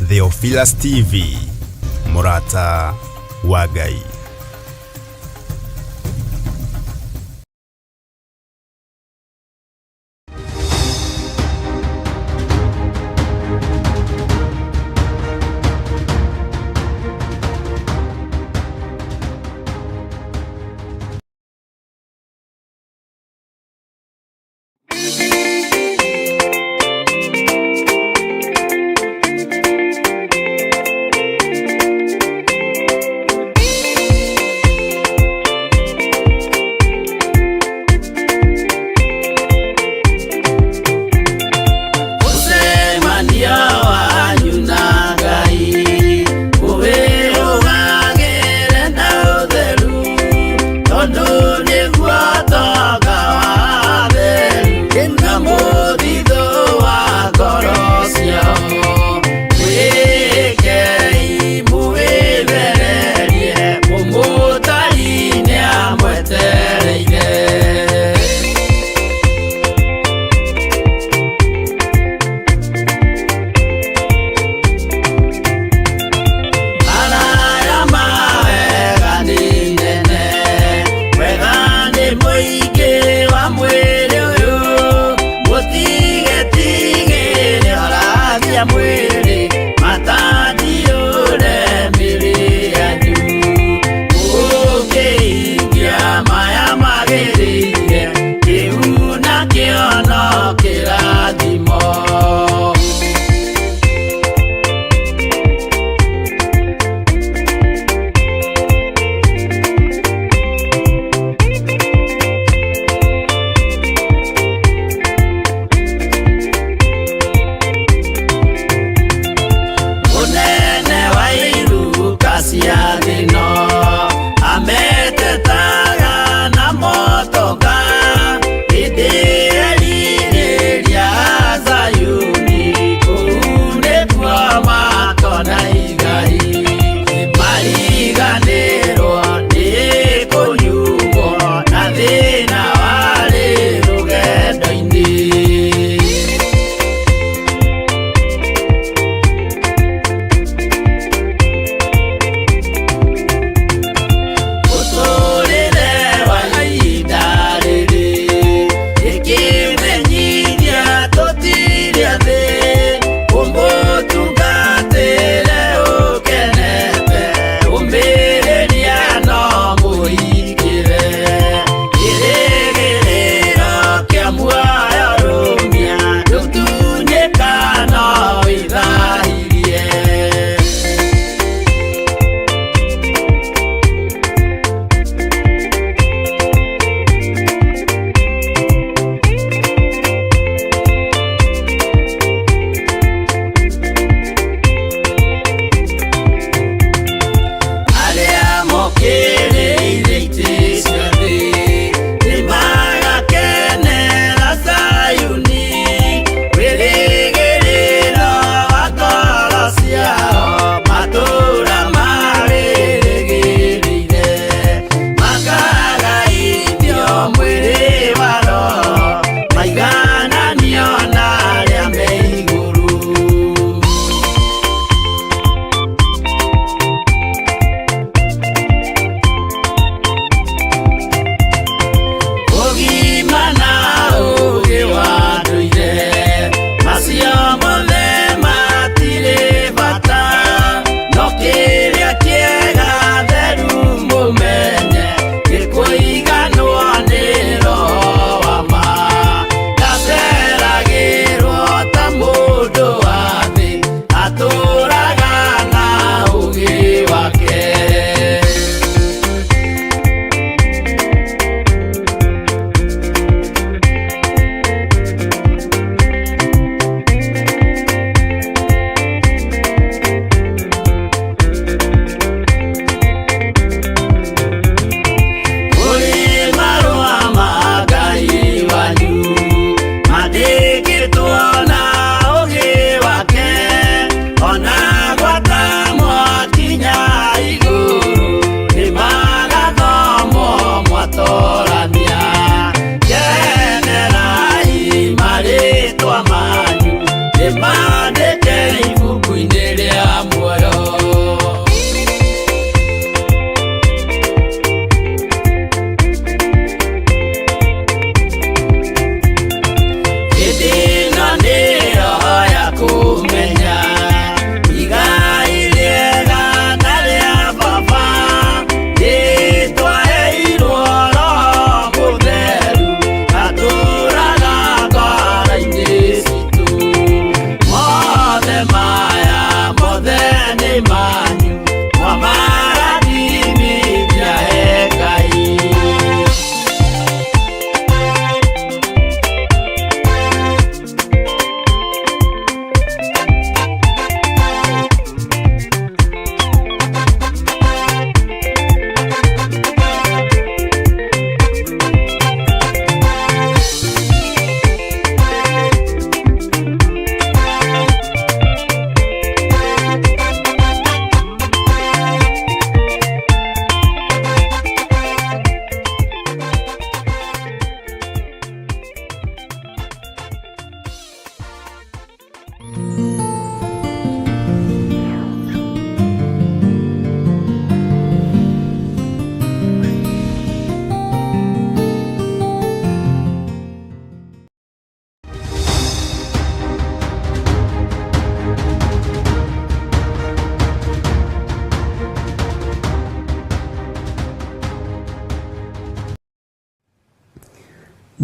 Theophilus TV, mũrata wa Ngai.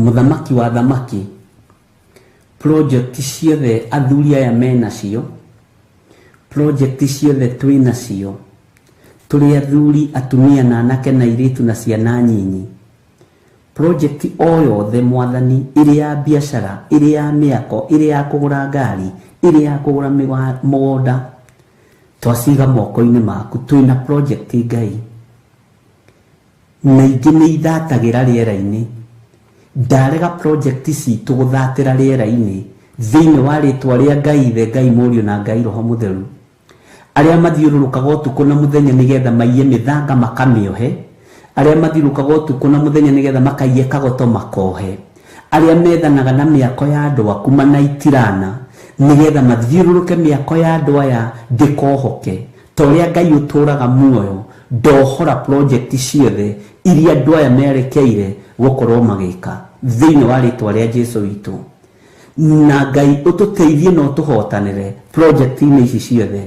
Mũthamaki wa thamaki, project ciothe athuri aya menacio, project ciothe twĩnacio, tũrĩ athuri, atumia na anake na airĩtu na ciana nyinyi. Project o yothe mwathani, ĩrĩ ya biacara, ĩrĩ ya mĩako, ĩrĩ ya kũgũra ngari, ĩrĩ ya kũgũra mũgũnda, twaciga moko-inĩ maku. Twĩna project Ngai, na ingĩ nĩ ithatagĩra rĩera-inĩ. Ndarega project citũ gũthatĩra rĩera-inĩ thĩinĩ wa rĩtwa rĩa Ngai Ithe, Ngai Mũriũ na Ngai Roho Mũtheru. Arĩa mathiũrũrũkaga ũtukũ na mũthenya nĩgetha maiye mĩthanga makamĩohe, arĩa mathiũrũrũkaga ũtukũ na mũthenya nĩgetha makaiye kagoto makohe, arĩa methanaga na mĩako ya andũ aku manaitirana nĩgetha mathiũrũrũke mĩako ya andũ aya ndĩkohoke. Ta ũrĩa Ngai ũtũũraga muoyo, ndohora project ciothe iria andũ aya merekeire gũkorwo magĩka thĩinĩ wa rĩtwa rĩa Jesu witũ. Na Ngai ũtũteithie na ũtũhotanĩre project-inĩ ici ciothe.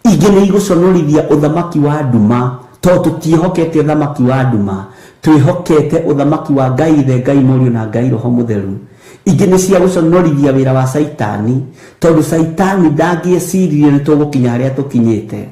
Ingĩ nĩ igũconorithia ũthamaki wa nduma, tondũ tũtiĩhokete ũthamaki wa nduma, twĩhokete ũthamaki wa Ngai Ithe, Ngai Mũriũ na Ngai Roho Mũtheru. Ingĩ nĩ cia gũconorithia wĩra wa Caitani, tondũ Caitani ndangĩeciririe nĩ tũgũkinya harĩa tũkinyĩte.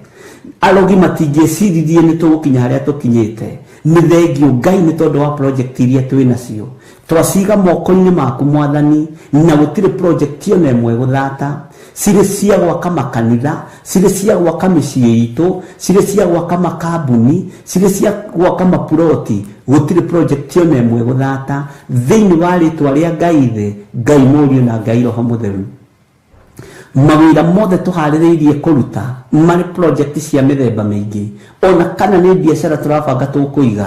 Arogi matingĩeciririe nĩ tũgũkinya harĩa tũkinyĩte. Nĩ thengio Ngai nĩ tondũ wa project iria twĩ nacio. Twaciga moko-inĩ maku mwathani, na gũtirĩ project ona ĩmwe gũthata. Cirĩ cia gwaka makanitha, cirĩ cia gwaka mĩciĩ itũ, cirĩ cia gwaka makambuni, cirĩ cia gwaka mapuroti, gũtirĩ project ona ĩmwe gũthata thĩinĩ wa rĩtwa rĩa Ngai Ithe, Ngai Mũriũ na Ngai Roho Mũtheru. Mawĩra mothe tũharĩrĩirie kũruta marĩ project cia mĩthemba mĩingĩ, ona kana nĩ biacara tũrabanga tũkũiga,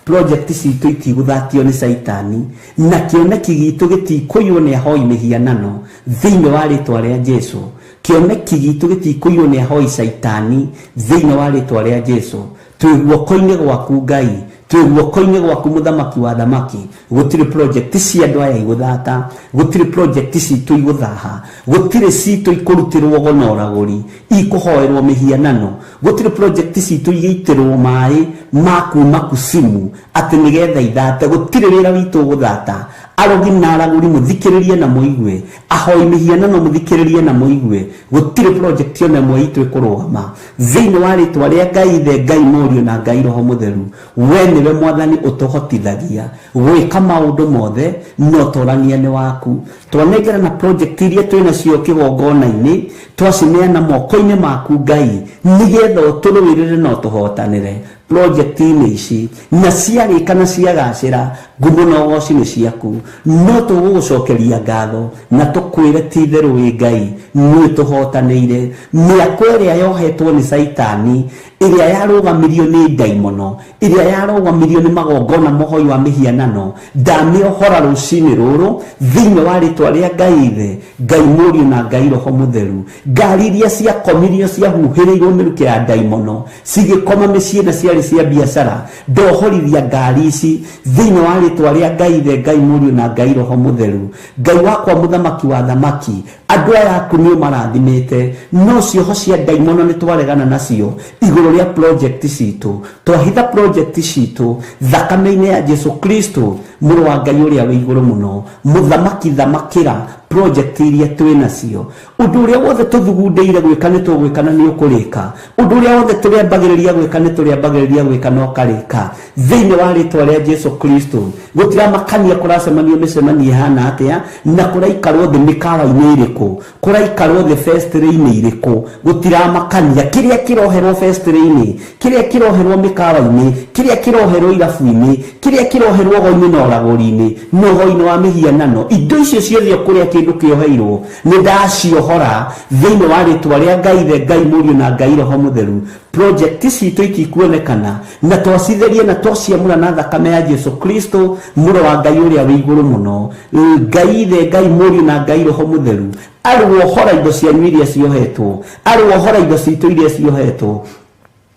project citũ itigũthatio nĩ Caitani, na kĩoneki gitũ gĩtikũiywo nĩ ahoi mĩhianano thĩinĩ wa rĩtwa rĩa Jesu. Kĩoneki gitũ gĩtikũiywo nĩ ahoi Caitani thĩinĩ wa rĩtwa rĩa Jesu. Twĩ guoko-inĩ gwaku Ngai, twĩ guoko-inĩ gwaku mũthamaki wa thamaki. Gũtirĩ project cia andũ aya igũthata, gũtirĩ project citũ igũthaha, gũtirĩ citũ ikũrutĩrwo ũgo na ũragũri, ikũhoerwo mĩhianano, gũtirĩ project citũ igĩitĩrwo maĩ ma kuma kusimu atĩ nĩgetha ithate. Gũtirĩ wĩra witũ ũgũthata. Arogi na aragũri mũthikĩrĩrie na mũigue, ahoi mĩhianano mũthikĩrĩrie na mũigue, gũtirĩ project ona ĩmwe itũ ĩkũrũgama thĩinĩ wa rĩtwa rĩa Ngai Ithe, Ngai Mũriũ na Ngai Roho Mũtheru. We nĩwe mwathani ũtũhotithagia gwĩka maũndũ mothe, no tũrania nĩ waku. Twanengera na project iria twĩ nacio kĩgongona-inĩ, twacineana moko-inĩ maku Ngai, nĩgetha ũtũrũĩrĩre na ũtũhotanĩre project-inĩ ici, na ciarĩka na ciagacĩra, ngumo na ũgoci nĩ ciaku. No tũgũgũcokeria ngatho na tũkwĩre ti itherũ wĩ Ngai, nĩ tũhotanĩire. Mĩako ĩrĩa yohetwo nĩ Caitani, ĩrĩa yarũgamirio nĩ ndaimono, ĩrĩa yarũgamirio nĩ magongona mohoi wa mĩhianano, ndamĩohora rũcinĩ rũrũ thĩinĩ wa rĩtwa rĩa Ngai Ithe, Ngai Mũriũ na Ngai Roho Mũtheru. Ngari iria ciakomirio ciahuhĩrĩirwo mĩrukĩ ya ndaimono cigĩkoma mĩciĩ na ciarĩ cia biacara, ndohorithia ngari ici thĩinĩ wa rĩtwa rĩa Ngai Ithe, Ngai Mũriũ na Ngai Roho Mũtheru. Ngai wakwa mũthamaki wa thamaki, andũ aya aku nĩ ũmarathimĩte, no cioho cia ndaimono nĩ twaregana nacio igũrũ rĩa project citũ. Twahitha project citũ thakame-inĩ ya Jesu Kristo, mũrũ wa Ngai ũrĩa wĩ igũrũ mũno. Mũthamaki, thamakĩra project iria twĩ nacio. Ũndũ ũrĩa wothe tũthugundĩire gwĩka nĩ tũgwĩka na nĩ ũkũrĩka. Ũndũ ũrĩa wothe tũrĩambagĩrĩria gwĩka nĩ tũrĩambagĩrĩria gwĩka na ũkarĩka thĩinĩ wa rĩtwa rĩa Jesu Kristo. Gũtiramakania kũracemanio mĩcemanio ĩhana atĩa, na kũraikarwo thĩ mĩkawa-inĩ ĩrĩkũ, kũraikarwo thĩ festĩrĩ-inĩ irĩkũ, gũtiramakania kĩrĩa kĩroherwo festĩrĩ-inĩ, kĩrĩa kĩroherwo mĩkawa-inĩ, kĩrĩa kĩroherwo irabu-inĩ, kĩrĩa kĩroherwo ũgo-inĩ na ũragũri-inĩ na ũgo-inĩ wa mĩhianano. Indo icio ciothe o kũrĩa kĩndũ kĩoheirwo nĩ ndaciohora thĩinĩ wa rĩtwa rĩa Ngai Ithe, Ngai Mũriũ na Ngai Roho Mũtheru. Project citũ itikuonekana, na twacitheria na twaciamũra na thakame ya Jesu Kristo, mũrũ wa Ngai ũrĩa wĩ igũrũ mũno. Ngai Ithe, Ngai Mũriũ na Ngai Roho Mũtheru arohora indo cianyu iria ciohetwo, arohora indo citũ iria ciohetwo,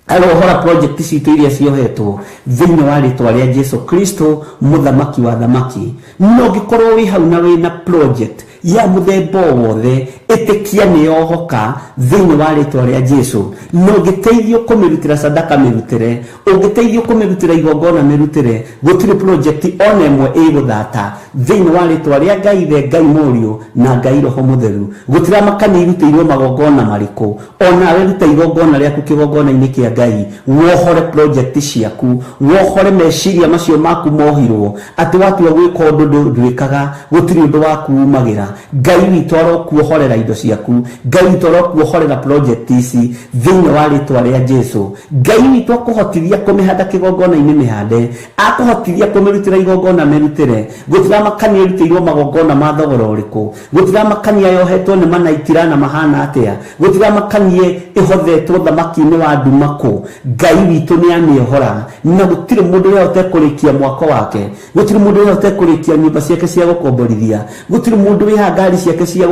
arohora project citũ iria ciohetwo thĩinĩ wa rĩtwa rĩa Jesu Kristo, mũthamaki wa thamaki. No ũngĩkorwo wĩ hau na wĩna project ya mũthemba o wothe, Ĩtĩkia nĩ yohoka thĩinĩ wa rĩtwa rĩa Jesu. Na ũngĩteithio kũmĩrutĩra sadaka mĩrutĩre, ũngĩteithio kũmĩrutĩra igongona mĩrutĩre, gũtirĩ project ona ĩmwe ĩgũthata thĩinĩ wa rĩtwa rĩa Ngai Ithe, Ngai Mũriũ na Ngai Roho Mũtheru. Gũtiramakania irutĩirwo magongona marĩkũ, onawe ruta igongona rĩaku kĩgongona-inĩ kĩa Ngai, wohore project ciaku, wohore meciria macio maku mohirwo atĩ watua gwĩka ũndũ ndwĩkaga, gũtirĩ ũndũ waku umagĩra. Ngai witũ arokuohorera indo ciaku, Ngai witũ arokuohorera project ici thĩinĩ wa rĩtwa rĩa Jesu. Ngai witũ akũhotithia kũmĩhanda kĩgongona-inĩ mĩhande, akũhotithia kũmĩrutĩra igongona mĩrutĩre. Gũtiramakania ĩrutĩirwo magongona ma thogora ũrĩkũ, gũtiramakania yohetwo nĩ manaitira na mahana atĩa, gũtiramakanie ĩhothetwo thamaki-inĩ wa nduma kũ. Ngai witũ nĩ amĩohora, na gũtirĩ mũndũ ũrĩa ũtekũrĩkia mwako wake, gũtirĩ mũndũ ũrĩa ũtekũrĩkia nyũmba ciake cia gũkomborithia, gũtirĩ mũndũ wĩha ngari ciake cia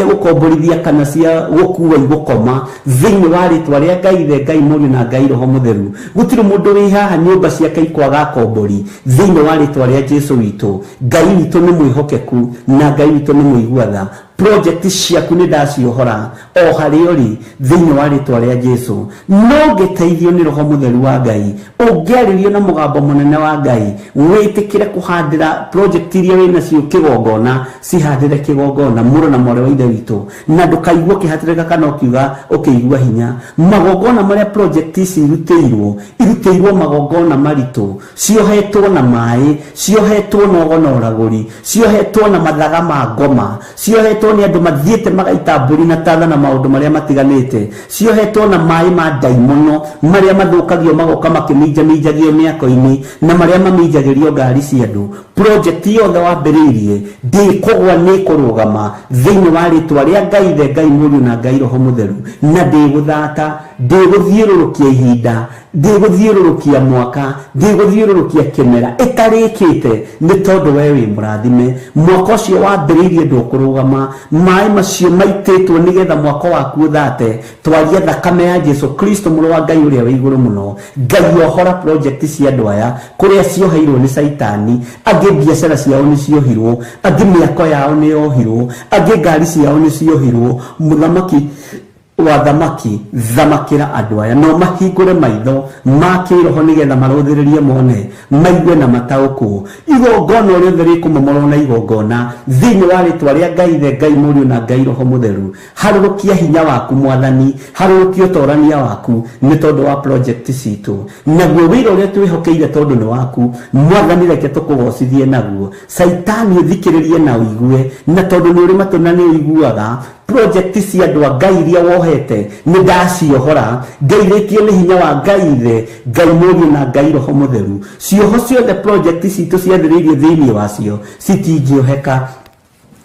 gũkomborithia kana cia gũkua igũkoma thĩinĩ wa rĩtwa rĩa Ngai Ithe, Ngai Mũriũ na Ngai Roho Mũtheru. Gũtirĩ mũndũ wĩ haha nyũmba ciake ikwaga kombori thĩinĩ wa rĩtwa rĩa Jesu witũ. Ngai witũ nĩ mwĩhokeku na Ngai witũ nĩ mũigua tha. Project ciaku nĩ ndaciohora o harĩa ũrĩ thĩinĩ wa rĩtwa rĩa Jesu. No ũngĩteithio nĩ Roho Mũtheru wa Ngai, ũngĩarĩrio na mũgambo mũnene wa Ngai, wĩtĩkĩre kũhandĩra project iria wĩ nacio kĩgongona, cihandĩre kĩgongona mũrũ na mwarĩ wa Ithe witũ, na ndũkaigue ũkĩhatĩrĩka kana ũkiuga ũkĩigua hinya. Magongona marĩa project ici irutĩirwo, irutĩirwo magongona maritũ, ciohetwo na maĩ, ciohetwo na ũgo na ũragũri, ciohetwo na mathaga ma ngoma, ciohetwo nĩ andũ mathiĩte magaita mbũri na tatha na maũndũ marĩa matiganĩte, ciohetwo na maĩ ma ndaimono marĩa mathũkagio magoka makĩminjaminjagio mĩako-inĩ na marĩa maminjagĩrio ngari cia andũ. Project yothe wambĩrĩirie ndĩkũgwa nĩ kũrũgama thĩinĩ wa rĩtwa rĩa Ngai Ithe, Ngai Mũriũ na Ngai Roho Mũtheru, na ndĩgũthata, ndĩgũthiũrũrũkia ihinda, ndĩgũthiũrũrũkia mwaka, ndĩgũthiũrũrũkia kĩmera ĩtarĩkĩte, nĩ tondũ we wĩ mũrathime. Mwaka ũcio wambĩrĩirie ndũkũrũgama, maĩ macio maitĩtwo nĩgetha mwaka waku ũthate. Twaria thakame ya Jesu Kristo mũrũ wa Ngai ũrĩa wĩ igũrũ mũno. Ngai ohora project cia andũ aya kũrĩa cioheirwo nĩ Caitani, angĩ biacara ciao nĩ ciohirwo, angĩ mĩako yao nĩ yohirwo, angĩ ngari ciao nĩ ciohirwo. Mũthamaki wa thamaki, thamakĩra andũ aya no mahingũre maitho ma kĩroho nĩgetha marũthĩrĩrie mone, maigue na mataũkwo. Igongona rĩothe rĩkũmomorwo na igongona thĩinĩ wa rĩtwa rĩa Ngai Ithe, Ngai Mũriũ na Ngai Roho Mũtheru. Harũrũkia hinya waku Mwathani, harũrũkia ũtorania waku nĩ tondũ wa project citũ, naguo wĩra ũrĩa twĩhokeire tondũ nĩ waku Mwathani, reke tũkũgocithie naguo. Caitani ũthikĩrĩrie na ũigue, na tondũ nĩ ũrĩ matũ na nĩ ũiguaga, project cia andũ a Ngai iria wohete nĩ ndaciohora, ngeithĩtio nĩ hinya wa Ngai Ithe, Ngai Mũriũ na Ngai Roho Mũtheru. Cioho ciothe project citũ ciathĩrĩirio thĩinĩ wacio citingĩoheka.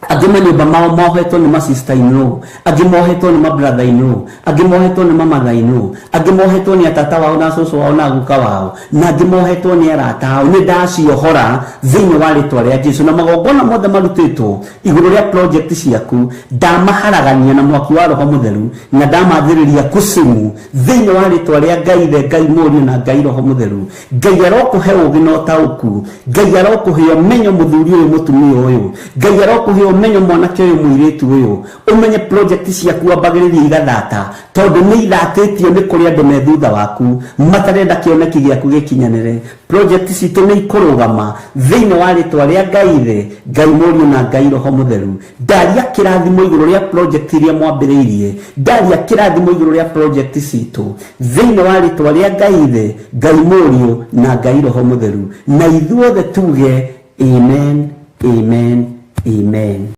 Angĩ manyũmba mao mohetwo nĩ ma sister in law, angĩ mohetwo nĩ ma brother in law, angĩ mohetwo nĩ ma mother in law, angĩ mohetwo nĩ atata wao na cũcũ wao na guka wao, na angĩ mohetwo nĩ arata ao. Nĩ ndaciohora thĩinĩ wa rĩtwa rĩa Jesu, na magongona mothe marutĩtwo igũrũ rĩa project ciaku ndamaharagania na mwaki wa Roho Mũtheru, na ndamathĩrĩria kusimu thĩinĩ wa rĩtwa rĩa Ngai Ithe, Ngai Mũriũ na Ngai Roho Mũtheru. Ngai arokũhe ũũgĩ na ũtaũku, Ngai arokũhe ũmenyo mũthuri ũyũ mũtumia ũyũ, Ngai arokũhe ũmenyo mwanake ũyũ mũirĩtu ũyũ, ũmenye project ciaku ambagĩrĩria igathata, tondũ nĩ ithatĩtio nĩ kũrĩ andũ me thutha waku matarenda kĩoneki gĩaku gĩkinyanĩre. Project citũ nĩ ikũrũgama thĩinĩ wa rĩtwa rĩa Ngai Ithe, Ngai Mũriũ na Ngai Roho Mũtheru. Ndaria kĩrathimo igũrũ rĩa project iria mwambĩrĩirie, ndaria kĩrathimo igũrũ rĩa project citũ thĩinĩ wa rĩtwa rĩa Ngai Ithe, Ngai Mũriũ na Ngai Roho Mũtheru, na ithuothe tuge amen, amen, amen.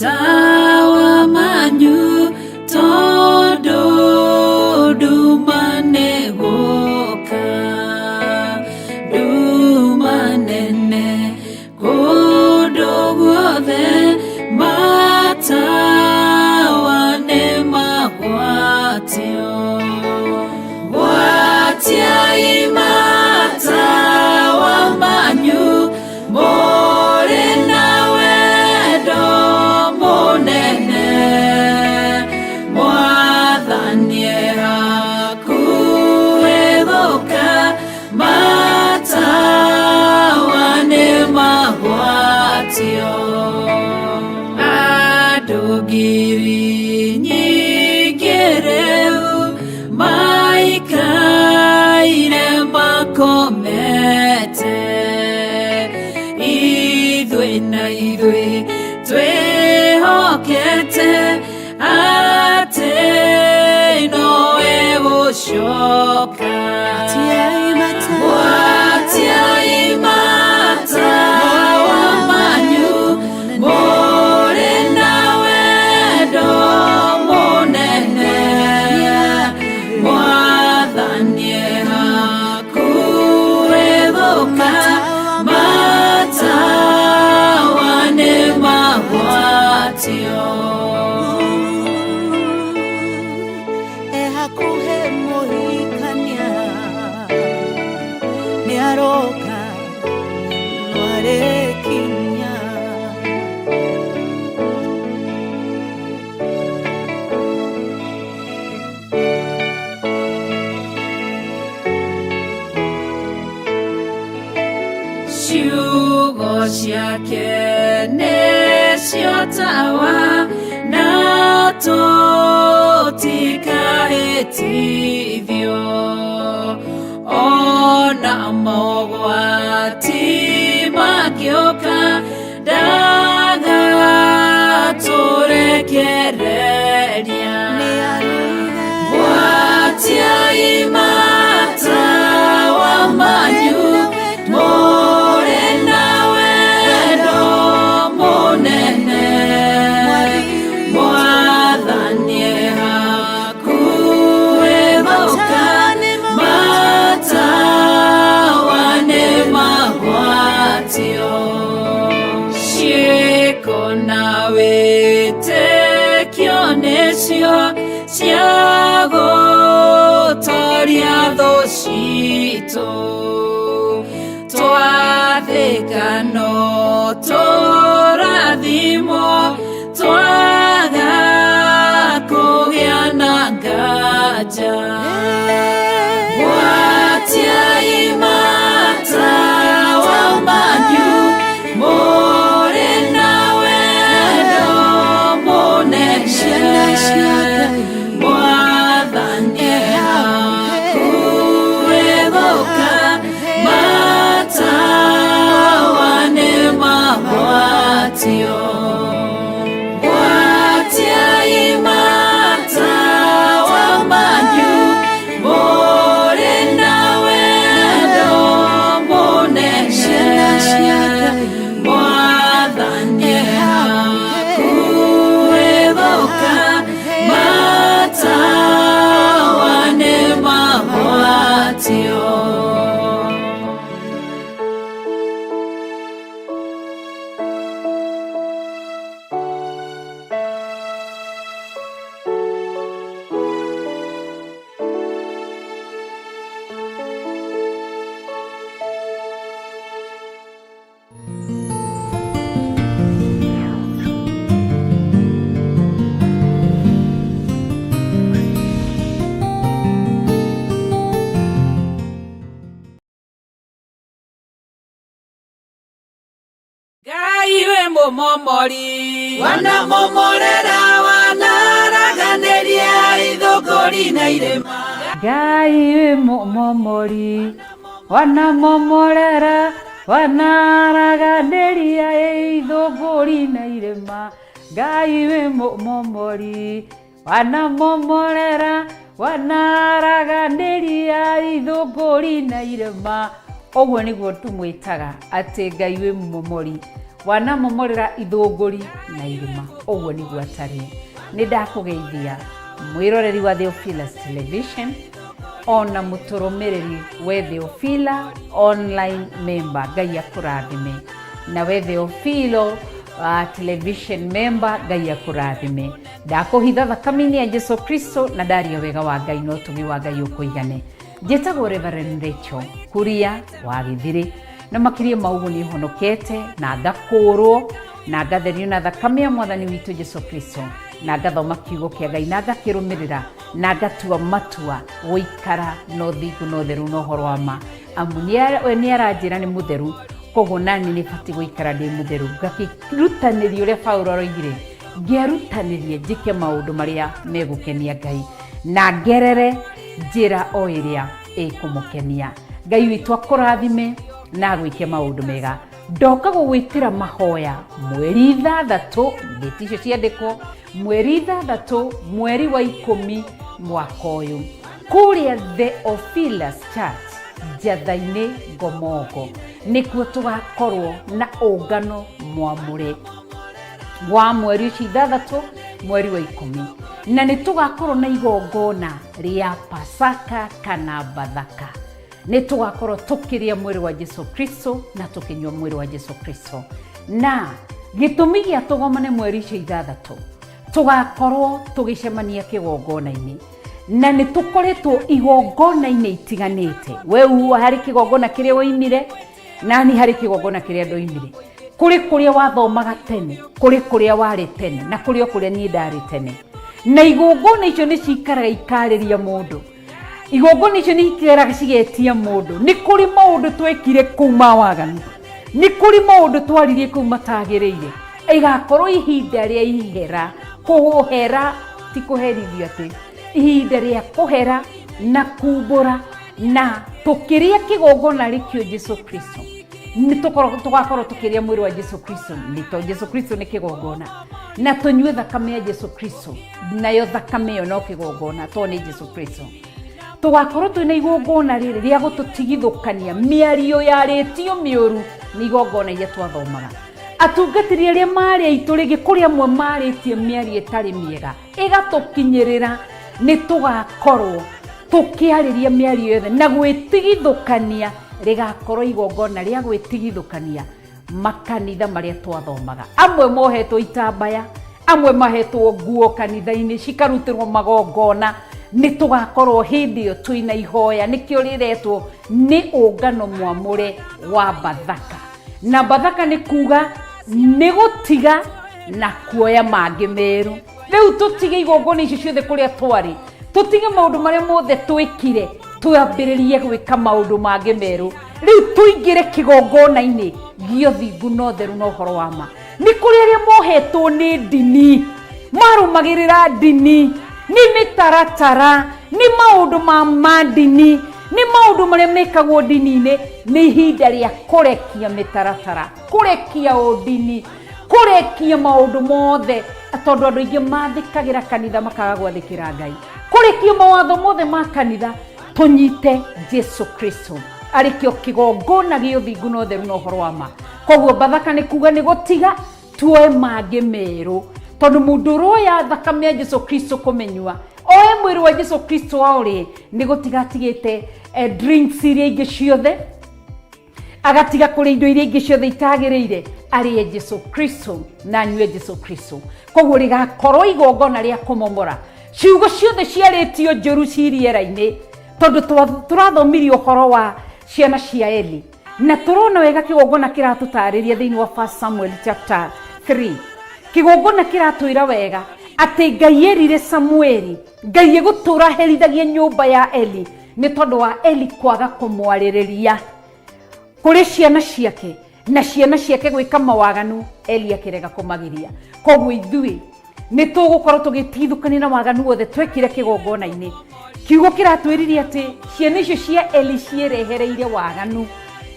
Tawa manyu tondu nduma nĩgũka, nduma nene kũndũ guothe, matawa nĩmahorete. Andũ ngiri nyingĩ rĩu maikaire makomete. Ithuĩ na ithuĩ twĩhokete atĩ nowe gũcoka. Gwatiai matawa manyu mũrĩ na wendo mũnene. Mwathani e hakuhĩ gũka, matawa nĩ magwatio. E hakuhĩ mũhikania nĩ aroka no arĩkinya. Ciugo ciake nĩcio tawa na tũtikahĩtithio, ona mogwati mangĩũka ndagatũrekereria. Gwatiai matawa manyu mũrĩ na wendo mũnene. Mwathani e hakuhĩ gũka, matawa nĩ magwatio. Ciĩko na wĩtĩkio nĩcio cia gũtoria thũ citũ. Twathĩka no tũrathimwo, twaga kũgĩa na nganja. Gwatiai matawa manyu mũrĩ na wendo mũnene. Mwathani e hakuhĩ gũka, matawa nĩ magwatio. Gwatiai matawa manyu mũrĩ na wendo mũnene. Mwathani e hakuhĩ gũka, matawa nĩ magwatio. Ngai wĩ mũmomori wanamomorera wanaraganĩria ithũngũri na irĩma. Ngai wĩ mũmomori wanamomorera wanaraganĩria ithũngũri na irĩma. Ngai wĩ mũmomori wanamomorera wanaraganĩria ithũngũri na irĩma. Ũguo nĩguo tũmwĩtaga atĩ Ngai wĩ mũmomori wanamomorera ithũngũri na irĩma. Ũguo nĩguo atariĩ. Nĩ ndakũgeithia mwĩroreri wa Theophilus Television ona mũtũrũmĩrĩri we Theophila online member, Ngai akũrathime. Na we Theophilo television member, Ngai akũrathime. Ndakũhitha thakame-inĩ ya Jesu Kristo na ndaria wega wa Ngai na ũtugi wa Ngai ũkũigane. Njĩtagwo Reverend Rachel Kuria wa Gĩthirĩ, na makĩria ma ũguo nĩ honokete na ngakũũrwo na ngatherio na thakame ya mwathani witũ Jesu Kristo, na ngathoma kiugo kĩa Ngai na ngakĩrũmĩrĩra na ngatua matua gũikara na ũthingu na ũtheru na ũhoro wa ma, amu we nĩ aranjĩra nĩ mũtheru, koguo nani nĩ batiĩ gũikara ndĩ mũtheru. Ngakĩrutanĩria ũrĩa Paulo aroigire, Ngerutanĩrie njĩke maũndũ marĩa megũkenia Ngai na ngerere njĩra o ĩrĩa ĩkũmũkenia. Ngai witũ akũrathime na agwĩke maũndũ mega. Ndoka gũgwĩtĩra mahoya mweri 6, ndĩti icio ciandĩkwo, mweri 6 mweri wa 10 mwaka ũyũ, kũrĩa The Ophilas Church Njatha-inĩ Ngomongo, nĩkuo tũgakorwo na ũngano mwamũre wa mweri ũcio 6 mweri wa 10, na nĩ tũgakorwo na igongona rĩa Pasaka kana Bathaka. Nĩ tũgakorwo tũkĩrĩa mwĩrĩ wa Jesu Kristo na tũkĩnyua mwĩrĩ wa Jesu Kristo. Na gĩtũmi gĩa tũgomane mweri ũcio 6, tũgakorwo tũgĩcemania kĩgongona-inĩ, na nĩ tũkoretwo igongona-inĩ itiganĩte. We uwa harĩ kĩgongona kĩrĩa woimire, nani harĩ kĩgongona kĩrĩa ndoimire. Kũrĩ kũrĩa wathomaga tene, kũrĩ kũrĩa warĩ tene, na kũrĩ o kũrĩa niĩ ndarĩ tene. Na igongona icio nĩ cikaraga ikarĩria mũndũ, igongona icio nĩ ikaraga cigetia mũndũ. Nĩ kũrĩ maũndũ twekire kũu ma waganu, nĩ kũrĩ maũndũ twaririe kũu matagĩrĩire. Ĩgakorwo ihinda rĩa ihera, kũhera ti kũherithio, atĩ ihinda rĩa kũhera na kumbũra, na tũkĩrĩa kĩgongona rĩkĩo Jesu Kristo, nĩ tũgakorwo tũkĩrĩa mwĩrĩ wa Jesu Kristo, nĩ tondũ Jesu Kristo nĩ kĩgongona, na tũnyue thakame ya Jesu Kristo, nayo thakame ĩyo no kĩgongona tondũ nĩ Jesu Kristo. Tũgakorwo twĩna igongona rĩrĩ rĩa gũtũtigithũkania mĩario yarĩtio mĩũru nĩ igongona iria twathomaga. Atungatĩri arĩa marĩ aitũ rĩngĩ, kũrĩ amwe marĩtie mĩario ĩtarĩ mĩega ĩgatũkinyĩrĩra, nĩ tũgakorwo tũkĩarĩria mĩario yothe na gwĩtigithũkania. Rĩgakorwo igongona rĩa gwĩtigithũkania makanitha marĩa twathomaga. Amwe mohetwo itambaya, amwe mahetwo nguo kanitha-inĩ cikarutĩrwo magongona. Nĩ tũgakorwo hĩndĩ ĩyo twĩna ihoya, nĩkĩo rĩretwo nĩ ũngano mwamũre wa Bathaka. Na Bathaka nĩ kuga nĩ gũtiga na kuoya mangĩ merũ. Rĩu tũtige igongona icio ciothe kũrĩa twarĩ, tũtige maũndũ marĩa mothe twĩkire, twambĩrĩrie gwĩka maũndũ mangĩ merũ. Rĩu tũingĩre kĩgongona-inĩ gĩa ũthingu na ũtheru na ũhoro wa ma. Nĩ kũrĩ arĩa mohetwo nĩ ndini, marũmagĩrĩra ndini, nĩ mĩtaratara, nĩ maũndũ ma ndini, nĩ maũndũ marĩa mekagwo ndini-inĩ. Nĩ ihinda rĩa kũrekia mĩtaratara, kũrekia ũndini, kũrekia maũndũ mothe, tondũ andũ aingĩ mathĩkagĩra kanitha makaga gwathĩkĩra Ngai. Kũrekia mawatho mothe ma kanitha, tũnyite Jesu Kristo arĩ kĩo kĩgongona gĩa ũthingu na ũtheru na ũhoro wa ma. Koguo Bathaka nĩ kuga nĩ gũtiga tuoe mangĩ merũ, tondũ mũndũ ũroya thakame ya Jesu Kristo kũmĩnyua, oe mwĩrĩ wa Jesu Kristo aũrĩe, nĩ gũtiga atigĩte drinks iria ingĩ ciothe, agatiga kũrĩa indo iria ingĩ ciothe itagĩrĩire, arĩe Jesu Kristo na anyue Jesu Kristo. Koguo rĩgakorwo igongona rĩa kũmomora ciugo ciothe ciarĩtio njũru ci rĩera-inĩ, tondũ tũrathomirie ũhoro wa ciana cia Eli, na tũrona wega kĩgongona kĩratũtarĩria thĩinĩ wa 1 Samuel chapter 3. Kĩgongona kĩratwĩra wega atĩ Ngai erire Samueli, Ngai egũtũra herithagia nyũmba ya Eli nĩ tondũ wa Eli kwaga kũmwarĩrĩria kũrĩ ciana ciake, na ciana ciake gwĩka mawaganu, Eli akĩrega kũmagiria. Koguo ithuĩ nĩ tũgũkorwo tũgĩtigithũkania na waganu wothe twekire kĩgongona-inĩ. Kiugo kĩratwĩrire atĩ ciana icio cia Eli ciĩrehereire waganu.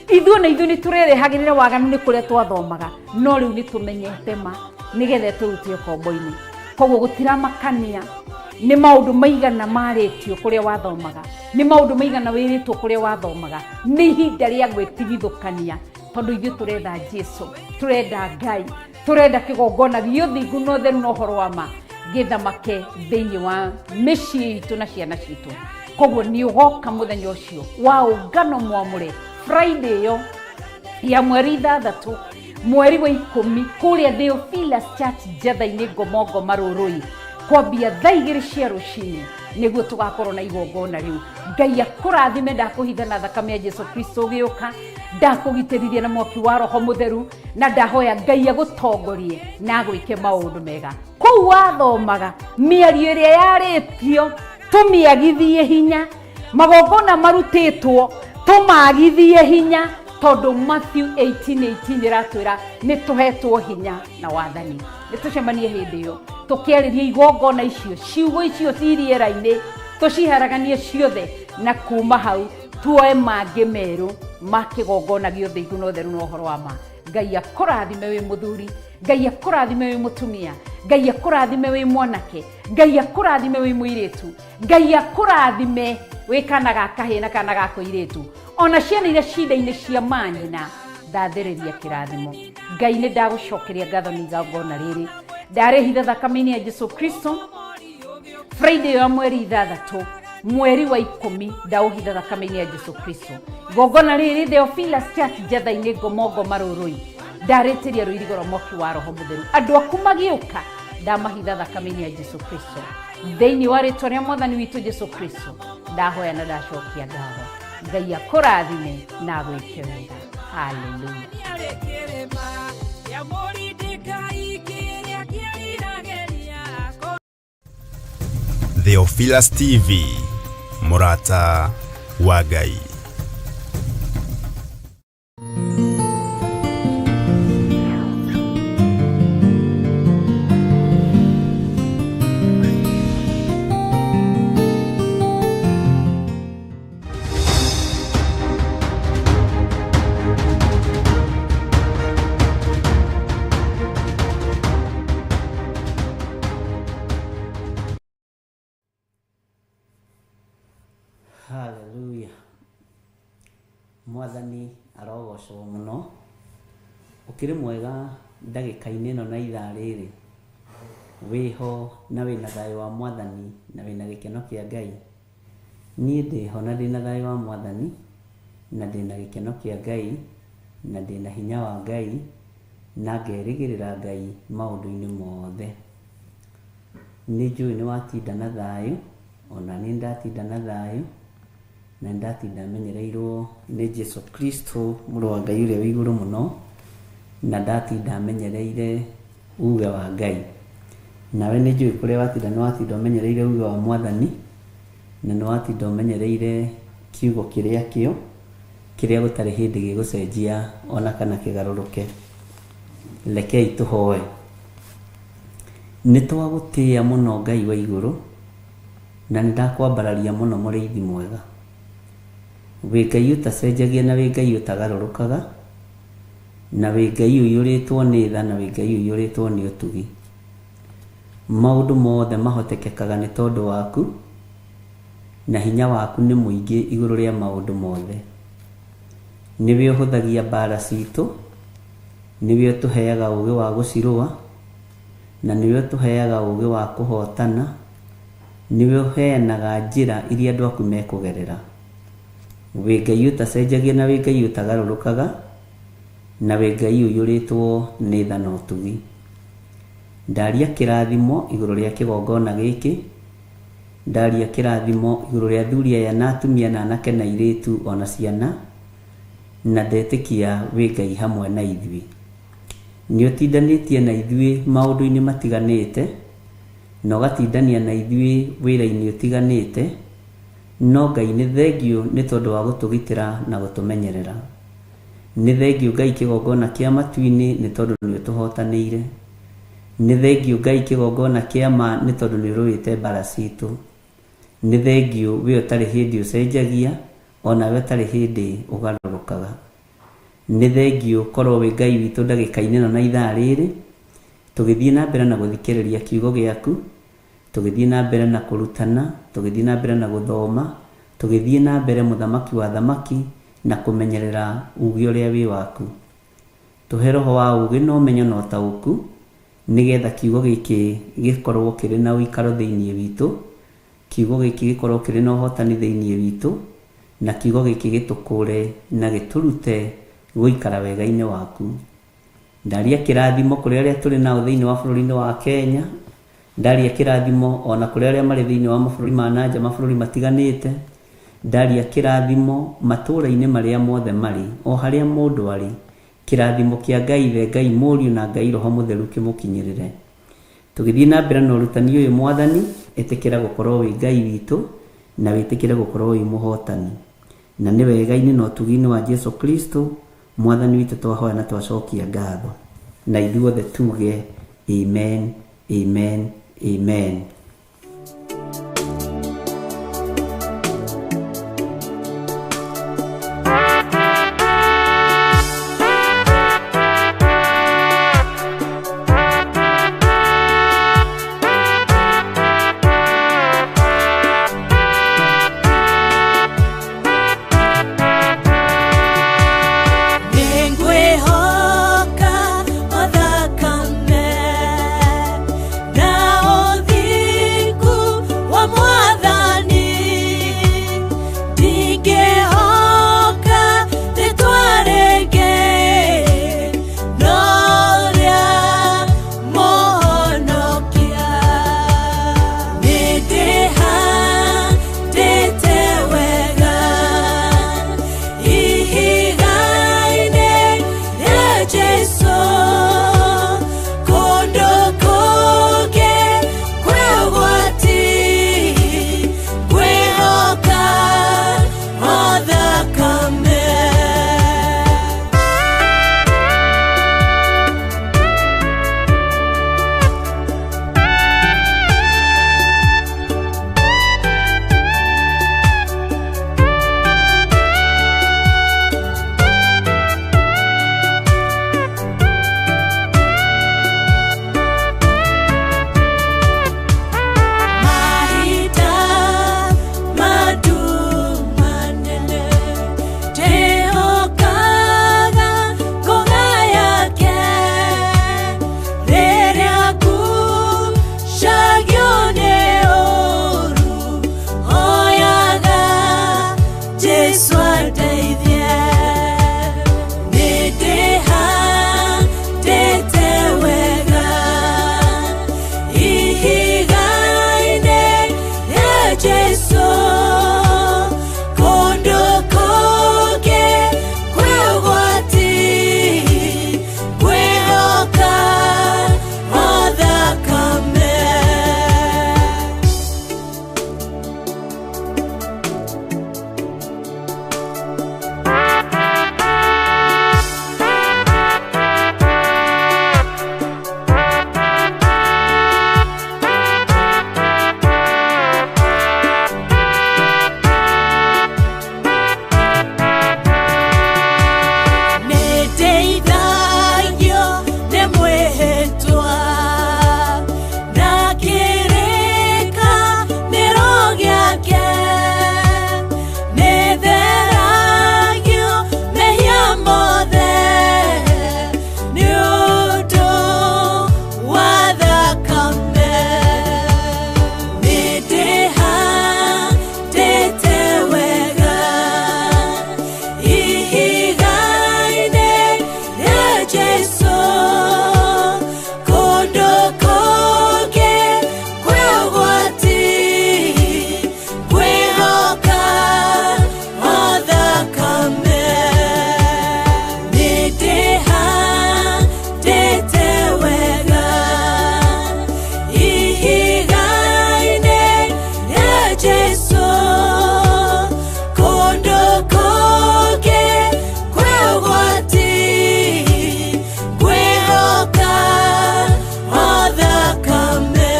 Ithuĩ na ithuĩ nĩ tũrerehagĩrĩra waganu nĩ kũrĩa twathomaga, no rĩu nĩ tũmenyete ma nĩgetha tũrute ũkombo-inĩ. Koguo gũtiramakania nĩ maũndũ maigana marĩtio kũrĩa wathomaga, nĩ maũndũ maigana wĩrĩtwo kũrĩa wathomaga, nĩ ihinda rĩa gwĩtigithũkania, tondũ ithuĩ tũretha Jesu, tũrenda Ngai, tũrenda kĩgongona gĩa ũthingu na ũtheru na ũhoro wa ma gĩthamake thĩinĩ wa mĩciĩ itũ na ciana citũ. Koguo nĩ ũgoka mũthenya ũcio wa ũngano mwamũre, Friday ĩyo ya mweri 6 mweri wa 10, kũrĩa Theophilus Church Njatha-inĩ Ngomongo Marũrũi, kwambia thaa 2 cia rũcinĩ, nĩguo tũgakorwo na igongona rĩu. Ngai akũrathime. Ndakũhitha na thakame ya Jesu Kristo ũgĩũka, ndakũgitĩrithia na mwaki wa Roho Mũtheru, na ndahoya Ngai agũtongorie na agwĩke maũndũ mega. Kũu wathomaga, mĩario ĩrĩa yarĩtio tũmĩagithie hinya, magongona marutĩtwo tũmagithie hinya. Tondũ Matthew 18:18 ĩratwĩra nĩ tũhetwo hinya na wathani. Nĩ tũcemanie hĩndĩ ĩyo tũkĩarĩria igongona icio, ciugo icio ci rĩera-inĩ, tũciharaganie ciothe, na kuma hau tuoe mangĩ merũ ma kĩgongona gĩa ũthingu na ũtheru na ũhoro wa ma. Ngai akũrathime wĩ mũthuri, Ngai akũrathime wĩ mũtumia, Ngai akũrathime wĩ mwanake, Ngai akũrathime wĩ mũirĩtu, Ngai akũrathime wĩ kana ga kahĩĩ na kana ga kũirĩtu, ona ciana iria cinda-inĩ cia manyina, ndathĩrĩria kĩrathimo. Ngai nĩ ndagũcokeria ngatho nĩ igongona rĩrĩ ndarĩhitha thakame-inĩ ya Jesu Kristo. Friday ya mweri 6 mweri wa 10 ndaũhitha thakame-inĩ ya Jesu Kristo. Igongona rĩrĩ Theophilus Church Njatha-inĩ Ngomongo Marũrũi, ndarĩtĩria rũirigo rwa mwaki wa Roho Mũtheru, andũ aku magĩũka ndamahitha thakame-inĩ ya Jesu Kristo. Thĩinĩ wa rĩtwa rĩa Mwathani witũ Jesu Kristo ndahoya na ndacokia ngatho. Ngai akũrathime na agwĩke wega. Haleluya. Theophilus TV, Mũrata wa Ngai. Haleluya. Mwathani arogocwo mũno. Ũkĩrĩ mwega ndagĩka-inĩ ĩno na ithaa rĩrĩ. Wĩho na wĩna thayũ wa Mwathani na wĩna gĩkeno kĩa Ngai. Niĩ ndĩho na ndĩna thayũ wa Mwathani na ndĩna gĩkeno kĩa Ngai na ndĩna hinya wa Ngai na ngerĩgĩrĩra Ngai maũndũ-inĩ mothe. Nĩ njũĩ nĩ watinda na thayũ, ona niĩ ndatinda na thayũ, na ndatinda menyereirwo nĩ Jesu Kristo mũrũ wa Ngai ũrĩa wĩ igũrũ mũno, na ndatinda menyereire uge wa Ngai. Nawe nĩ njũĩ kũrĩa watinda nĩ watinda ũmenyereire uge wa Mwathani, na nĩ watinda ũmenyereire kiugo kĩrĩa kĩo, kĩrĩa gũtarĩ hĩndĩ gĩgũcenjia ona kana kĩgarũrũke. Rekei tũhoe. Nĩ twagũtĩĩa mũno Ngai wa igũrũ, na nĩ ndakwambararia mũno mũrĩithi mwega. Wĩ Ngai ũtacenjagia na wĩ Ngai ũtagarũrũkaga, na wĩ Ngai ũiyũrĩtwo nĩ tha na wĩ Ngai ũiyũrĩtwo nĩ ũtugi. Maũndũ mothe mahotekekaga nĩ tondũ waku, na hinya waku nĩ mũingĩ igũrũ rĩa maũndũ mothe. Nĩwe ũhũthagia mbara citũ, nĩwe ũtũheaga ũũgĩ wa gũcirũa, na nĩwe ũtũheaga ũũgĩ wa kũhootana, nĩwe ũheanaga njĩra iria andũ aku mekũgerera. Wĩ Ngai ũtacenjagia na wĩ Ngai ũtagarũrũkaga, na wĩ Ngai ũiyũrĩtwo nĩ tha na ũtugi. Ndaria kĩrathimo igũrũ rĩa kĩgongona gĩkĩ, ndaria kĩrathimo igũrũ rĩa athuri aya na atumia na anake na airĩtu o na ciana, na ndetĩkia wĩ Ngai hamwe na ithuĩ. Nĩ ũtindanĩtie na ithuĩ maũndũ-inĩ matiganĩte, na ũgatindania na ithuĩ wĩra-inĩ ũtiganĩte, no Ngai nĩ thengiũ nĩ tondũ wa gũtũgitĩra na gũtũmenyerera. Nĩ thengiũ Ngai kĩgongona kĩa matu-inĩ nĩ tondũ nĩ ũtũhotanĩire. Nĩ thengiũ Ngai kĩgongona kĩa ma nĩ tondũ nĩ ũrũĩte mbara citũ. Nĩ thengiũ we ũtarĩ hĩndĩ ũcenjagia, o nawe ũtarĩ hĩndĩ ũgarũrũkaga. Nĩ thengiũ korwo wĩ Ngai witũ ndagĩka-inĩ ĩno na ithaa rĩrĩ, tũgĩthiĩ na mbere na gũthikĩrĩria kiugo gĩaku, tũgĩthiĩ na mbere na kũrutana, tũgĩthiĩ na mbere na gũthoma, tũgĩthiĩ na mbere mũthamaki wa athamaki na kũmenyerera ũũgĩ ũrĩa wĩ waku. Tũhe roho wa ũũgĩ na ũmenyo na ũtaũku, nĩgetha kiugo gĩkĩ gĩkorwo kĩrĩ na ũikaro thĩinĩ witũ, kiugo gĩkĩ gĩkorwo kĩrĩ na ũhotani thĩinĩ witũ, na kiugo gĩkĩ gĩtũkũre na gĩtũrute gũikara wega-inĩ waku. Ndaria kĩrathimo kũrĩ arĩa tũrĩ nao thĩinĩ wa bũrũri-inĩ wa Kenya, ndaria kĩrathimo ona kũrĩ arĩa marĩ thĩinĩ wa mabũrũri ma nanja, mabũrũri matiganĩte, ndaria kĩrathimo matũũra-inĩ marĩa mothe marĩ, o harĩa mũndũ arĩ, kĩrathimo kĩa Ngai Ithe, Ngai Mũriũ na Ngai Roho Mũtheru kĩmũkinyĩrĩre. Tũgĩthiĩ na mbere na ũrutani ũyũ Mwathani, ĩtĩkĩra gũkorwo wĩ Ngai witũ, na wĩtĩkĩre gũkorwo wĩ mũhotani. Na nĩ wega-inĩ na ũtugi-inĩ wa Jesu Kristo, Mwathani witũ twahoya na twacokia ngatho, na ithuothe tuge amen, amen, amen. Nĩngwĩhoka o thakame na ũthingu wa Mwathani, ndingĩhoka rĩtwa rĩngĩ no rĩa Mũhonokia. Nĩndĩhandĩte wega ihiga-inĩ rĩa Jesũ, kũndũ kũngĩ kwĩ ũgwati, ngwĩhoka o thakame. Mahinda manene ndĩhokaga ngũga yake, rĩrĩa ngucagio nĩ ũũru, hoyaga Jesũ andeithie. Nĩndĩhandĩte wega ihiga-inĩ rĩa Jesũ, kũndũ kũngĩ kwĩ ũgwati, ngwĩhoka o thakame. Nĩndeithagio nĩ mwĩhĩtwa na kĩrĩkanĩro gĩake, nĩtheragio mehia mothe nĩ ũndũ wa thakame. Nĩndĩhandĩte wega ihiga-inĩ rĩa Jesũ, kũndũ kũngĩ kwĩ ũgwati, ngwĩhoka o thakame. Nĩndĩhandĩte wega ihiga-inĩ rĩa Jesũ, kũndũ kũngĩ kwĩ ũgwati, ngwĩhoka o thakame.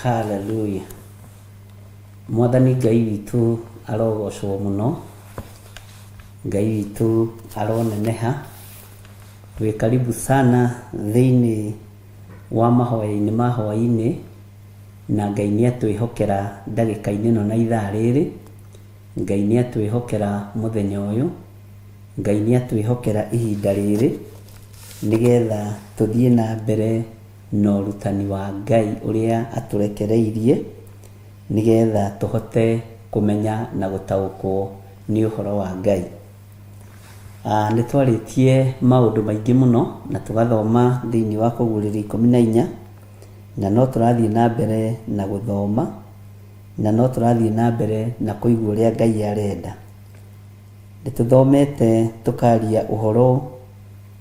Haleluya. Mwathani Ngai witũ arogocwo mũno, Ngai witũ aroneneha. Wĩ karibu sana thĩinĩ wa mahoya-inĩ ma hwaĩ-inĩ, na Ngai nĩ atwĩhokera ndagĩka-inĩ ĩno na ithaa rĩrĩ, Ngai nĩ atwĩhokera mũthenya ũyũ, Ngai nĩ atwĩhokera ihinda rĩrĩ, nĩgetha tũthiĩ na mbere na ũrutani wa Ngai ũrĩa atũrekereirie nĩgetha tũhote kũmenya na gũtaũkwo nĩ ũhoro wa Ngai. Nĩ twarĩtie maũndũ maingĩ mũno na tũgathoma thĩinĩ wa Kũguũrĩrio 14, na no tũrathiĩ na mbere na gũthoma, na no tũrathiĩ na mbere na kũigua ũrĩa Ngai arenda. Nĩ tũthomete tũkaria ũhoro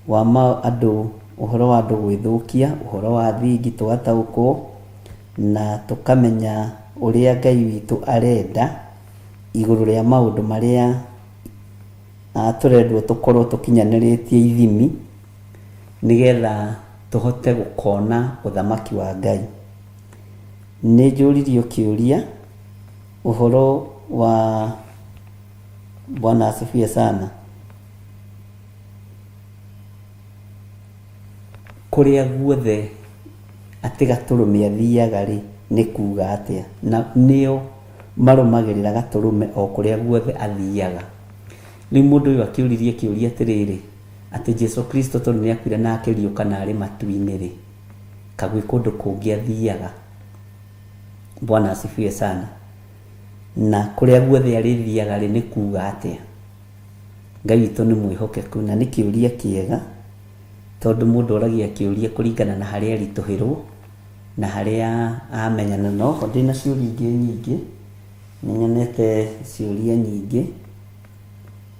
wa andũ, ũhoro wa andũ gwĩthũkia, ũhoro wa thingi tũgataũkwo, na tũkamenya ũrĩa Ngai witũ arenda igũrũ rĩa maũndũ marĩa tũrendwo tũkorwo tũkinyanĩrĩtie ithimi nĩgetha tũhote gũkona ũthamaki wa Ngai. Nĩ njũririo kĩũria ũhoro wa Bwana asifiwe sana. Kũrĩa guothe atĩ gatũrũme athiaga rĩ, nĩ kuga atĩa? Na nĩo marũmagĩrĩra gatũrũme o kũrĩa guothe athiaga. Rĩu mũndũ ũyũ akĩũririe kĩũria atĩrĩrĩ, atĩ Jesu Kristo tondũ nĩ akuire na akĩriũka na arĩ matu-inĩ rĩ, ka gwĩ kũndũ kũngĩ athiaga? Bwana asifiwe sana. Na kũrĩa guothe arĩthiaga rĩ, nĩ kuga atĩa? Ngai witũ nĩ mwĩhokeku na nĩ kĩũria kĩega, tondũ mũndũ oragia kĩũria kũringana na harĩa aritũhĩrwo na harĩa amenyana. No ho ndĩna ciũria ingĩ nyingĩ, nĩ nyonete ciũria nyingĩ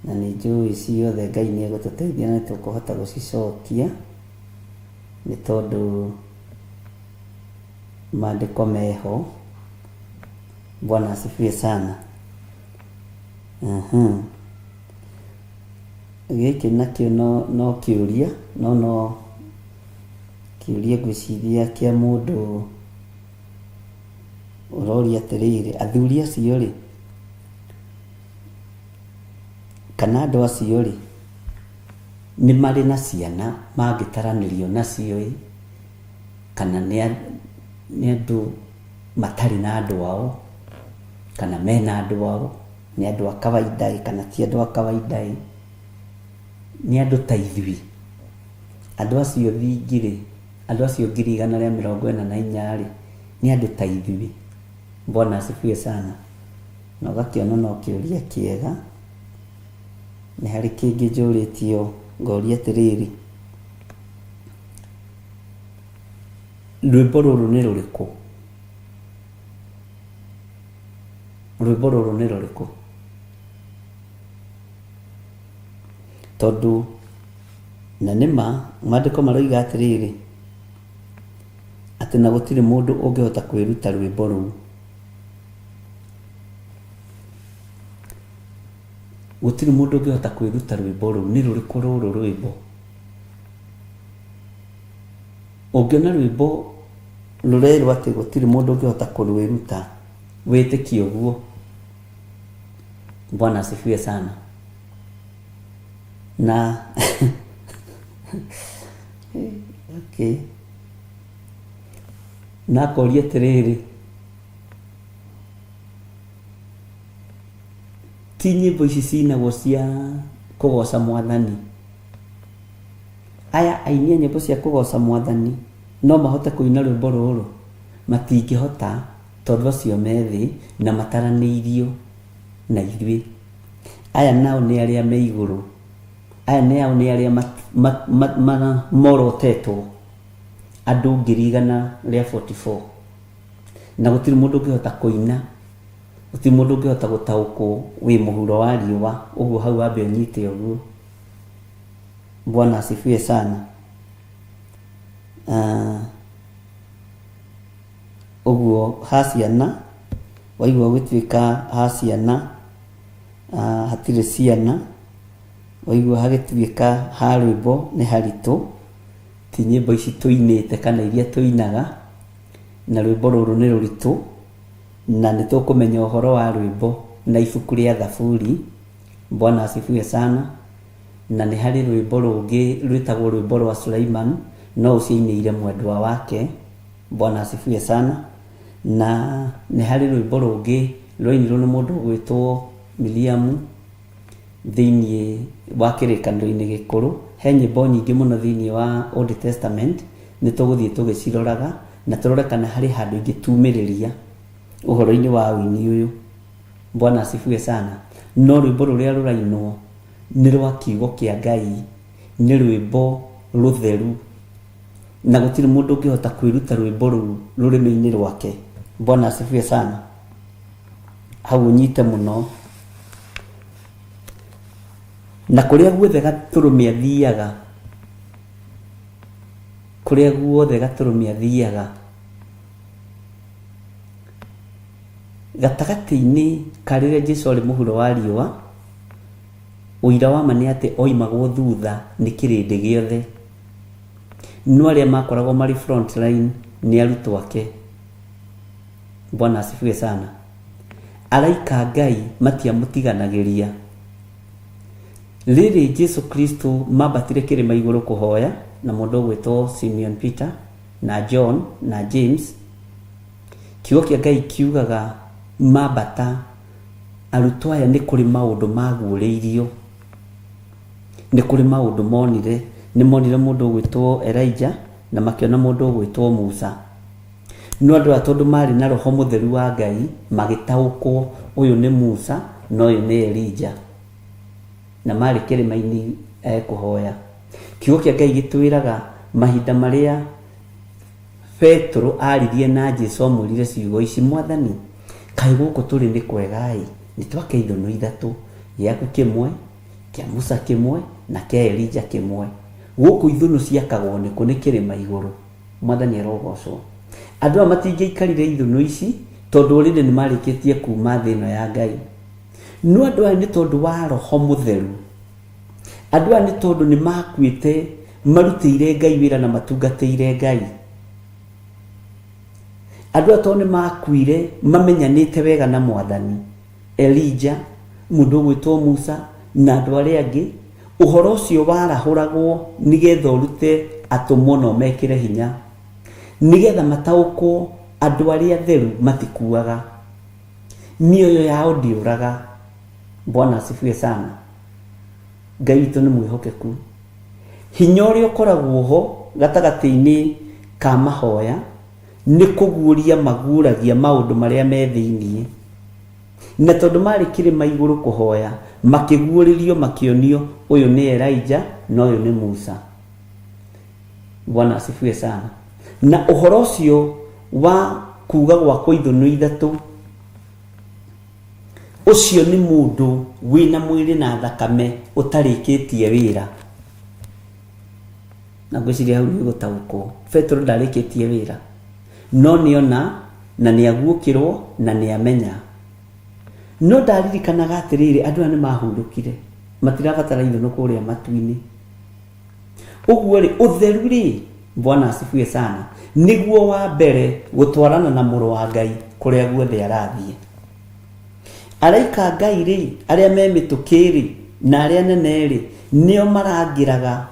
na nĩ njũĩ ciothe Ngai nĩ egũtũteithia na nĩ tũkũhota gũcicokia, nĩ tondũ maandĩko meho. Bwana asifiwe sana. Gĩkĩ nakĩo no kĩũria, no kĩũria ngwĩciria kĩa mũndũ ũroria atĩrĩrĩ, athuri acio rĩ, kana andũ acio rĩ, nĩ marĩ na ciana mangĩtaranĩrio nacio ĩ, kana nĩ andũ matarĩ na andũ ao, kana mena andũ ao, nĩ andũ a kawaida ĩ, kana ti andũ a kawaida ĩ, nĩ andũ ta ithuĩ. Andũ acio thingi rĩ, andũ acio 144,000 rĩ, nĩ andũ ta ithuĩ. Bwana asifiwe sana. Na ũgakĩona no kĩũria kĩega. Nĩ harĩ kĩngĩ njũrĩtio ngoria atĩrĩrĩ, rwĩmbo rũrũ nĩ rũrĩkũ? Rwĩmbo rũrũ nĩ rũrĩkũ? Tondũ na nĩ ma maandĩko maroiga atĩrĩrĩ, atĩ na gũtirĩ mũndũ ũngĩhota kwĩruta rwĩmbo rũu. Gũtirĩ mũndũ ũngĩhota kwĩruta rwĩmbo rũu. Nĩ rũrĩkũ rũrũ rwĩmbo? Ũngĩona rwĩmbo rũrerwo atĩ gũtirĩ mũndũ ũngĩhota kũrwĩruta, wĩtĩkie ũguo. Bwana asifiwe sana. Na okay. Na akoria atĩrĩrĩ, ti nyĩmbo ici cinagwo cia kũgoca mwathani? Aya aini a nyĩmbo cia kũgoca mwathani no mahote kũina rwĩmbo rũrũ? Matingĩhota, tondũ acio me thĩ na mataranĩirio na ithuĩ. Aya nao nĩ arĩa me igũrũ. Aya nao nĩ arĩa morotetwo, andũ 144,000. Na gũtirĩ mũndũ ũngĩhota kũina, gũtirĩ mũndũ ũngĩhota gũtaũkwo wĩ mũhuro wa riũa, ũguo hau wambe ũnyite ũguo. Bwana asifiwe sana. Ũguo ha ciana, waigua gũtuĩka ha ciana, hatirĩ ciana, waigua hagĩtuĩka ha rwĩmbo nĩ haritũ, ti nyĩmbo ici tũinĩte kana iria tũinaga, na rwĩmbo rũrũ nĩ rũritũ, na nĩ tũkũmenya ũhoro wa rwĩmbo na ibuku rĩa Thaburi. Bwana asifiwe sana. Na nĩ harĩ rwĩmbo rũngĩ rwĩtagwo rwĩmbo rwa Suleiman, no ũcio ainĩire mwendwa wake. Bwana asifiwe sana. Na nĩ harĩ rwĩmbo rũngĩ rwainirwo nĩ mũndũ ũgwĩtwo Miriamu thĩinĩ wa kĩrĩkanĩro-inĩ gĩkũrũ. He nyĩmbo nyingĩ mũno thĩinĩ wa Old Testament Nĩ tũgũthiĩ tũgĩciroraga na tũrore kana harĩ handũ ingĩtumĩrĩria ũhoro-inĩ wa ũini ũyũ. Bwana asifiwe sana. No rwĩmbo rũrĩa rũrainwo nĩ rwa kiugo kĩa Ngai, nĩ rwĩmbo rũtheru, na gũtirĩ mũndũ ũngĩhota kwĩruta rwĩmbo rũu rũrĩmĩ-inĩ rwake. Bwana asifiwe sana. Hau ũnyite mũno. Na kũrĩa guothe Gatũrũme athiaga, kũrĩa guothe Gatũrũme athiaga, gatagatĩ-inĩ ka rĩrĩa Jesu arĩ mũhuro wa riũa, ũira wa ma nĩ atĩ oimagwo thutha nĩ kĩrĩndĩ gĩothe. No arĩa makoragwo marĩ front line nĩ arutwo ake. Bwana asifiwe sana. Araika a Ngai matiamũtiganagĩria. Rĩrĩ Jesu Kristo mambatire kĩrĩma igũrũ kũhoya na mũndũ ũgwĩtwo Simeon Peter na John na James, kiugo kĩa Ngai kiugaga mambata arutwo aya nĩ kũrĩ maũndũ maguũrĩirio, nĩ kũrĩ maũndũ monire. Nĩ monire mũndũ ũgwĩtwo Elijah na makĩona mũndũ ũgwĩtwo Musa. No andũ aya tondũ maarĩ na roho mũtheru wa Ngai magĩtaũkwo ũyũ nĩ Musa na ũyũ nĩ Elija. Na maarĩ kĩrĩma-inĩ kũhoya. Kiugo kĩa Ngai gĩtwĩraga mahinda marĩa Petero aaririe na Jesu amwĩrire ciugo ici, Mwathani, kaĩ gũkũ tũrĩ nĩ kwega-ĩ! Nĩ twake ithũnũ ithatũ, gĩaku kĩmwe, kĩa Musa kĩmwe, na kĩa Elija kĩmwe. Gũkũ ithũnũ ciakagwo nĩ kũ? Nĩ kĩrĩma igũrũ. Mwathani arogocwo. Andũ aya matingĩaikarire ithũnũ ici tondũ already nĩ marĩkĩtie kuuma thĩ ĩno ya Ngai. No andũ aya nĩ tondũ wa Roho Mũtheru, andũ aya nĩ tondũ nĩ makuĩte marutĩire Ngai wĩra na matungatĩire Ngai. Andũ aya tondũ nĩ makuire mamenyanĩte wega na Mwathani, Elija, mũndũ ũgwĩtwo Musa na andũ arĩa angĩ, ũhoro ũcio warahũragwo nĩgetha ũrute atũmwo na ũmekĩre hinya, nĩgetha mataũkwo andũ arĩa atheru matikuaga, mĩoyo yao ndĩũraga. Bwana asifiwe sana. Ngai witũ nĩ mwĩhokeku. Hinya ũrĩa ũkoragwo ho gatagatĩ-inĩ ka mahoya nĩ kũguũria maguũragia maũndũ marĩa me thĩinĩ. Na tondũ maarĩ kĩrĩma igũrũ kũhoya, makĩguũrĩrio makĩonio ũyũ nĩ Elija na ũyũ nĩ Musa. Bwana asifiwe sana. Na ũhoro ũcio wa kuga gwakwo ithũnũ ithatũ, Ũcio nĩ mũndũ wĩna mwĩrĩ na thakame ũtarĩkĩtie wĩra. Na ngwĩciria hau nĩ ũgũtaũkwo. Petero ndarĩkĩtie wĩra. No nĩona na nĩaguũkĩrwo na nĩamenya. No ndaririkanaga atĩrĩrĩ, andũ aya nĩ mahurũkire. Matirabatara ithũnũ kũrĩa matu-inĩ. Ũguo rĩ, ũtheru rĩ, Bwana asifiwe sana, nĩguo wa mbere gũtwarana na mũrũ wa Ngai kũrĩa guothe arathiĩ. Araika a Ngai rĩ, arĩa me mĩtũkĩ rĩ, na arĩa anene rĩ, nĩo marangĩraga,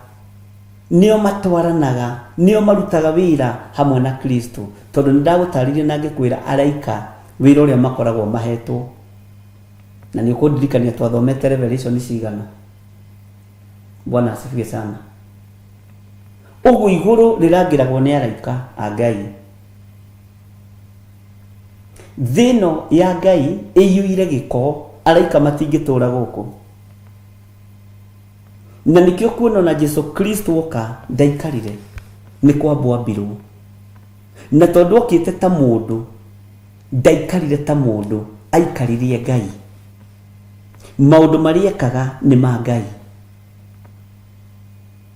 nĩo matwaranaga, nĩo marutaga wĩra hamwe na Kristo. Tondũ nĩ ndagũtarĩria na ngĩkwĩra araika wĩra ũrĩa makoragwo mahetwo. Na nĩ ũkũndirikania twathomete Revelation cigana? Bwana asifiwe sana. Ũguo igũrũ rĩrangĩragwo nĩ araika a Ngai. Thĩ ĩno ya Ngai ĩiyũire gĩko, araika matingĩtũra gũkũ. Na nĩkĩo kuona ona Jesu Kristo oka ndaikarire, nĩ kwambwo ambirwo. Na tondũ okĩte ta mũndũ, ndaikarire ta mũndũ, aikaririe Ngai. Maũndũ marĩa ekaga nĩ ma Ngai.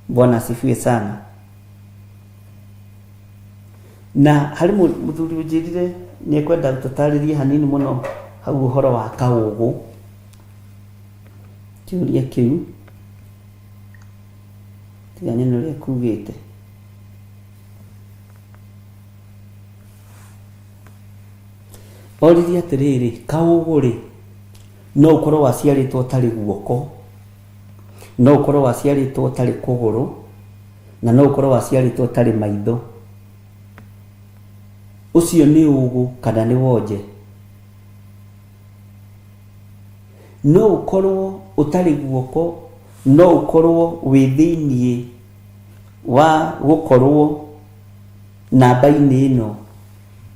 Bwana asifiwe sana. Na harĩ mũthuri ũnjĩrire nĩ ekwenda tũtarĩrie hanini mũno hau ũhoro wa kaũgũ. Kĩũria kĩu tiga nyone ũrĩa kugĩte. Oririe atĩrĩrĩ, kaũgũ-rĩ, no ũkorwo waciarĩtwo ũtarĩ guoko, no ũkorwo waciarĩtwo ũtarĩ kũgũrũ, na no ũkorwo waciarĩtwo ũtarĩ maitho. Ũcio nĩ ũgũ kana nĩ wonje? No ũkorwo ũtarĩ guoko, no ũkorwo wĩ thĩiniĩ wa gũkorwo. Namba-inĩ ĩno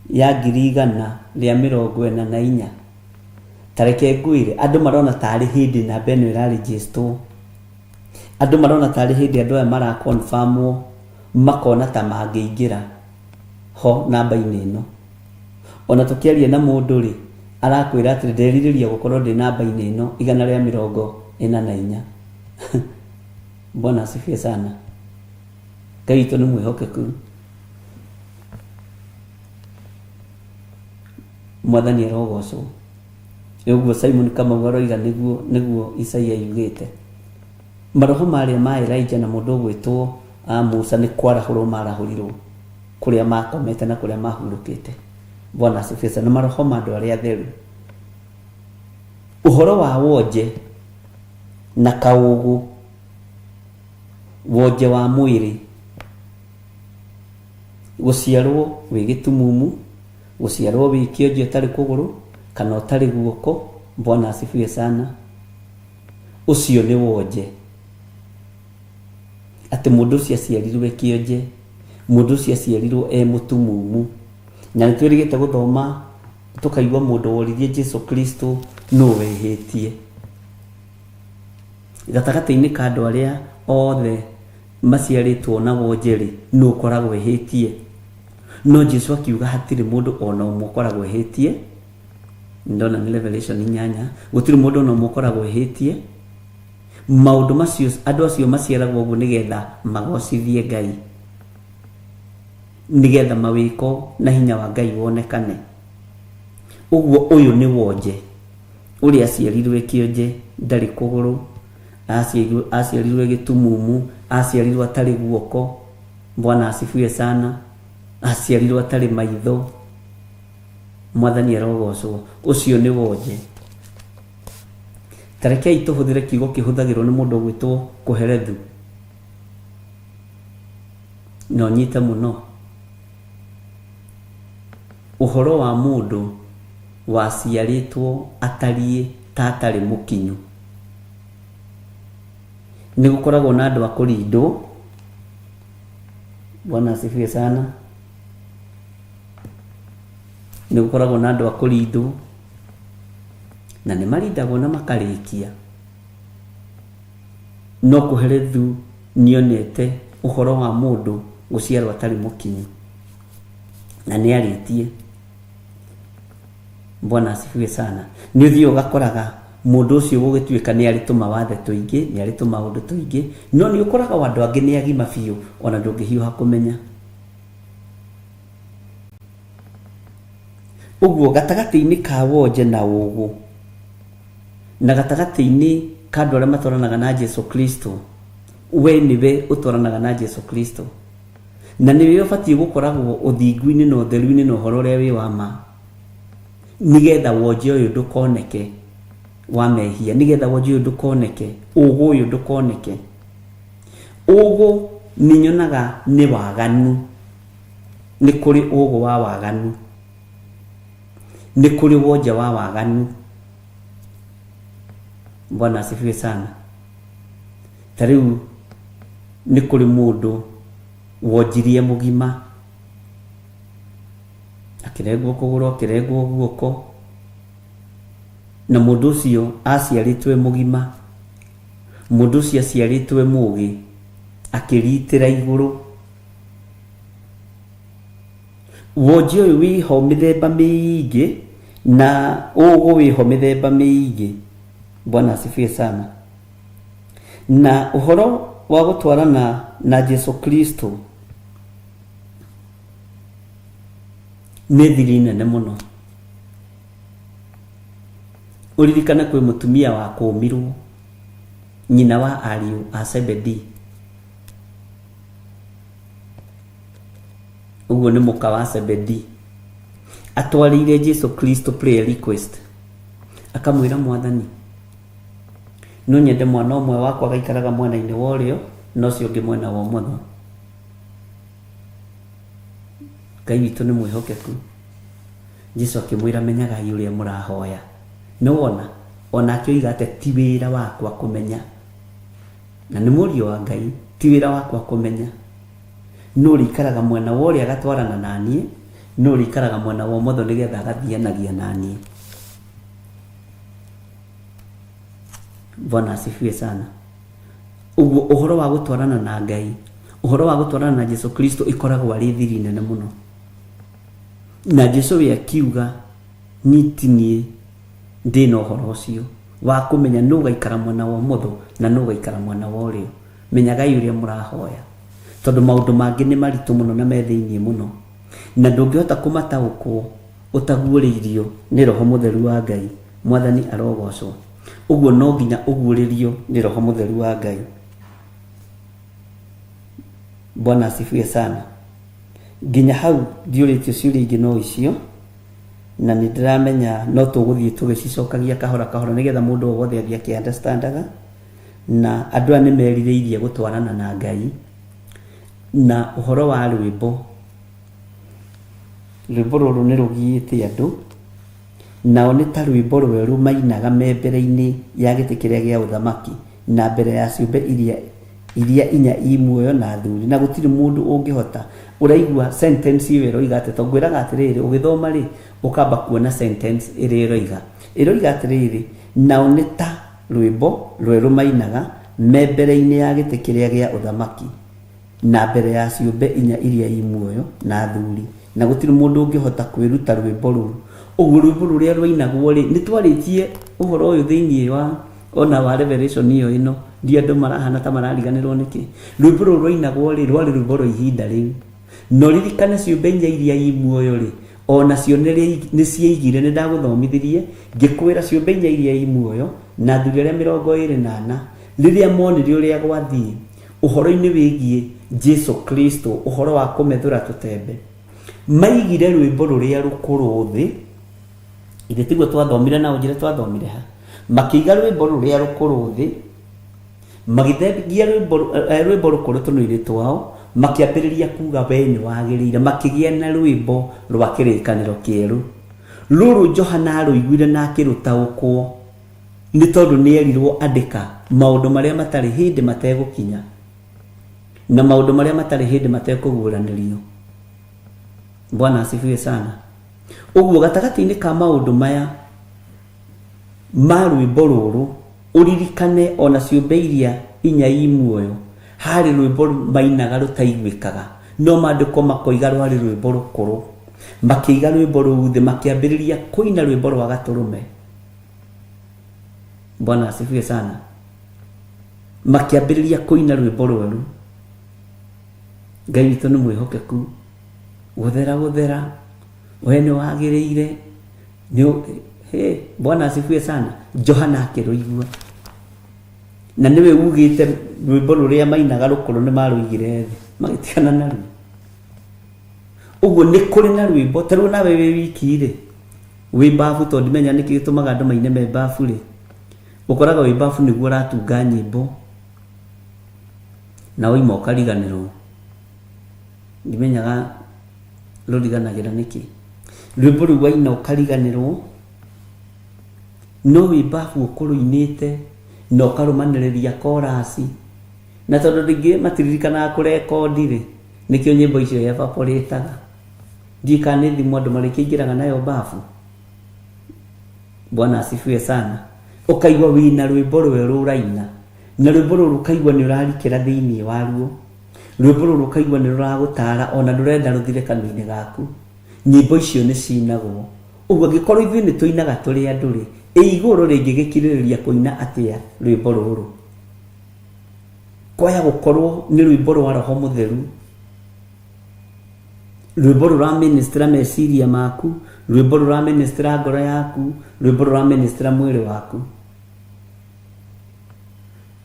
ya 144,000. Ta reke ngwĩre, andũ marona tarĩ hĩndĩ namba ĩno ĩrarĩnjĩstwo, andũ marona tarĩ hĩndĩ andũ aya marakonfamwo, makona ta mangĩingĩra ho namba-inĩ ĩno. Ona tũkĩaria na mũndũ rĩ, arakwĩra atĩ nderirĩria gũkorwo ndĩ namba-inĩ ĩno 144. Bwana asifiwe sana. Ngai witũ nĩ mwĩhokeku. Mwathani arogocwo. Ũguo Simon Kamau aroiga nĩguo nĩguo Isaia yugĩte. Maroho marĩa ma Elijah na mũndũ ũgwĩtwo Musa nĩ kwarahũrwo marahũrirwo kũrĩa makomete na kũrĩa mahurũkĩte. Bwana asifiwe sana. Maroho ma andũ arĩa atheru. Ũhoro wa wonje na kaũgũ, wonje wa mwĩrĩ, gũciarwo wĩ gĩtumumu, gũciarwo wĩ kĩonje ũtarĩ kũgũrũ kana ũtarĩ guoko. Bwana asifiwe sana. Ũcio nĩ wonje, atĩ mũndũ ũcio aciarirwo e kĩonje, mũndũ ũcio aciarirwo e mũtumumu. Na nĩ twĩrĩgĩte gũthoma tũkaigua mũndũ woririe Jesu Kristo nũ wehĩtie gatagatĩ-inĩ ka andũ arĩa othe maciarĩtwo na wonje rĩ, nũ ũkoragwo ehĩtie? No Jesu akiuga hatirĩ mũndũ ona ũmwe ũkoragwo ehĩtie. Ndona nĩ Revelation 8, gũtirĩ mũndũ ona ũmwe ũkoragwo ehĩtie. Maũndũ macio andũ acio maciaragwo ũguo nĩgetha magocithie Ngai, nĩgetha mawĩko na hinya wa Ngai wonekane. Ũguo ũyũ nĩ wonje, ũrĩa aciarirwo e kĩonje, ndarĩ kũgũrũ, aciarirwo e gĩtumumu, aciarirwo atarĩ guoko. Bwana asifiwe sana. Aciarirwo atarĩ maitho. Mwathani arogocwo. Ũcio nĩ wonje. Ta rekei tũhũthĩre kiugo kĩhũthagĩrwo nĩ mũndũ ũgwĩtwo Kohelethu, na ũnyite mũno. Ũhoro wa mũndũ waciarĩtwo atariĩ ta atarĩ mũkinyu. Nĩ gũkoragwo na andũ a kũrindwo. Bwana asifiwe sana. Nĩ gũkoragwo na andũ a kũrindwo, na nĩ marindagwo na makarĩkia. No Kohelethu nĩonete ũhoro wa mũndũ gũciarwo atarĩ mũkinyu, na nĩ arĩtie. Bwana asifiwe sana. Nĩ ũthiĩ ũgakoraga mũndũ ũcio gũgĩtuĩka nĩ arĩ tũmawathe tũingĩ, nĩ arĩ tũmaũndũ tũingĩ, no nĩ ũkoraga andũ angĩ nĩ agima biũ, ona ndũngĩhiũha kũmenya. Ũguo gatagatĩ-inĩ ka wonje na ũgũ, na gatagatĩ-inĩ ka andũ arĩa matwaranaga na Jesu Kristo, we nĩwe ũtwaranaga na Jesu Kristo, na nĩwe ũbatiĩ gũkoragwo ũthingu-inĩ na ũtheru-inĩ na ũhoro ũrĩa wĩ wa ma, nĩgetha wonje ũyũ ndũkoneke wa mehia, nĩgetha wonje ũyũ ndũkoneke, ũgũ ũyũ ndũkoneke. Ũgũ nĩ nyonaga nĩ waganu, nĩ kũrĩ ũgũ wa waganu, nĩ kũrĩ wonje wa waganu. Bwana asifiwe sana. Ta rĩu nĩ kũrĩ mũndũ wonjirie mũgima, akĩrengwo kũgũrũ, akĩrengwo guoko, na mũndũ ũcio aciarĩtwo e mũgima, mũndũ ũcio aciarĩtwo e mũgĩ, akĩritĩra igũrũ. Wonje ũyũ wĩho mĩthemba mĩingĩ, na ũgũ wĩho mĩthemba mĩingĩ. Bwana asifiwe sana. Na ũhoro wa gũtwarana na Jesu Kristo nĩ thiri nene mũno. Ũririkane kwĩ mũtumia wa kũmirwo, nyina wa ariũ a Zebedee. Ũguo nĩ mũka wa Zebedee. Atwarĩire Jesu Kristo prayer request, akamwĩra Mwathani, no nyende mwana ũmwe wakwa agaikaraga mwena-inĩ wa ũrĩo na ũcio ũngĩ mwena wa ũmotho. Ngai witũ nĩ mwĩhokeku. Jesu akĩmwĩra menyagai ũrĩa mũrahoya. Nĩ wona onake oiga atĩ ti wĩra wakwa kũmenya, na nĩ mũriũ wa Ngai, ti wĩra wakwa kũmenya. Nũ ũrĩikaraga mwena wa ũrĩa agatwarana na niĩ, nũ ũrĩikaraga mwena wa ũmotho nĩgetha agathianagia na niĩ. Bwana asifiwe sana. Ũguo ũhoro wa gũtwarana na Ngai, ũhoro wa gũtwarana na Jesu Kristo ĩkoragwo arĩ thiri nene mũno. Na Jesu we akiuga, niĩ ti niĩ ndĩ na ũhoro ũcio wa kũmenya nũ ũgaikara mwena wa ũmotho na nũ ũgaikara mwena wa ũrĩo. Menyagai ũrĩa mũrahoya, tondũ maũndũ mangĩ nĩ maritũ mũno na me thĩinĩ mũno, na ndũngĩhota kũmataũkwo ũtaguũrĩirio nĩ Roho Mũtheru wa Ngai. Mwathani arogocwo. Ũguo no nginya ũguũrĩrio nĩ Roho Mũtheru wa Ngai. Bwana asifiwe sana. Nginya hau ndiũrĩtio ciũria ingĩ no icio, na nĩ ndĩramenya no tũgũthiĩ tũgĩcicokagia kahora kahora nĩgetha mũndũ o wothe athiĩ akĩ-understandaga. Na andũ aya nĩ merirĩirie gũtwarana na Ngai. Na ũhoro wa rwĩmbo, rwĩmbo rũrũ nĩ rũgiĩte andũ, nao nĩ ta rwĩmbo rwerũ mainaga me mbere-inĩ ya gĩtĩ kĩrĩa gĩa ũthamaki na mbere ya ciũmbe iria inya i muoyo na athuri, na gũtirĩ mũndũ ũngĩhota. Ũraigua sentence ĩyo ĩroiga atĩ, tondũ ngwĩraga atĩrĩrĩ, ũgĩthoma rĩ, ũkamba kuona sentence ĩrĩa ĩroiga. Ĩroiga atĩrĩrĩ, nao nĩ ta rwĩmbo rwerũ mainaga me mbere-inĩ ya gĩtĩ kĩrĩa gĩa ũthamaki na mbere ya ciũmbe inya iria i muoyo na athuri, na gũtirĩ mũndũ ũngĩhota kwĩruta rwĩmbo rũu. Ũguo rwĩmbo rũrĩa rwainagwo rĩ, nĩ twarĩtie ũhoro ũyũ thĩinĩ wa ona wa Revelation ĩyo ĩno, ndi andũ marahana ta marariganĩrwo nĩkĩ. Rwĩmbo rũrũ rwainagwo rĩ, rwarĩ rwĩmbo rwa ihinda rĩu. Na ũririkane ciũmbe inya iria i muoyo rĩ, ona cio nĩ ciaigire, nĩ ndagũthomithirie ngĩkwĩra ciũmbe inya iria i muoyo na athuri arĩa 24, rĩrĩa monire ũrĩa gwathiĩ ũhoro-inĩ wĩgiĩ Jesu Kristo, ũhoro wa kũmethũra tũtembe, maigire rwĩmbo rũrĩa rũkũrũ thĩ. Ithe tiguo twathomire na ũnjĩre twathomire ha. Makĩiga rwĩmbo rũrĩa rũkũrũ thĩ, magĩthengia rwĩmbo rũkũrũ tũnua-inĩ twao, makĩambĩrĩria kuga we nĩ wagĩrĩire, makĩgĩa na rwĩmbo rwa kĩrĩkanĩro kĩerũ. Rũrũ Johana arũiguire na akĩrũtaũkwo, nĩ tondũ nĩ erirwo andĩka maũndũ marĩa matarĩ hĩndĩ mategũkinya na maũndũ marĩa matarĩ hĩndĩ matekũguũranĩrio. Bwana asifiwe sana. Ũguo gatagatĩ-inĩ ka maũndũ maya ma rwĩmbo rũrũ, ũririkane ona ciũmbe iria inya i muoyo, harĩ rwĩmbo mainaga rũtaiguĩkaga, no maandĩko makoiga rwarĩ rwĩmbo rũkũrũ. Makĩiga rwĩmbo rũu thĩ, makĩambĩrĩria kũina rwĩmbo rwa gatũrũme. Bwana asifiwe sana. Makĩambĩrĩria kũina rwĩmbo rwerũ. Ngai witũ nĩ mwĩhokeku, gũthera gũthera, we nĩ wagĩrĩire. Bwana asifiwe sana. Johana akĩrũigua, na nĩwe ugĩte rwĩmbo rũrĩa mainaga rũkũrũ nĩ marũigire thĩ, magĩtigana naruo. Ũguo nĩ kũrĩ na rwĩmbo, ta rĩu nawe wĩ wiki rĩ, wĩ babu, tondũ ndimenya nĩkĩ gĩtũmaga andũ maine me babu rĩ, ũkoraga wĩ babu nĩguo ũratunga nyĩmbo na waima ũkariganĩrwo. Ndimenyaga rũriganagĩra nĩkĩ. Rwĩmbo rũu waina ũkariganĩrwo, no wĩ babu ũkũrũinĩte na ũkarũmanĩrĩria chorus, na tondũ rĩngĩ matiririkanaga kũrekondi rĩ, nĩkĩo nyĩmbo icio evaporĩtaga. Ndiũĩ kana nĩ thimũ andũ marĩkĩingĩraga nayo babu. Bwana asifiwe sana. Ũkaigua wĩna rwĩmbo rwerũ ũraina, na rwĩmbo rũrũ ũkaigua nĩ ũrarikĩra thĩinĩ waruo. Rwĩmbo rũrũ ũkaigua nĩ rũragũtara, ona ndũrenda rũthire kanua-inĩ gaku. Nyĩmbo icio nĩ cinagwo. Ũguo angĩkorwo ithuĩ nĩ tũinaga tũrĩ andũ rĩ, ĩ igũrũ rĩngĩgĩkirĩrĩria kũina atĩa rwĩmbo rũrũ? Kwaya gũkorwo nĩ rwĩmbo rwa Roho Mũtheru, rwĩmbo rũraministra meciria maku, rwĩmbo rũraministra ngoro yaku, rwĩmbo rũraministra mwĩrĩ waku.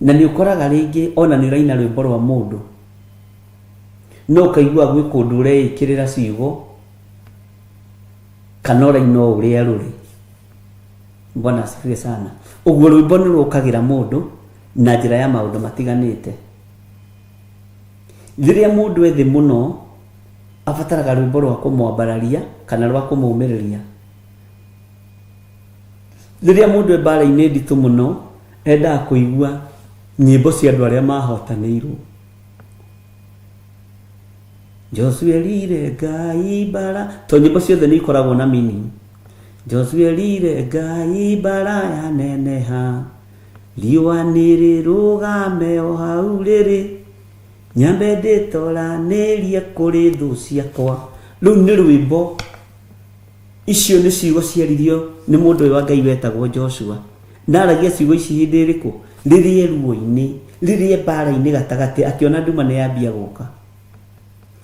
Na nĩ ũkoraga rĩngĩ ona nĩ ũraina rwĩmbo rwa mũndũ, no ũkaigua gwĩ kũndũ ũreĩkĩrĩra ciugo kana ũraina o ũrĩa rũrĩ. Bwana asifiwe sana. Ũguo rwĩmbo nĩ rũkagĩra mũndũ na njĩra ya maũndũ matiganĩte. Rĩrĩa mũndũ ethĩ mũno abataraga rwĩmbo rwa kũmwambararia kana rwa kũmũmĩrĩria. Rĩrĩa mũndũ e mbara-inĩ nditũ mũno endaga kũigua nyĩmbo cia andũ arĩa mahotanĩirwo. Joshua erire Ngai mbara, to nyĩmbo ciothe nĩ ikoragwo na meaning. Joshua erire Ngai mbara yaneneha, riũa nĩrĩrũgame o hau rĩrĩ, nyambe ndĩtoranĩrie kũrĩ thũ ciakwa. Rũu nĩ rwĩmbo. Icio nĩ ciugo ciaririo nĩ mũndũ ũyũ wa Ngai wetagwo Joshua. Na aragia ciugo ici hĩndĩ ĩrĩkũ? Rĩrĩa e ruo-inĩ, rĩrĩa e mbara-inĩ gatagatĩ, akĩona nduma nĩ yambia gũka.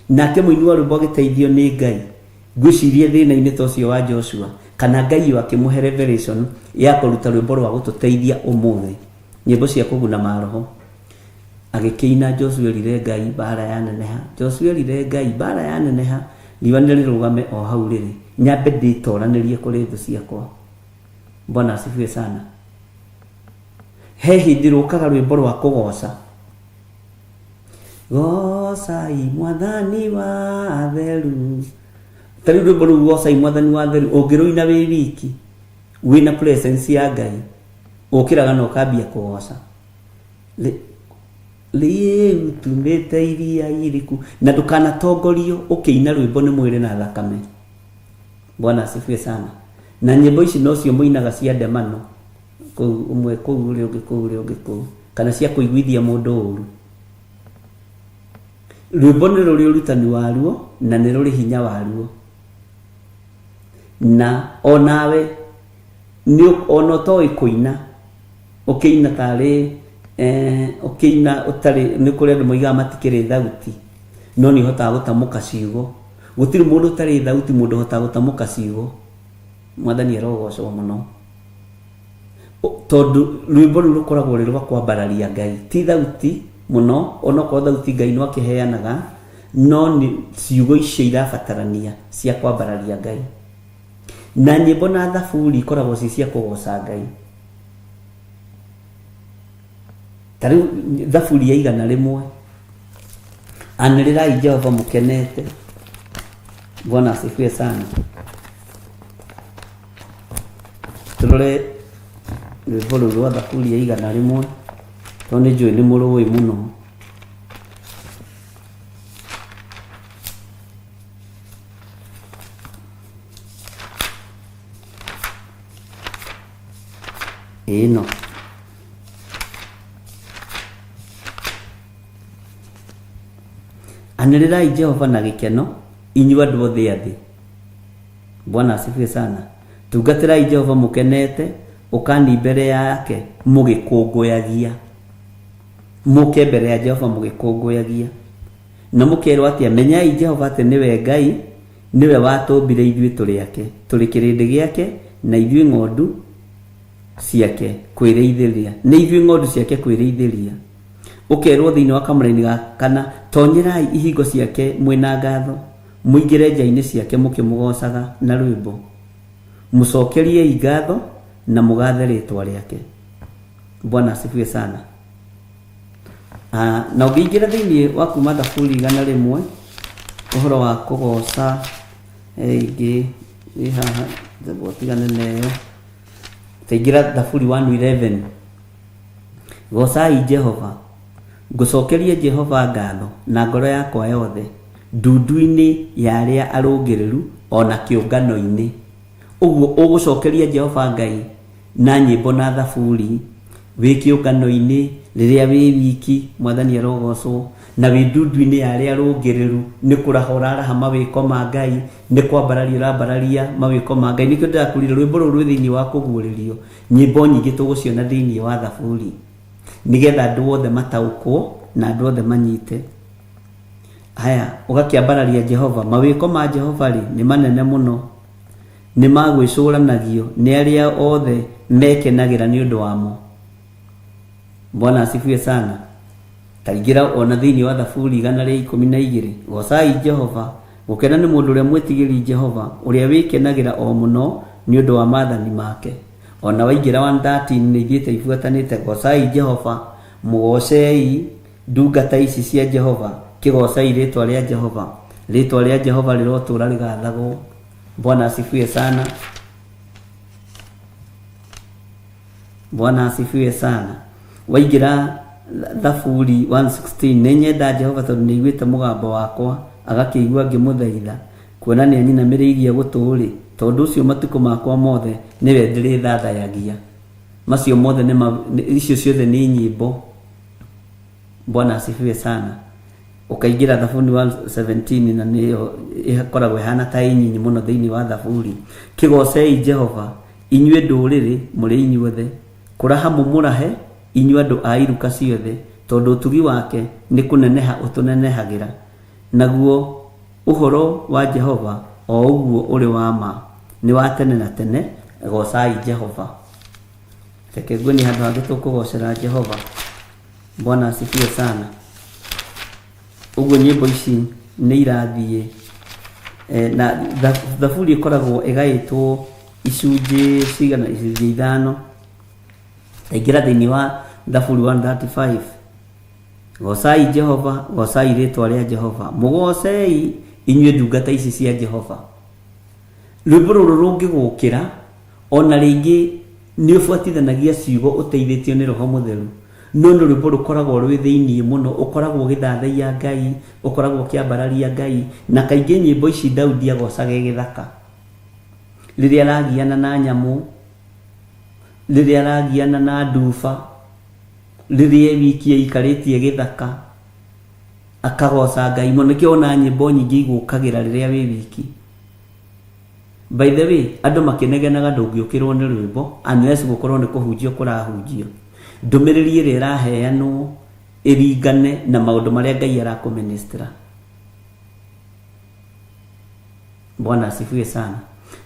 Nake mũini wa rwĩmbo agĩteithio nĩ Ngai, ngwĩciria thĩna-inĩ ta ũcio wa Joshua, kana Ngai ũyũ akĩmũhe revelation ya kũruta rwĩmbo rwa gũtũteithia ũmũthĩ, nyĩmbo cia kũguna maroho. Agĩkĩina Joshua erire Ngai mbara yaneneha, Joshua erire Ngai mbara yaneneha, riũa nĩrĩrũgame o hau rĩrĩ, nyambe ndĩtoranĩrie kũrĩ thũ ciakwa. Bwana asifiwe sana. He hĩndĩ rũkaga rwĩmbo rwa kũgoca. Gocai mwathani wa atheru. Ta rĩu rwĩmbo rũu gocai mwathani wa atheru ũngĩrũina wĩ wiki wĩna presence ya Ngai ũkĩraga na ũkambia kũgoca. Rĩu tumĩte iria iriku na ndũkanatongorio ũkĩina rwĩmbo nĩ mwĩrĩ na thakame. Bwana asifiwe sana. Na nyĩmbo ici nocio mũinaga cia ndemano kũu ũmwe kũu ũrĩa ũngĩ kũu ũrĩa ũngĩ kũu kana cia kũiguithia mũndũ ũru. Rwĩmbo nĩ rũrĩ ũrutani waruo na nĩ rũrĩ hinya waruo. Na onawe nĩ ona ũtoĩ kũina ũkĩina tarĩ eh, ũkĩina ũtarĩ nĩ kũrĩ andũ moigaga matikĩrĩ thauti no nĩ ũhotaga gũtamũka ciugo. Gũtirĩ mũndũ ũtarĩ thauti mũndũ ũhotaga gũtamũka ciugo. Mwathani arogocwo mũno. Tondũ rwĩmbo rũu rũkoragwo rwĩ rwa kwambararia Ngai, ti thauti mũno, onokorwo thauti Ngai no akĩheanaga, no nĩ ciugo icio irabatarania cia kwambararia Ngai. Na nyĩmbo na thaburi ikoragwo ci cia kũgoca Ngai. Ta rĩu thaburi ya 101, anĩrĩrai Jehova mũkenete. Bwana asifiwe sana. Tũrore rwĩmbo rũu rwa thaburi ya 101, tondũ nĩ njũĩ nĩ mũrũĩ mũno. Ĩno. Anĩrĩrai Jehova na gĩkeno, inyuĩ andũ othe a thĩ. Bwana asifiwe sana. Tungatĩrai Jehova mũkenete, ũkani mbere yake mũgĩkũngũyagia. Mũke mbere ya Jehova mũgĩkũngũyagia. Na mũkerwo atĩa? Menyai Jehova atĩ nĩwe Ngai, nĩwe watũmbire ithuĩ tũrĩ ake, tũrĩ kĩrĩndĩ gĩake, na ithuĩ ng'ondu ciake kwĩrĩithĩria. Nĩ ithuĩ ng'ondu ciake kwĩrĩithĩria. Ũkerwo thĩinĩ wa kamũraini ga kana, tonyerai ihingo ciake mwĩna ngatho, mũingĩre nja-inĩ ciake mũkĩmũgoocaga na rwĩmbo. Mũcokeriei ngatho na mũgathe rĩtwa rĩake. Bwana asifiwe sana. Ah, na ũngĩingĩra thĩinĩ wa kuma thaburi 101 ũhoro wa kũgoca ĩngĩ ĩ haha tigane na ĩyo taingĩra thaburi 111 gocai Jehova ngũcokerie Jehova ngatho na ngoro yakwa yothe ndundu-inĩ ya arĩa arũngĩrĩru ona kĩũngano-inĩ ũguo ũgũcokeria Jehova Ngai na nyĩmbo na thaburi wĩ kĩũngano-inĩ rĩrĩa wĩ wiki mwathani arogocwo na wĩ ndundu-inĩ ya arĩa arũngĩrĩru nĩ kũraha ũraraha mawĩko ma Ngai nĩ kwambararia ũrambararia mawĩko ma Ngai nĩkĩo ndĩrakwĩrire rwĩmbo rũrũ rwĩ thĩinĩ wa kũguũrĩrio nyĩmbo nyingĩ tũgũciona thĩinĩ wa thaburi nĩgetha andũ othe mataũkwo na andũ othe manyite. Haya, ũgakĩambararia Jehova mawĩko ma Jehova rĩ nĩ manene mũno nĩ magwĩcũranagio nĩ arĩa othe mekenagĩra nĩ ũndũ wamo. Bwana asifiwe sana. Taingĩra ona thĩinĩ wa thaburi 112 gocai Jehova gũkena nĩ mũndũ ũrĩa mwĩtigĩri Jehova ũrĩa wĩkenagĩra o mũno nĩ ũndũ wa maathani make. Ona waingĩra 113 nĩ ithiĩte ibuatanĩte gocai Jehova mũgocei ndungata ici cia Jehova kĩgocai rĩtwa rĩa Jehova rĩtwa rĩa Jehova rĩrotũra rĩgathagwo. Bwana asifiwe sana. Bwana asifiwe sana. Waingĩra thaburi 116 nĩ nyenda Jehova tondũ nĩ aiguĩte mũgambo wakwa agakĩigua ngĩmũthaitha, kuona nĩanyinamĩrĩirie gũtũ-rĩ, tondũ ũcio matukũ makwa mothe nĩwe ndĩrĩthathayagia. Macio mothe nĩ ma, icio ciothe nĩ nyĩmbo. Bwana asifiwe sana. Ũkaingĩra Thaburi 117 na nĩyo ĩkoragwo ĩhana ta ĩ nyinyi mũno thĩinĩ wa Thaburi. Kĩgocei Jehova, inyuĩ ndũrĩrĩ mũrĩ inyuothe, kũraha mũmũrahe, inyuĩ andũ a iruka ciothe, tondũ ũtugi wake nĩ kũneneha ũtũnenehagĩra, naguo ũhoro wa Jehova o ũguo ũrĩ wa ma nĩ wa tene na tene. Gocai Jehova. Reke nguonie handũ hangĩ tũkũgocera Jehova. Bwana asifiwe sana. Ũguo nyĩmbo ici nĩ irathiĩ eh, na thaburi ĩkoragwo ĩgaĩtwo icunjĩ cigana icunjĩ ithano. Taingĩra thĩinĩ wa thaburi 135. Gocai Jehova, gocai rĩtwa rĩa Jehova, mũgocei inyuĩ ndungata ici cia Jehova. Rwĩmbo rũrũ rũngĩgũkĩra ona rĩngĩ nĩ ũbuatithanagia ciugo ũteithĩtio nĩ Roho Mũtheru, no nĩ rwĩmbo rũkoragwo rwĩ thĩinĩ mũno, ũkoragwo ũgĩthathaiya Ngai, ũkoragwo ũkĩambararia Ngai, na kaingĩ nyĩmbo ici Daudi agocaga e gĩthaka. Rĩrĩa aragiana na nyamũ, rĩrĩa aragiana na nduba, rĩrĩa e wiki aikarĩtie gĩthaka, akagoca Ngai mũno. Nĩkĩo wonaga nyĩmbo nyingĩ igũkagĩra rĩrĩa wĩ wiki. By the way, andũ makĩnegenaga ndũngĩũkĩrwo nĩ rwĩmbo unless gũkorwo nĩ kũhunjio kũrahunjio. Ndũmĩrĩri ĩrĩa ĩraheanwo ĩringane na maũndũ marĩa Ngai arakũministra. Bwana asifiwe sana.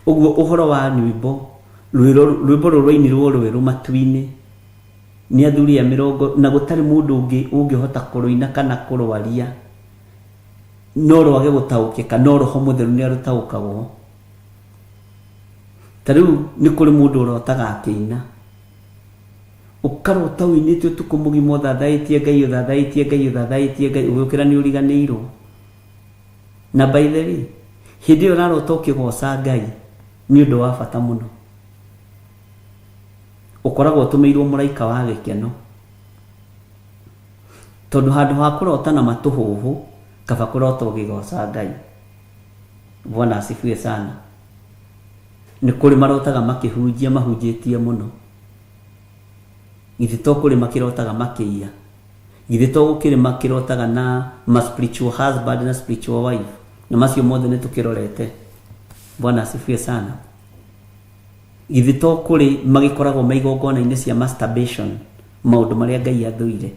Ũguo ũhoro wa nyĩmbo, rwĩmbo rũrũ rwainirwo rwerũ matu-inĩ nĩ athuri a mĩrongo na gũtarĩ mũndũ ũngĩ ũngĩhota kũrũina kana kũrwaria. No rwage gũtaũkĩka, no Roho Mũtheru nĩ arũtaũkagwo. Ta rĩu nĩ kũrĩ mũndũ ũrotaga akĩina. Ũkarota ũinĩte ũtukũ mũgima ũthathaĩtie Ngai, ũthathaĩtie Ngai, ũthathaĩtie Ngai, ũgĩũkĩra nĩ ũriganĩirwo. Na by the way, hĩndĩ ĩyo ũrarota ũkĩgoca Ngai nĩ ũndũ wa bata mũno. Ũkoragwo ũtũmĩirwo mũraika wa gĩkeno. Tondũ handũ ha kũrota na matũhũhũ, kaba kũrota ũgĩgoca Ngai. Bwana asifiwe sana. Nĩ kũrĩ marotaga makĩhunjia mahunjĩtie mũno. Githĩ to kũrĩ makĩrotaga makĩiya? Githĩ to gũkĩrĩ makĩrotaga na ma spiritual husband na spiritual wife? Na macio mothe nĩ tũkĩrorete. Bwana asifiwe sana. Githĩ to kũrĩ magĩkoragwo me igongona-inĩ cia masturbation, maũndũ marĩa Ngai athũire.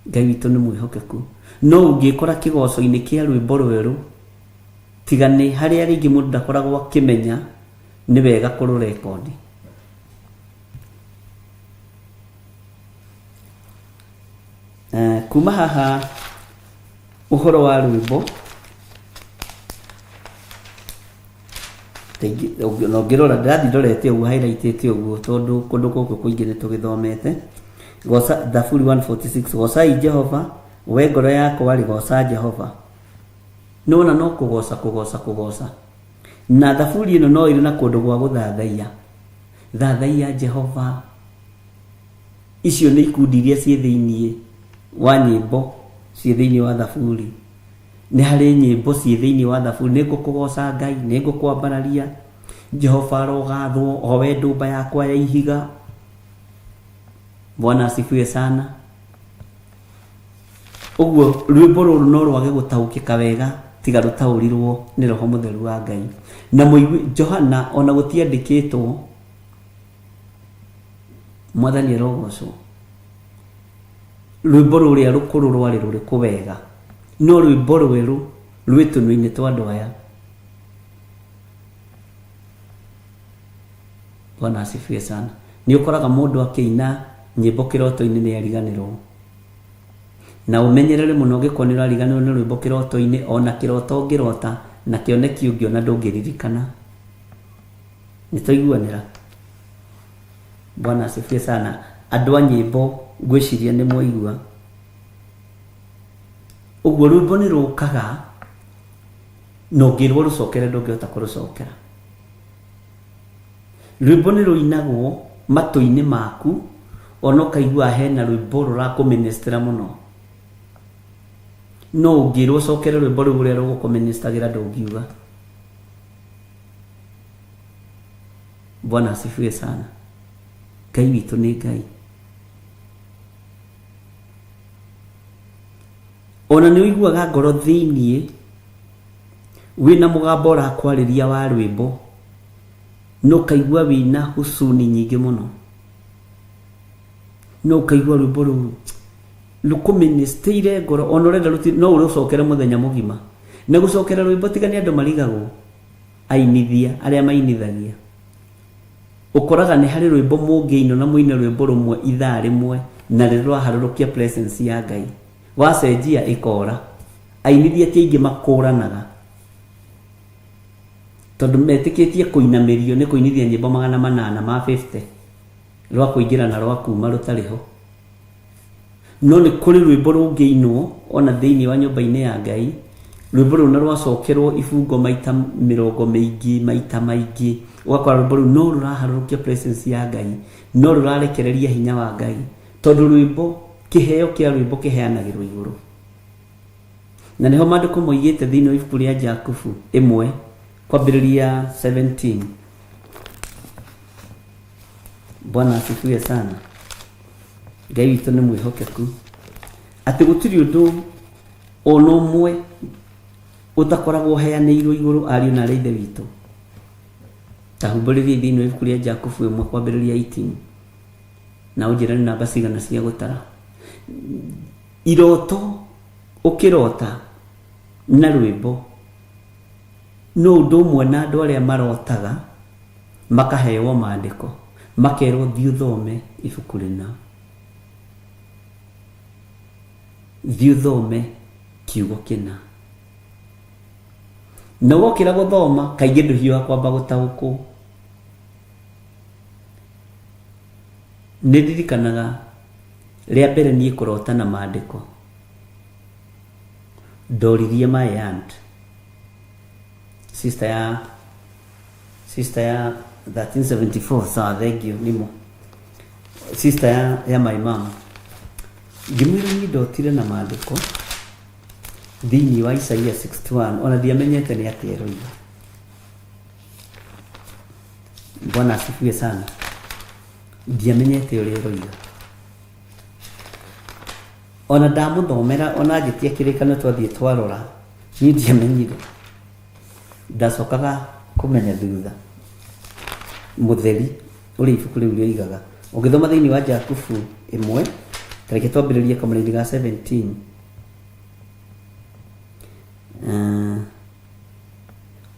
Ngai witũ nĩ mwĩhokeku. No ũngĩkora kĩgoco-inĩ kĩa rwĩmbo rwerũ, tiga nĩ harĩa rĩngĩ mũndũ ndakoragwo akĩmenya nĩ wega kũrũrekondi. Eh, kuma haha ũhoro wa rwĩmbo na ũngĩrora ndĩrathiĩ ndorete ũguo highlightĩte ũguo tondũ kũndũ gũkũ kũingĩ nĩ tũgĩthomete. Goca Thaburi 146 gocai Jehova, we ngoro yakwa rĩ goca Jehova. Nĩwona no kũgoca kũgoca kũgoca. Na thaburi ĩno no ĩrĩ na kũndũ gwa gũthathaiya. Thathaiya Jehova. Icio nĩ ikundi iria ciĩ thĩinĩ wa nyĩmbo ciĩ thĩinĩ wa thaburi. Nĩ harĩ nyĩmbo ciĩ thĩinĩ wa thaburi, nĩ ngũkũgoca Ngai, nĩ ngũkwambararia, Jehova arogathwo, o we ndũmba yakwa ya ihiga. Bwana asifiwe sana. Ũguo rwĩmbo rũrũ no rwage gũtaũkĩka wega tiga rũtaũrirwo nĩ Roho Mũtheru wa Ngai. Na mũigue Johana ona gũtiandĩkĩtwo Mwathani arogocwo. Rwĩmbo rũrĩa rũkũrũ rwarĩ rũrĩkũ wega, no rwĩmbo rwerũ rwĩ tũnua-inĩ twa andũ aya. Bwana asifiwe sana. Nĩ ũkoraga mũndũ akĩina nyĩmbo kĩroto-inĩ nĩ ariganĩrwo. Na ũmenyerere mũno ũngĩkorwo nĩ ũrariganĩrwo nĩ rwĩmbo kĩroto-inĩ, ona kĩroto ũngĩrota na kĩoneki ũngĩona ndũngĩririkana. Nĩ twaiguanĩra? Bwana asifiwe sana. Andũ a nyĩmbo ngwĩciria nĩ mwaigua. Ũguo rwĩmbo nĩ rũkaga na ũngĩrwo rũcokere ndũngĩhota kũrũcokera. Rwĩmbo nĩ rũinagwo matũ-inĩ maku ona ũkaigua hena rwĩmbo rũrakũministera mũno. No ũngĩrwo ũcokere rwĩmbo rũu ũrĩa rũgũkũministagĩra ndũngiuga. Bwana asifiwe sana. Ngai witũ nĩ Ngai. Ona nĩ ũiguaga ngoro thĩiniĩ wĩna mũgambo ũrakwarĩria wa rwĩmbo, no ũkaigua wĩna husuni nyingĩ mũno, no ũkaigua rwĩmbo rũu rũkũministĩire ngoro, ona ũrenda no ũrũcokere mũthenya mũgima. Na gũcokera rwĩmbo tiga nĩ andũ marigagwo, ainithia arĩa mainithagia, ũkoraga nĩ harĩ rwĩmbo mũngĩina na mũine rwĩmbo rũmwe ithaa rĩmwe na rĩraharũrũkia presence ya Ngai, wacenjia ĩkora. Ainithia ti aingĩ makũranaga tondũ metĩkĩtie kũinamĩrio nĩ kũinithia nyĩmbo 850 rwa kũingĩra na rwa kuma rũtarĩ ho. No nĩ kũrĩ rwĩmbo rũngĩinwo ona thĩinĩ wa nyũmba-inĩ ya Ngai, rwĩmbo rũu na rwacokerwo ibungo maita mĩrongo mĩingĩ maita maingĩ, ũgakora rwĩmbo rũu no rũraharũrũkia presence ya Ngai, no rũrarekereria hinya wa Ngai, tondũ rwĩmbo, kĩheo kĩa rwĩmbo kĩheanagĩrwo igũrũ. Na nĩho maandĩko moigĩte thĩinĩ wa ibuku rĩa Jakubu 1 kwambĩrĩria 17. Bwana asifiwe sana. Ngai witũ nĩ mwĩhokeku atĩ gũtirĩ ũndũ ona ũmwe ũtakoragwo ũheanĩirwo igũrũ ariũ na arĩa ithe witũ. Ta humbũrĩrie thĩinĩ wa ibuku rĩa Jakubu 1 kwambĩrĩria 18 na ũnjĩre nĩ namba cigana cia gũtara. Iroto ũkĩrota na rwĩmbo no ũndũ ũmwe na andũ arĩa marotaga makahewo maandĩko, makerwo thiĩ ũthome ibuku rĩna, thiĩ ũthome kiugo kĩna. Na wokĩra gũthoma kaingĩ ndũhiũha kwamba gũtaũkwo. Nĩ ndirikanaga rĩa mbere niĩ kũrota na maandĩko, ndoririe my aunt, sister ya 1374, sawa, thank you, nimo sister ya my mom, ngĩmwĩra niĩ ndotire na maandĩko thĩinĩ wa Isaia 61, ona ndiamenyete nĩ atĩa ĩroiga. Bwana asifiwe sana. Ndiamenyete ũrĩa ĩroiga. Ona ndamũthomera, ona njĩtia kĩrĩkanĩro twathiĩ twarora, niĩ ndiamenyire. Ndacokaga kũmenya thutha mũtheri ũrĩa ibuku rĩu rĩoigaga. Ũngĩthoma thĩinĩ wa Jakubu 1, tareke twambĩrĩrie kamũraini ga 17.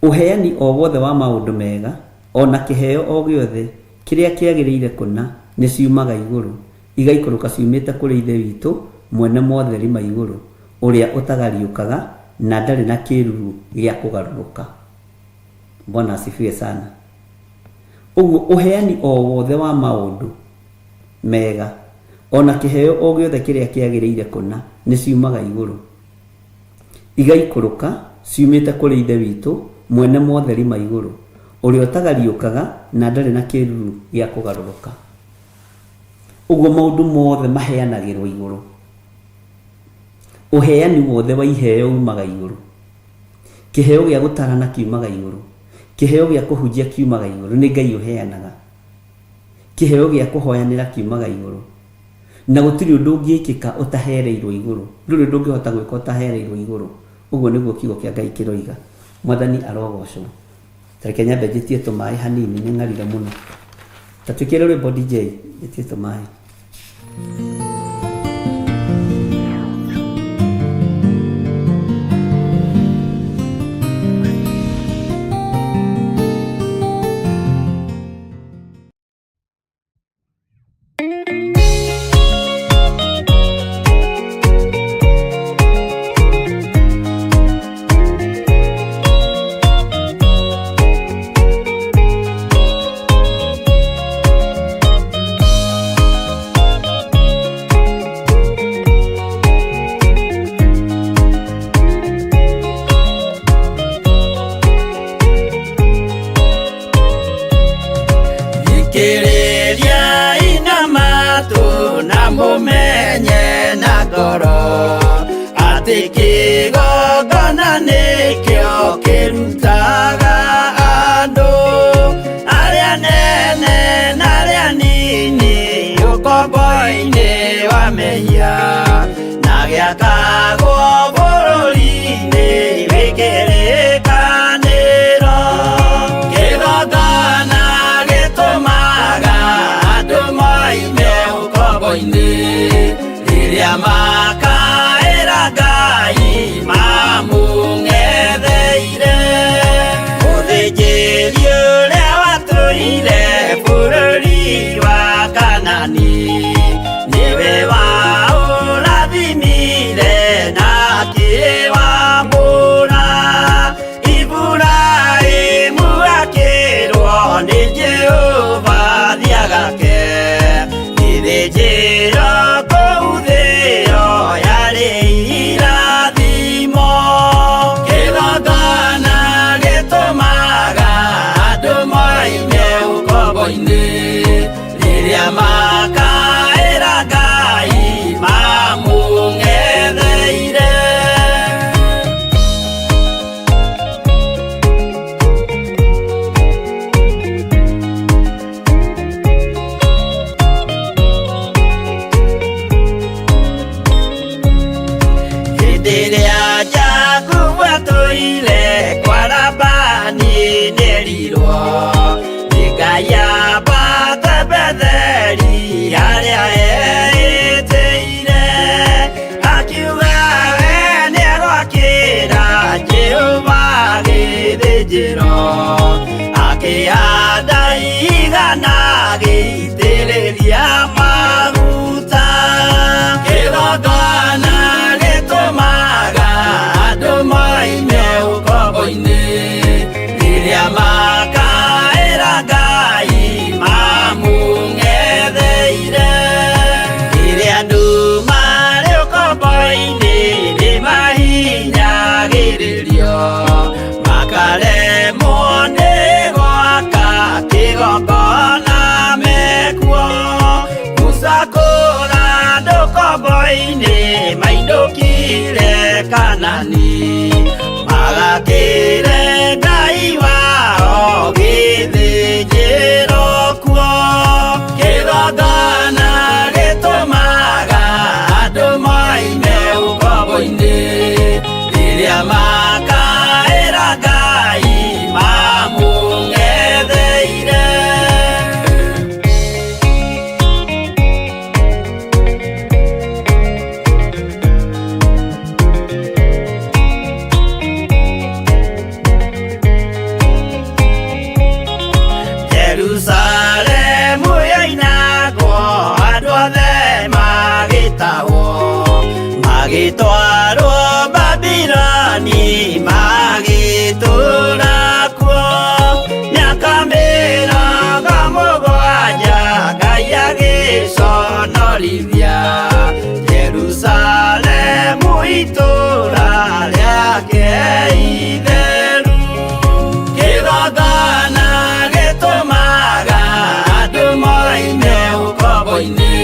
Ũheani o wothe wa maũndũ mega ona kĩheo o gĩothe kĩrĩa kĩagĩrĩire kũna nĩ ciumaga igũrũ, igaikũrũka ciumĩte kũrĩ Ithe witũ mwene motheri ma igũrũ, ũrĩa ũtagariũkaga na ndarĩ na kĩruru gĩa kũgarũrũka. Bwana asifiwe sana. Ũguo ũheani o wothe wa maũndũ mega ona kĩheo o gĩothe kĩrĩa kĩagĩrĩire kũna nĩ ciumaga igũrũ, igaikũrũka ciumĩte kũrĩ Ithe witũ mwene motheri ma igũrũ, ũrĩa ũtagariũkaga na ndarĩ na kĩruru gĩa kũgarũrũka. Ũguo maũndũ mothe maheanagĩrwo igũrũ. Ũheani wothe wa iheo umaga igũrũ. Kĩheo gĩa gũtarana kiumaga igũrũ. Kĩheo gĩa kũhunjia kiumaga igũrũ, nĩ Ngai ũheanaga. Kĩheo gĩa kũhoyanĩra kiumaga igũrũ. Na gũtirĩ ũndũ ũngĩkĩka ũtahereirwo igũrũ. Ndũrĩ ũndũ ũngĩhota gwĩka ũtahereirwo igũrũ. Ũguo nĩguo kiugo kĩa Ngai kĩroiga. Mwathani arogocwo. Tareke nyambe njĩtie tũmaĩ hanini, nĩ ng'arire mũno. Ta twĩkĩre rwĩmbo DJ, njĩtie tũmaĩ. Ngoro atĩ Gĩakagwo bũrũri-inĩ wĩ kĩrĩkanĩro. Kĩgongona gĩtũmaga andũ moime ũkombo-inĩ, rĩrĩa makaĩra Ngai mamũng'etheire. Mũthĩnjĩri ũrĩa watũire bũrũri wa Kanani, nĩwe waũrathimire na akĩwamũra. Iburahĩmu akĩrwo nĩ Jehova thiagake gĩthĩnjĩro kũu thĩo yarĩ irathimo. Kĩgongona gĩtũmaga andũ moime ũkombo-inĩ, rĩrĩa makaĩra Ngai mamũng'etheire. Hĩndĩ ĩrĩa Jakubu atũire kwa Labani nĩerirwo nĩ Ngai ambate Betheli harĩa eĩtĩire. Akiuga we nĩegwakĩra Jehova gĩthĩnjĩro, akĩhanda igana agĩitĩrĩria maguta. Kĩgongona gĩtũmaga andũ moime ũkombo-inĩ, rĩrĩa makaĩra Ngai mamũng'etheire. Rĩrĩa andũ marĩ ũkombo-inĩ nĩmahinyagĩrĩrio, makaremwo nĩ gwaka kĩgongona mekuo. Musa kũra andũ ũkombo-inĩ mainũkire Kanani, magakĩre Ngai wao gĩthĩnjĩro kuo. Kĩgongona gĩtũmaga andũ moime ũkombo-inĩ, rĩrĩa makaĩra Ngai mamũng'etheire. Jerusalemu yoinagwo andũ othe magĩtahwo, magĩtwarwo Babiloni magĩtũũra kuo. Mĩaka 70 Ngai agĩconorithia Jerusalemu itũũra rĩake itheru. Kĩgongona gĩtũmaga andũ moime ũkombo-inĩ,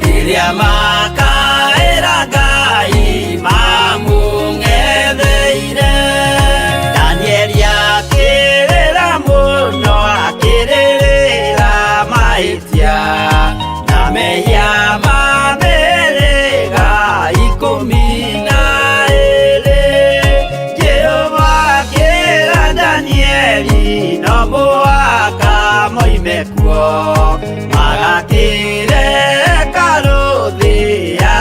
rĩrĩa makaĩra Ngai mamũng'etheire. Danieli akĩrĩra mũno, akĩrĩrĩra mahĩtia na mehia ma mĩhĩrĩga 12. Jehova akĩra Danieli no mũhaka moime kuo, magakĩre hekarũ thĩ ya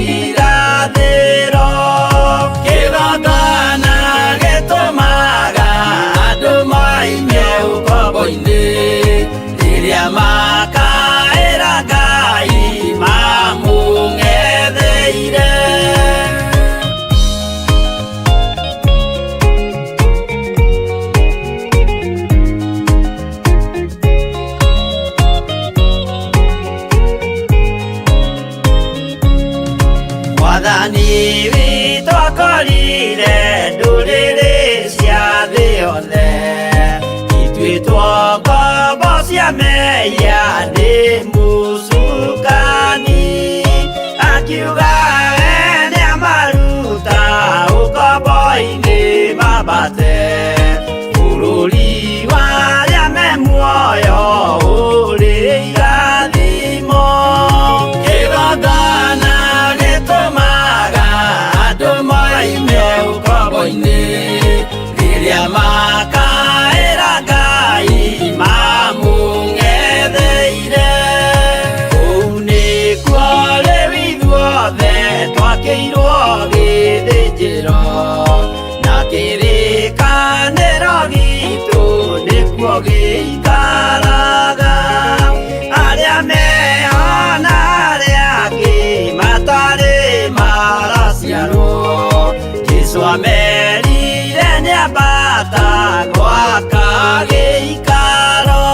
irathĩro. Kĩgongona gĩtũmaga andũ moime ũkombo-inĩ, rĩrĩa makaĩra Ngai mamũng'etheire. Mwathani witũ akorire ndũrĩrĩ cia thĩ yothe, ituĩtwo ngombo cia mehia nĩ mũcukani. Akiuga we nĩamaruta ũkombo-inĩ mambate bũrũri wa arĩa me muoyo ũrĩ irathimo. Kĩgongona gĩtũmaga Gĩakĩirwo gĩthĩnjĩro na kĩrĩkanĩro gitũ nĩkuo gĩikaraga. Arĩa mehona arĩa angĩ matarĩ maraciarwo, Jesũ amerire nĩambata gwaka gĩikaro.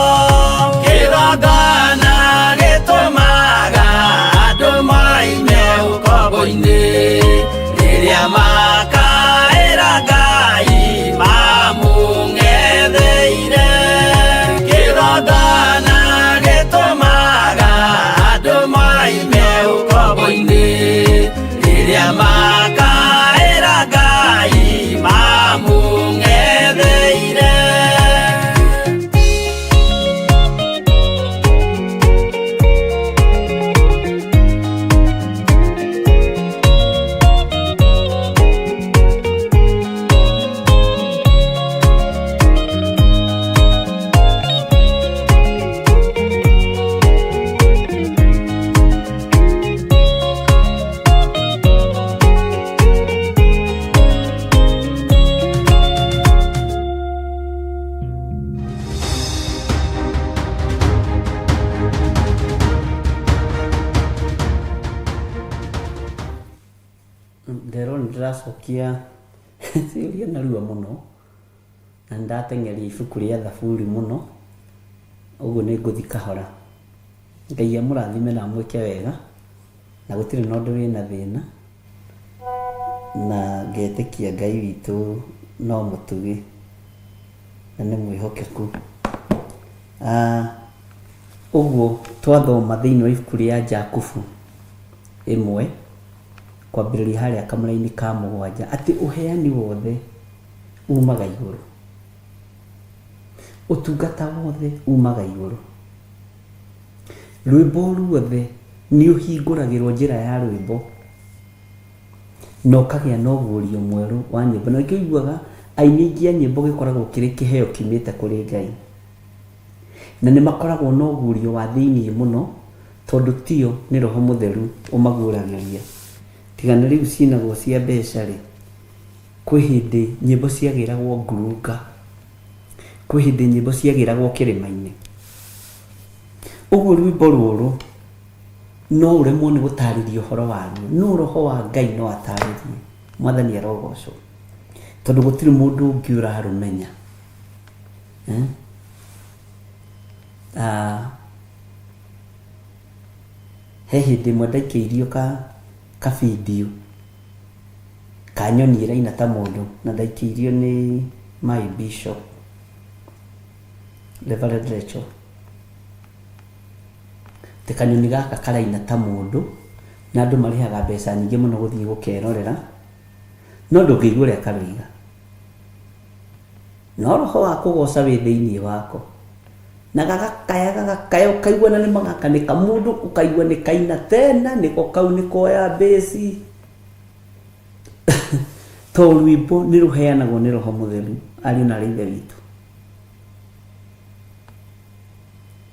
Kĩgongona gĩtũmaga andũ moime ũkombo-inĩ, rĩrĩa makaĩra Ngai mamũng'etheire. Kĩgongona gĩtũmaga andũ moime ũkombo-inĩ, rĩrĩa makaĩra Ngai mamũng'etheire. Nderwo nĩ ndĩracokia ciũria narua mũno na nĩ ndateng'eria ibuku rĩa Thaburi mũno, ũguo nĩ ngũthiĩ kahora. Ngai amũrathime na amwĩke wega, na gũtirĩ na ũndũ wĩna thĩna, na ngetĩkia Ngai witũ no mũtugi na nĩ mwĩhokeku. Ũguo twathoma thĩinĩ wa ibuku rĩa Jakubu 1 kwambĩrĩria harĩa kamũraini ka 7 atĩ ũheani wothe umaga igũrũ, ũtungata wothe umaga igũrũ, rwĩmbo ruothe nĩ ũhingũragĩrwo njĩra ya rwĩmbo na ũkagĩa na ũguũrio mwerũ wa nyĩmbo. Na nĩkĩo ũiguaga aini aingĩ a nyĩmbo gĩkoragwo kĩrĩ kĩheo kiumĩte kũrĩ Ngai, na nĩ makoragwo na ũguũrio wa thĩiniĩ mũno, tondũ tio nĩ Roho Mũtheru ũmaguũragĩria. Tiga nĩ rĩu cinagwo cia mbeca rĩ, kwĩ hĩndĩ nyĩmbo ciagĩragwo ngurunga, kwĩ hĩndĩ nyĩmbo ciagĩragwo kĩrĩma-inĩ. Ũguo rwĩmbo rũrũ no ũremwo nĩ gũtarĩria ũhoro waruo, no Roho wa Ngai no atarĩrie. Mwathani arogocwo, tondũ gũtirĩ mũndũ ũngĩ ũrarũmenya. He hĩndĩ ĩmwe ndaikĩirio ka video ka nyoni ĩraina ta mũndũ, na ndaikĩirio nĩ my bishop Reverend Rachel. Atĩ kanyoni gaka karaina ta mũndũ, na andũ marĩhaga mbeca nyingĩ mũno gũthiĩ gũkerorera, no ndũngĩigua ũrĩa karoiga. No roho wa kũgoca wĩ thĩinĩ wako, na gagakaya gagakaya, ũkaigua na nĩ magaka nĩ kamũndũ, ũkaigua nĩ kaina tena, nĩko kau nĩ koya mbĩci. To rwĩmbo nĩ rũheanagwo nĩ Roho Mũtheru, ariũ na aarĩ a Ithe witũ.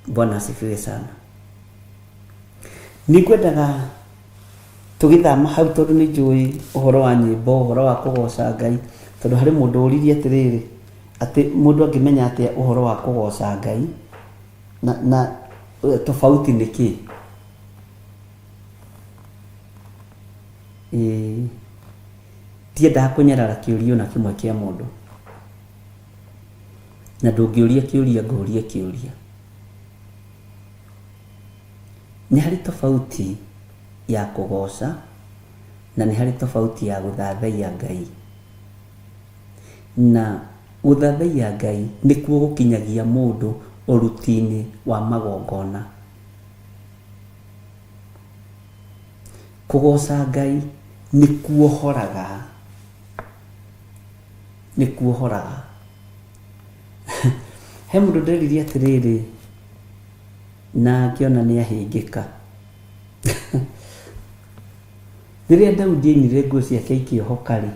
Bwana asifiwe sana. Nĩ ngwendaga tũgĩthama hau, tondũ nĩ njũĩ ũhoro wa nyĩmbo, ũhoro wa kũgoca Ngai, tondũ harĩ mũndũ ũririe atĩrĩrĩ, atĩ mũndũ angĩmenya atĩa ũhoro wa kũgoca Ngai na tofauti nĩ kĩ? Ĩĩ, ndiendaga kũnyarara kĩũria ona kĩmwe kĩa mũndũ, na ndũngĩũria kĩũria ngũrie kĩũria. Nĩ harĩ tofauti ya kũgoca na nĩ harĩ tofauti ya gũthathaiya Ngai. Na gũthathaiya Ngai nĩkuo gũkinyagia mũndũ ũruti-inĩ wa magongona. Kũgoca Ngai nĩ kuohoraga, nĩ kuohoraga. He mũndũ nderirie atĩrĩrĩ, na ngĩona nĩ ahĩngĩka. Rĩrĩa Daudi ainire nguo ciake ikĩohoka rĩ,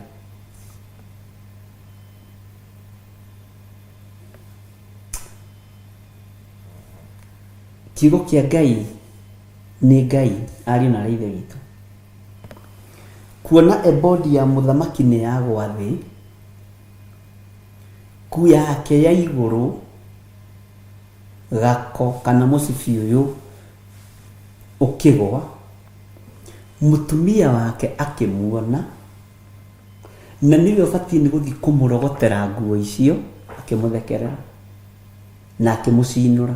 kiugo kĩa Ngai nĩ Ngai, ariũ na aarĩ a Ithe witũ. Kuona ebodi ya mũthamaki nĩ yagwa thĩ, nguo yake ya igũrũ, gako kana mũcibi ũyũ ũkĩgwa, mũtumia wake akĩmuona, na nĩwe ũbatiĩ nĩ gũthiĩ kũmũrogotera nguo icio, akĩmũthekerera na akĩmũcinũra.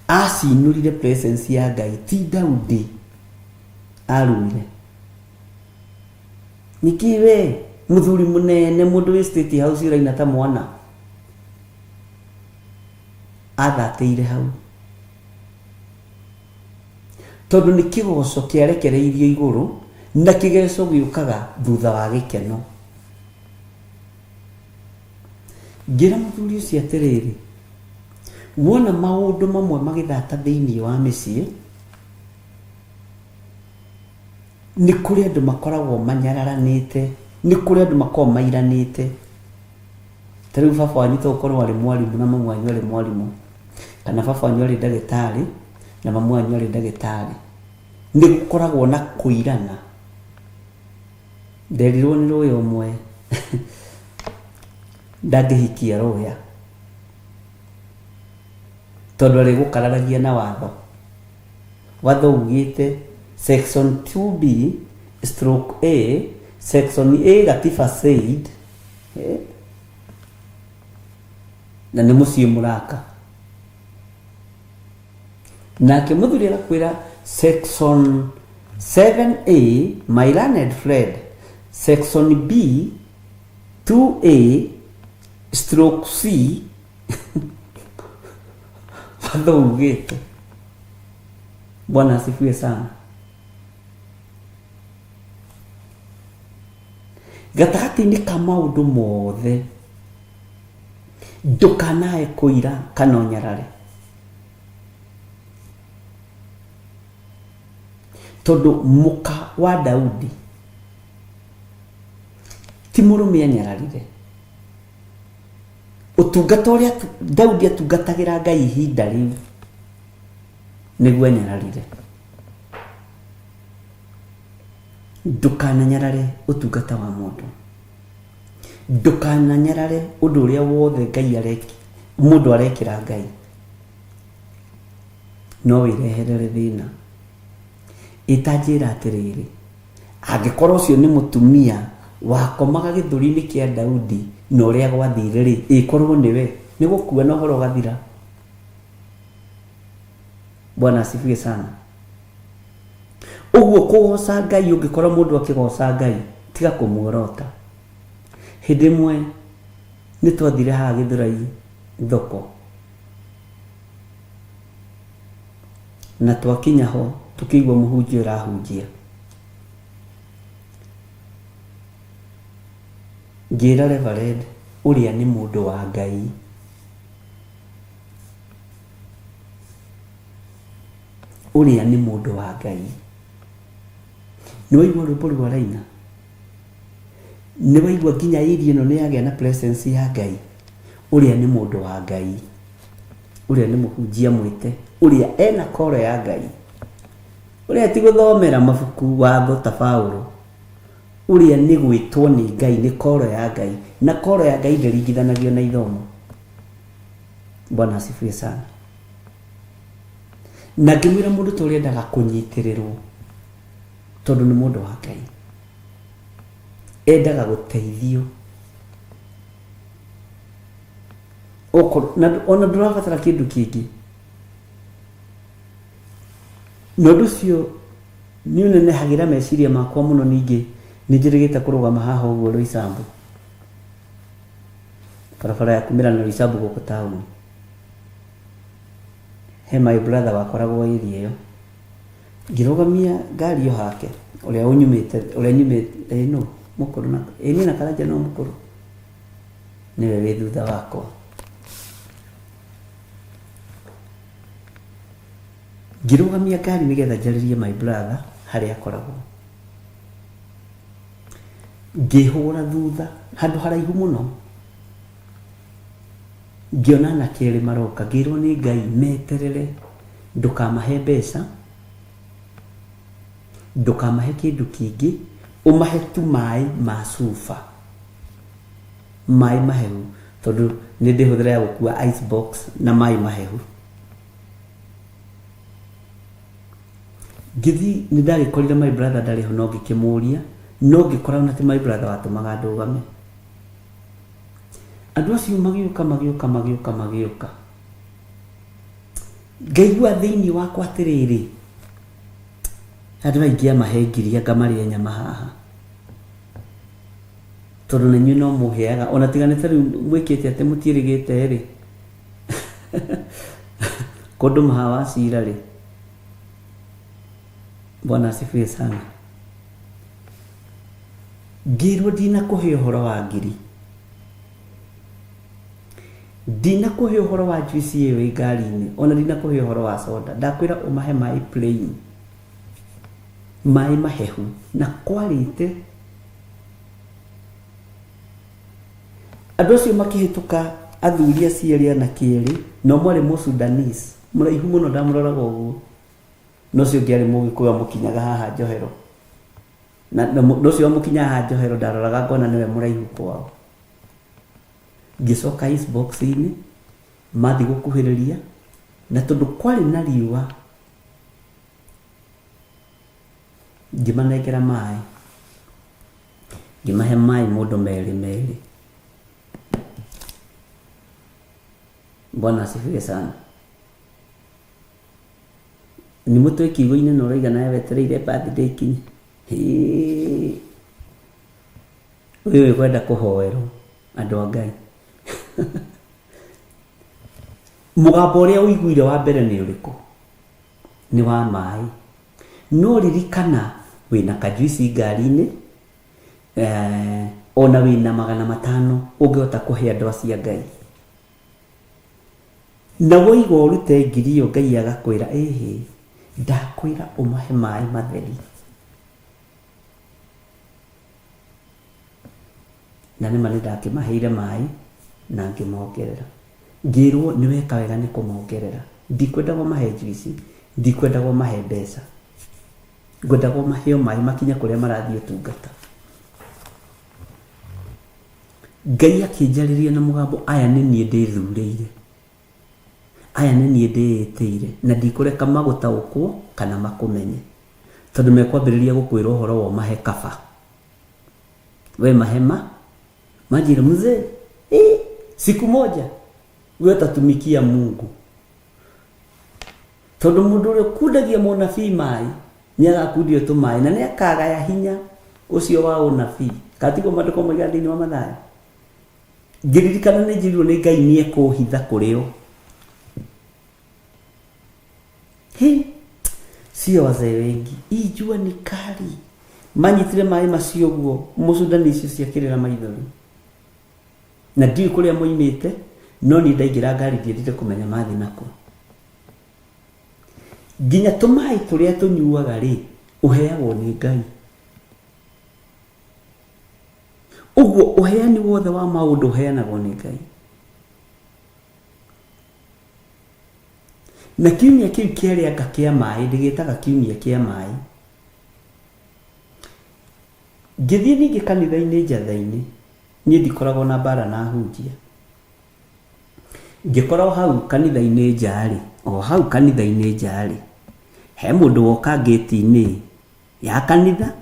Acinũrire presence ya Ngai, ti Daudi arumire. Nĩkĩ we mũthuri mũnene mũndũ wĩ State House ũraina ta mwana? Athatĩire hau tondũ nĩ kĩgoco kĩarekereirio igũrũ na kĩgeco gĩũkaga thutha wa gĩkeno. Ngĩra mũthuri ũcio atĩrĩrĩ, wona maũndũ mamwe magĩthata thĩinĩ wa mĩciĩ, nĩ kũrĩ andũ makoragwo manyararanĩte, nĩ kũrĩ andũ makoragwo mairanĩte. Ta rĩu baba wanyu to gũkorwo arĩ mwarimũ na mamu wanyu arĩ mwarimũ, kana baba wanyu arĩ ndagĩtarĩ na mamu wanyu arĩ ndagĩtarĩ. Nĩ gũkoragwo na kũirana. Nderirwo nĩ rũya ũmwe ndangĩhikia rũya tondũ arĩgũkararagia na watho. Watho ugĩte section 2B stroke A section A gatiba said, na nĩ mũciĩ mũraka. Nake mũthuri agakwĩra section 7A my learned friend, section B 2A stroke C watho ugĩte. Bwana asifiwe sana. Gatagatĩ-inĩ ka maũndũ mothe ndũkanae kũira kana ũnyarare, tondũ mũka wa Daudi ti mũrũme anyararire. Ũtungata ũrĩa Daudi atungatagĩra Ngai ihinda rĩu nĩguo anyararire. Ndũkananyarare ũtungata wa mũndũ, ndũkananyarare ũndũ ũrĩa wothe Ngai areki, mũndũ arekĩra Ngai, no wĩreherere thĩna. Ĩtanjĩra atĩrĩrĩ, angĩkorwo ũcio nĩ mũtumia wakomaga gĩthũri-inĩ kĩa Daudi na ũrĩa gwathire rĩ, ĩkorwo nĩwe, nĩ gũkua na ũhoro ũgathira. Bwana asifiwe sana. Ũguo kũgoca Ngai, ũngĩkorwo mũndũ akĩgoca Ngai, tiga kũmuorota. Hĩndĩ ĩmwe nĩ twathire haha Gĩthũrai thoko, na twakinya ho tũkĩigua mũhunjia ũrahunjia. Ngĩra Reverend ũrĩa nĩ mũndũ wa Ngai. Ũrĩa nĩ mũndũ wa Ngai. Nĩ waigua rwĩmbo rũu araina? Nĩ waigua nginya area ĩno nĩ yagĩa na presence ya Ngai? Ũrĩa nĩ mũndũ wa Ngai. Ũrĩa nĩ mũhunjia mwĩte. Ũrĩa ena koro ya Ngai. Ũrĩa ti gũthomera mabuku watho ta Paulo. Ũrĩa nĩ gwĩtwo nĩ Ngai, nĩ koro ya Ngai. Na koro ya Ngai ndĩringithanagio na ithomo. Bwana asifiwe sana. Na ngĩmwĩra mũndũ ta ũrĩa endaga kũnyitĩrĩrwo tondũ nĩ mũndũ wa Ngai, endaga gũteithio. Okorwo, na ona ndũrabatara kĩndũ kĩngĩ. Na ũndũ ũcio nĩ ũnenehagĩra meciria makwa mũno. Ningĩ nĩ njĩrĩgĩte kũrũgama haha ũguo Roysambu, barabara ya kumĩra na Roysambu gũkũ taũni. He my brother wakoragwo area ĩyo, ngĩrũgamia ngari o hake, ũrĩa ũnyumĩte, ũrĩa nyumĩte, ĩ no mũkũrũ na ĩ niĩ na Karanja no mũkũrũ, nĩwe wĩ thutha wakwa. Ngĩrũgamia ngari nĩgetha njarĩrie my brother harĩa akoragwo. Ngĩhũra thutha handũ haraihu mũno, ngĩona anake erĩ maroka, ngĩrwo nĩ Ngai meterere, ndũkamahe mbeca. Ndũkamahe kĩndũ kĩngĩ, ũmahe tu maĩ ma cuba, maĩ mahehu, tondũ nĩ ndĩhũthĩra ya gũkua ice box na maĩ mahehu. Ngĩthiĩ nĩ ndagĩkorire my brother ndarĩ ho, no ngĩkĩmũria, no ngĩkora ona ti my brother watũmaga ndũgame. Andũ acio magĩũka magĩũka magĩũka magĩũka, ngaigua thĩinĩ wakwa atĩrĩrĩ, andũ aingĩ amahe ngiri anga marĩe nyama haha, tondũ na inyuĩ no mũheaga, ona tiga nĩ ta rĩu mwĩkĩte atĩ mũtiĩrĩgĩte rĩ, kũndũ maha wa cira rĩ. Bwana asifiwe sana. Ngĩrwo ndinakũhe ũhoro wa ngiri, ndinakũhe ũhoro wa juice ĩyo ĩ ngari-inĩ, ona ndinakũhe ũhoro wa soda, ndakwĩra ũmahe maĩ plain, maĩ mahehu, na kwarĩte. Andũ acio makĩhĩtũka, athuri acio erĩ, anake erĩ, na ũmwe arĩ Mũsudanese mũraihu mũno, ndamũroraga ũguo, na ũcio ũngĩ arĩ Mũgĩkũyũ amũkinyaga haha njohero, na na ũcio wamũkinyaga haha njohero ndaroraga ngona nĩwe mũraihu kwao. Ngĩcoka box-inĩ, mathiĩ gũkuhĩrĩria, na tondũ kwarĩ na riũa, ngĩmanengera maĩ, ngĩmahe maĩ mũndũ merĩ merĩ. Bwana asifiwe sana. Nĩ mũtwe kiugo-inĩ na ũraiga nawe wetereire birthday ikinye. Hĩĩ. Ũyũ wĩkwenda kũhoerwo, andũ a Ngai. Mũgambo ũrĩa ũiguire wa mbere nĩ ũrĩkũ? Nĩ wa maĩ. No ririkana wĩna kajuici ngari-inĩ, ona wĩna 500 ũngĩhota kũhe andũ acio a Ngai. Na woiga ũrute ngiri ĩyo, Ngai agakwĩra ĩhĩ, ndakwĩra ũmahe maĩ matheri. Na nĩma nĩ ndakĩmaheire maĩ na ngĩmongerera. Ngĩrwo nĩ weka wega nĩ kũmongerera. Ndikwendaga ũmahe njuici, ndikwendaga ũmahe mbeca, ngwendaga ũmahe o maĩ makinye kũrĩa marathiĩ ũtungata. Ngai akĩnjarĩria na mũgambo, aya nĩ niĩ ndĩthurĩire, aya nĩ niĩ ndĩĩtĩire, na ndikũreka magũtaũkwo kana makũmenye, tondũ mekwambĩrĩria gũkwĩra ũhoro wa ũmahe kaba we mahema manjĩra mzee, siku moja we utatumikia Mungu, tondũ mũndũ ũrĩa ũkundagia mũnabii maĩ nĩ agakundio tũmaĩ na nĩ akagaya hinya ũcio wa ũnabii. Katiguo maandĩko moigaga thĩinĩ wa Mathayo? Ngĩririkana nĩ njĩrirwo nĩ Ngai nĩ ekũhitha kũrĩ o. He, sio wazee wengi, hii jua ni kali. Manyitire maĩ macio ũguo, mũcundani icio ciakĩrĩra maithori, na ndiũĩ kũrĩa moimĩte, no niĩ ndaingĩra ngari ndiendire kũmenya mathiĩ nako. Nginya tũmaĩ tũrĩa tũnyuaga rĩ, ũheagwo nĩ Ngai. Ũguo ũheani wothe wa maũndũ ũheanagwo nĩ Ngai. Na kiumia kĩu kĩarĩ anga kĩa maĩ, ndĩgĩtaga kiumia kĩa maĩ. Ngĩthiĩ ningĩ kanitha-inĩ njatha-inĩ, niĩ ndikoragwo na mbara na ahunjia. Ngĩkora o hau kanitha-inĩ nja-rĩ, o hau kanitha-inĩ nja-rĩ, he mũndũ woka ngĩti-inĩ ya kanitha,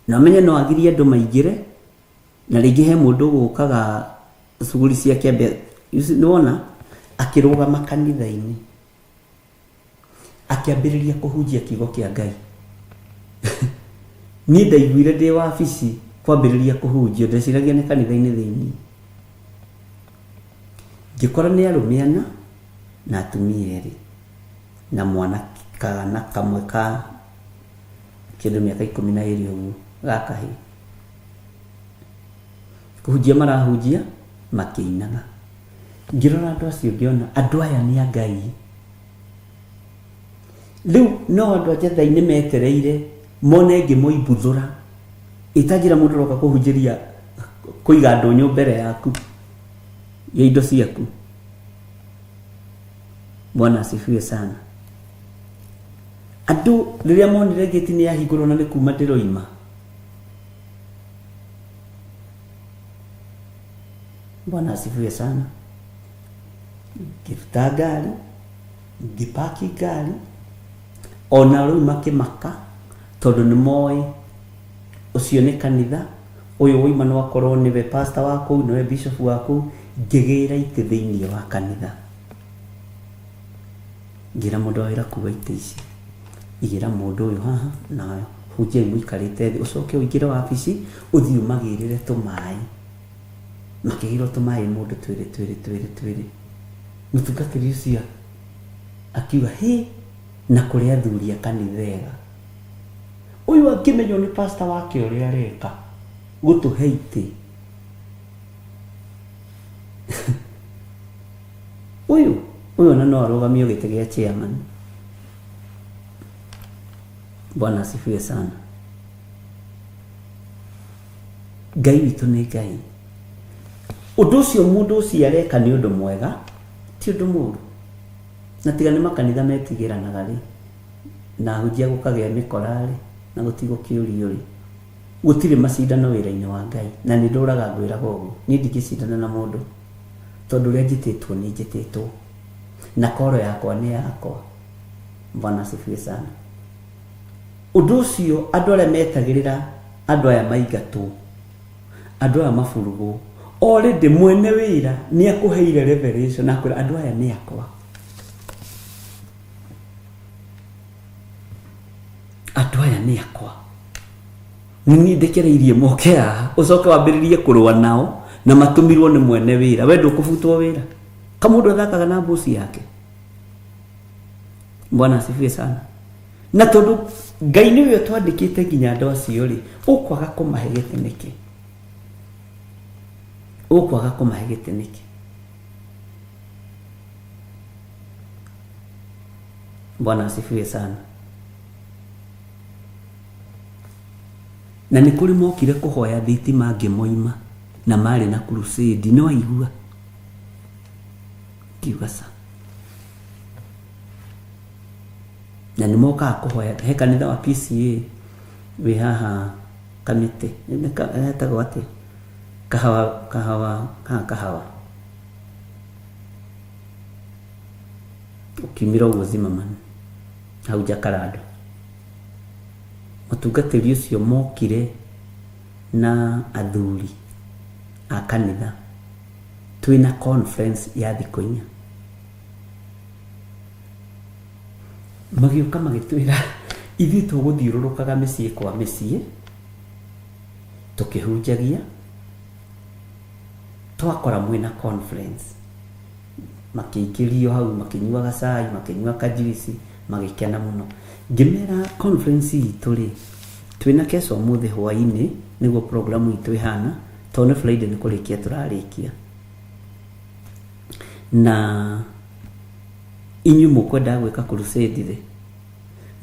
na ũmenye no agirie andũ maingĩre, na rĩngĩ he mũndũ ũgũkaga cuguri ciake ambe, nĩwona, akĩrũgama kanitha-inĩ, akĩambĩrĩria kũhunjia kiugo kĩa Ngai. Niĩ ndaiguire ndĩ wabici kwambĩrĩria kũhunjio, ndeciragia nĩ kanitha-inĩ thĩinĩ. Ngĩkora nĩ arũme ana na atumia erĩ, na mwana kana kamwe ka kĩndũ mĩaka 12 ũguo ga kahĩĩ. Kũhunjia marahunjia makĩinaga. Ngĩrora andũ acio ngĩona andũ aya nĩ a Ngai. Rĩu no andũ a njatha-inĩ metereire mone ngĩmoimbuthũra, ĩtanjĩra mũndũ ũroka kũhunjĩria kũiga ndũnyũ mbere yaku ya indo ciaku. Bwana asifiwe sana. Andũ rĩrĩa monire gĩti nĩ yahingũrwo na nĩ kuma ndĩroima Bwana asifiwe sana. Ngĩruta ngari, ngĩpaki ngari, ona rĩu makĩmaka tondũ nĩ moĩ ũcio nĩ kanitha ũyũ woima no akorwo nĩwe pastor wa kũu, nĩwe bishop wa kũu. Ngĩgĩra itĩ thĩinĩ wa kanitha, ngĩra mũndũ wa wĩra, kuua itĩ ici, igĩra mũndũ ũyũ haha, na hunjiai mũikarĩte thĩ, ũcoke ũingĩre wabici ũthiĩ ũmagĩrĩre tũmaĩ. Makĩgĩrwo tũmaĩ mũndũ twĩrĩ twĩrĩ twĩrĩ twĩrĩ. Mũtungatĩri ũcio akiuga hĩ, na kũrĩ athuri a kanitha ega, ũyũ angĩmenywo nĩ pastor wake ũrĩa areka gũtũhe itĩ ũyũ ũyũ ona no arũgamio gĩtĩ gĩa chairman. Bwana asifiwe sana. Ngai witũ nĩ Ngai. Ũndũ ũcio mũndũ ũcio areka nĩ ũndũ mwega, ti ũndũ mũũru. Na tiga nĩ makanitha metigĩranaga rĩ, na ahunjia gũkagĩa mĩkora rĩ, na gũtigũkĩũrio rĩ, gũtirĩ macindano wĩra-inĩ wa Ngai. Na nĩ ndũraga ngwĩraga ũguo, niĩ ndingĩcindana na mũndũ, tondũ ũrĩa njĩtĩtwo nĩ njĩtĩtwo, na koro yakwa nĩ yakwa. Bwana asifiwe sana. Ũndũ ũcio andũ arĩa metagĩrĩra andũ aya maingatwo, andũ aya maburugwo, already mwene wĩra nĩ akũheire revelation, akwĩra andũ aya nĩ akwa, andũ aya nĩ akwa, nĩ niĩ ndekereirie moke haha. Ũcoke wambĩrĩrie kũrũa nao na matũmirwo nĩ mwene wĩra, we ndũkũbutwo wĩra. Kamũndũ athakaga na mbuci yake. Bwana asifiwe sana. Na tondũ Ngai nĩwe ũtwandĩkĩte nginya andũ acio rĩ, ũkwaga kũmahe gĩtĩ nĩkĩ? Ũkwaga kũmahe gĩtĩ nĩkĩ? Bwana asifiwe sana. Na nĩ kũrĩ mokire kũhoya thitima ngĩmoima, na marĩ na crusade, nĩ waigua kiuga ca. Na nĩ mokaga kũhoya he kanitha wa PCA wĩ haha Kamĩtĩ, hetagwo atĩa, kahawa kahawa haha kahawa, ũkiumĩra ũguo Zimmerman hau Jakarando. Mũtungatĩri ũcio mokire na athuri a kanitha twĩna conference ya thikũ 4, magĩũka magĩtwĩra ithuĩ tũgũthiũrũrũkaga mĩciĩ kwa mĩciĩ tũkĩhunjagia, twakora mwĩna conference. Makĩingĩrio hau, makĩnyuaga cai, makĩnyua kajuici, magĩkena mũno. Ngĩmera conference itũ rĩ, twĩna kesho ũmũthĩ hwaĩ-inĩ, nĩguo program itũ ĩhana, tondũ nĩ Friday nĩ kũrĩkia tũrarĩkia, na inyuĩ mũkwendaga gwĩka crusade rĩ?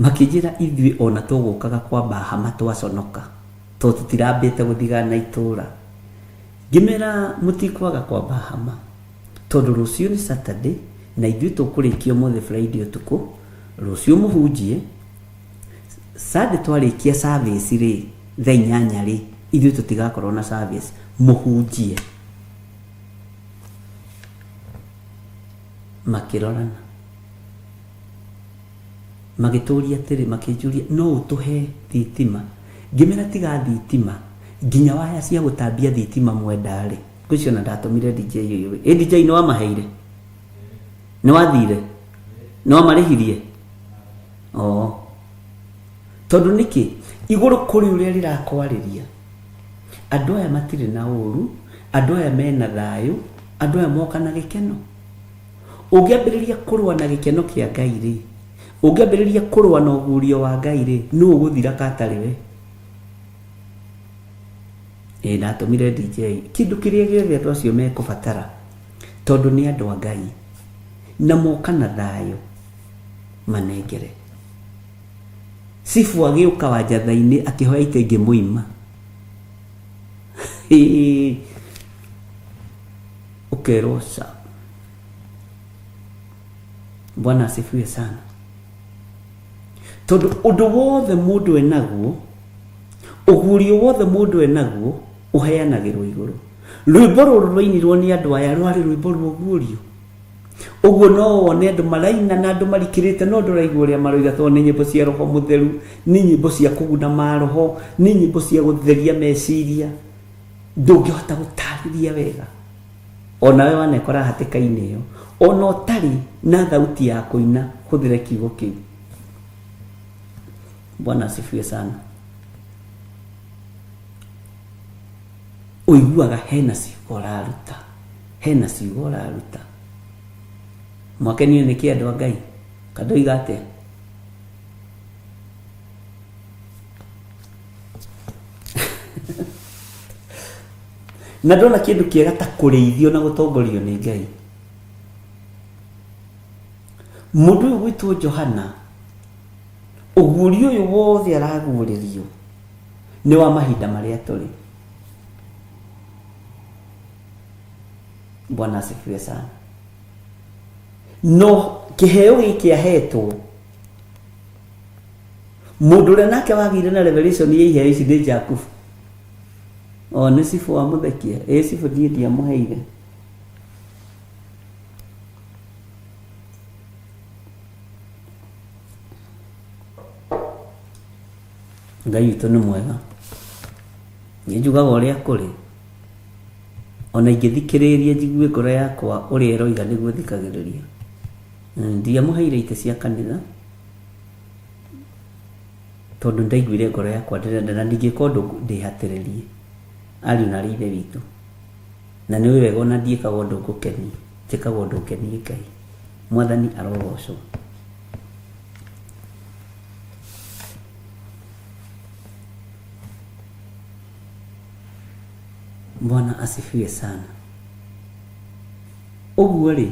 Makĩnjĩra ithuĩ ona tũgũkaga kwamba hama twaconoka, tondũ tũtirambĩte gũthigana itũra. Ngĩmera mũtikwaga kwamba hama, tondũ rũciũ nĩ Saturday na ithuĩ tũkũrĩkia ũmũthĩ Friday ũtukũ, rũciũ mũhunjie, Sunday twarĩkia service rĩ, thaa 8 rĩ, ithuĩ tũtigakorwo na service, mũhunjie. Makĩrorana, magĩtũria atĩrĩ, makĩnjũria no ũtũhe thitima? Ngĩmera tiga thitima, nginya waya cia gũtambia thitima mwenda rĩ, ngwĩciria ona ndatũmire DJ ũyũ. Ĩ DJ nĩ wamaheire? Nĩ wathire? Nĩ wamarĩhirie? Oo, tondũ nĩkĩ igũrũ kũrĩ ũrĩa rĩrakwarĩria, andũ aya matirĩ na ũru, andũ aya mena thayũ, andũ aya moka na gĩkeno. Ũngĩambĩrĩria kũrũa na gĩkeno kĩa Ngai rĩ, ũngĩambĩrĩria kũrũa na ũguũrio wa Ngai rĩ, nũ ũgũthira katarĩ we? Ĩ ndatũmire DJ kĩndũ kĩrĩa gĩothe andũ acio mekũbatara, tondũ nĩ andũ a Ngai na moka na thayũ, manengere. Cibu agĩũka wa njatha-inĩ akĩhoya itĩ ngĩmũima. Ũkerwo ca. Bwana asifiwe sana. Tondũ ũndũ wothe mũndũ enaguo, ũguũrio wothe mũndũ enaguo ũheanagĩrwo igũrũ. Rwĩmbo rũrũ rwainirwo nĩ andũ aya rwarĩ rwĩmbo rwa ũguũrio. Ũguo no wone andũ maraina na andũ marikĩrĩte no ndũraigua ũrĩa maroiga tondũ nĩ nyĩmbo cia roho mũtheru, nĩ nyĩmbo cia kũguna maroho, nĩ nyĩmbo cia gũtheria meciria. Ndũngĩhota gũtarĩria wega. Onawe wanekora hatĩka-inĩ ĩyo, ona ũtarĩ na thauti ya kũina, hũthĩra kiugo kĩu. Bwana asifiwe sana. Ũiguaga hena ciugo ũraruta, hena ciugo ũraruta. Mwakenio nĩ kĩ andũ a Ngai? Kandoiga atĩa? Na ndona kĩndũ kĩega ta kũrĩithio na gũtongorio nĩ Ngai. Mũndũ ũyũ gwĩtwo Johana, ũguũrio ũyũ wothe araguũrĩrio nĩ wa mahinda marĩa tũrĩ. Bwana asifiwe sana. No kĩheo gĩkĩ ahetwo mũndũ ũrĩa nake wagĩire na revelation ya iheo ici nĩ Jakubu. O nĩ cibũ wamũthekia, ĩ cibũ niĩ ndiamũheire. Ngai witũ nĩ mwega. Nĩ njugaga ũrĩa kũrĩ. Ona ingĩthikĩrĩria njigue ngoro yakwa ũrĩa ĩroiga nĩguo thikagĩrĩria. Ndiamũheire itĩ cia kanitha tondũ ndaiguire ngoro yakwa ndĩrenda na ndingĩka ũndũ ndĩhatĩrĩrie ariũ na arĩ ithe witũ. Na nĩ ũĩ wega ona ndiĩkaga ũndũ ngũkenie, njĩkaga ũndũ ngenie Ngai. Mwathani arogocwo. Bwana asifiwe sana. Ũguo rĩ,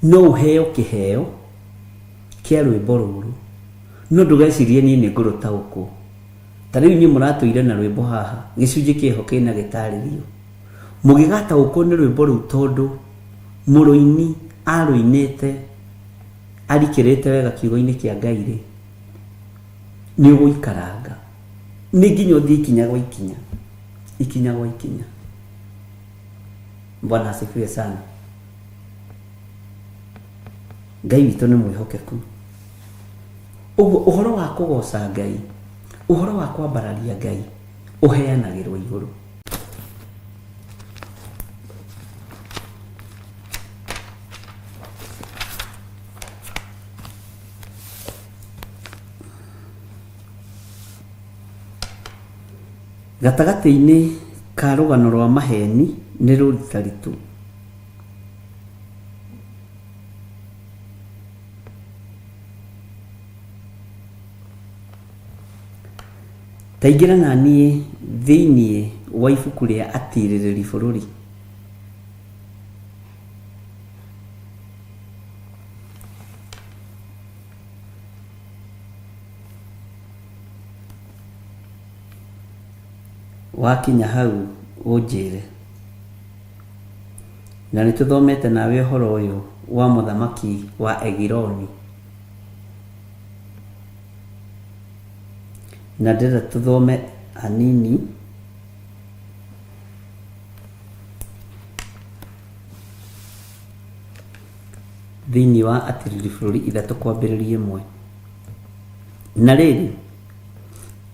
no ũheo kĩheo kĩa rwĩmbo rũrũ, no ndũgecirie niĩ nĩ ngũrũtaũkwo. Ta rĩu inyuĩ mũratũire na rwĩmbo haha, gĩcunjĩ kĩho kĩna gĩtarĩrio. Mũgĩgataũkwo nĩ rwĩmbo rũu tondũ mũrũini arũinĩte arikĩrĩte wega kiugo-inĩ kĩa Ngai rĩ, nĩ ũgũikaranga. Nĩ nginya ũthiĩ ikinya gwa ikinya, ikinya gwa ikinya. Bwana asifiwe sana. Ngai witũ nĩ mwĩhokeku. Ũguo ũhoro wa kũgoca Ngai, ũhoro wa kwambararia Ngai ũheanagĩrwo igũrũ. Gatagatĩ-inĩ ka rũgano rwa maheni nĩ rũritaritũ. Ta ingĩra na niĩ thĩinĩ wa ibuku rĩa Atiirĩrĩri Bũrũri. Wakinya hau ũnjĩre. Na nĩ tũthomete nawe ũhoro ũyũ wa mũthamaki wa Egiloni. Na ndĩrenda tũthome hanini. Thĩinĩ wa Atiriri Bũrũri ithatũ kwambĩrĩria ĩmwe. Na rĩrĩ,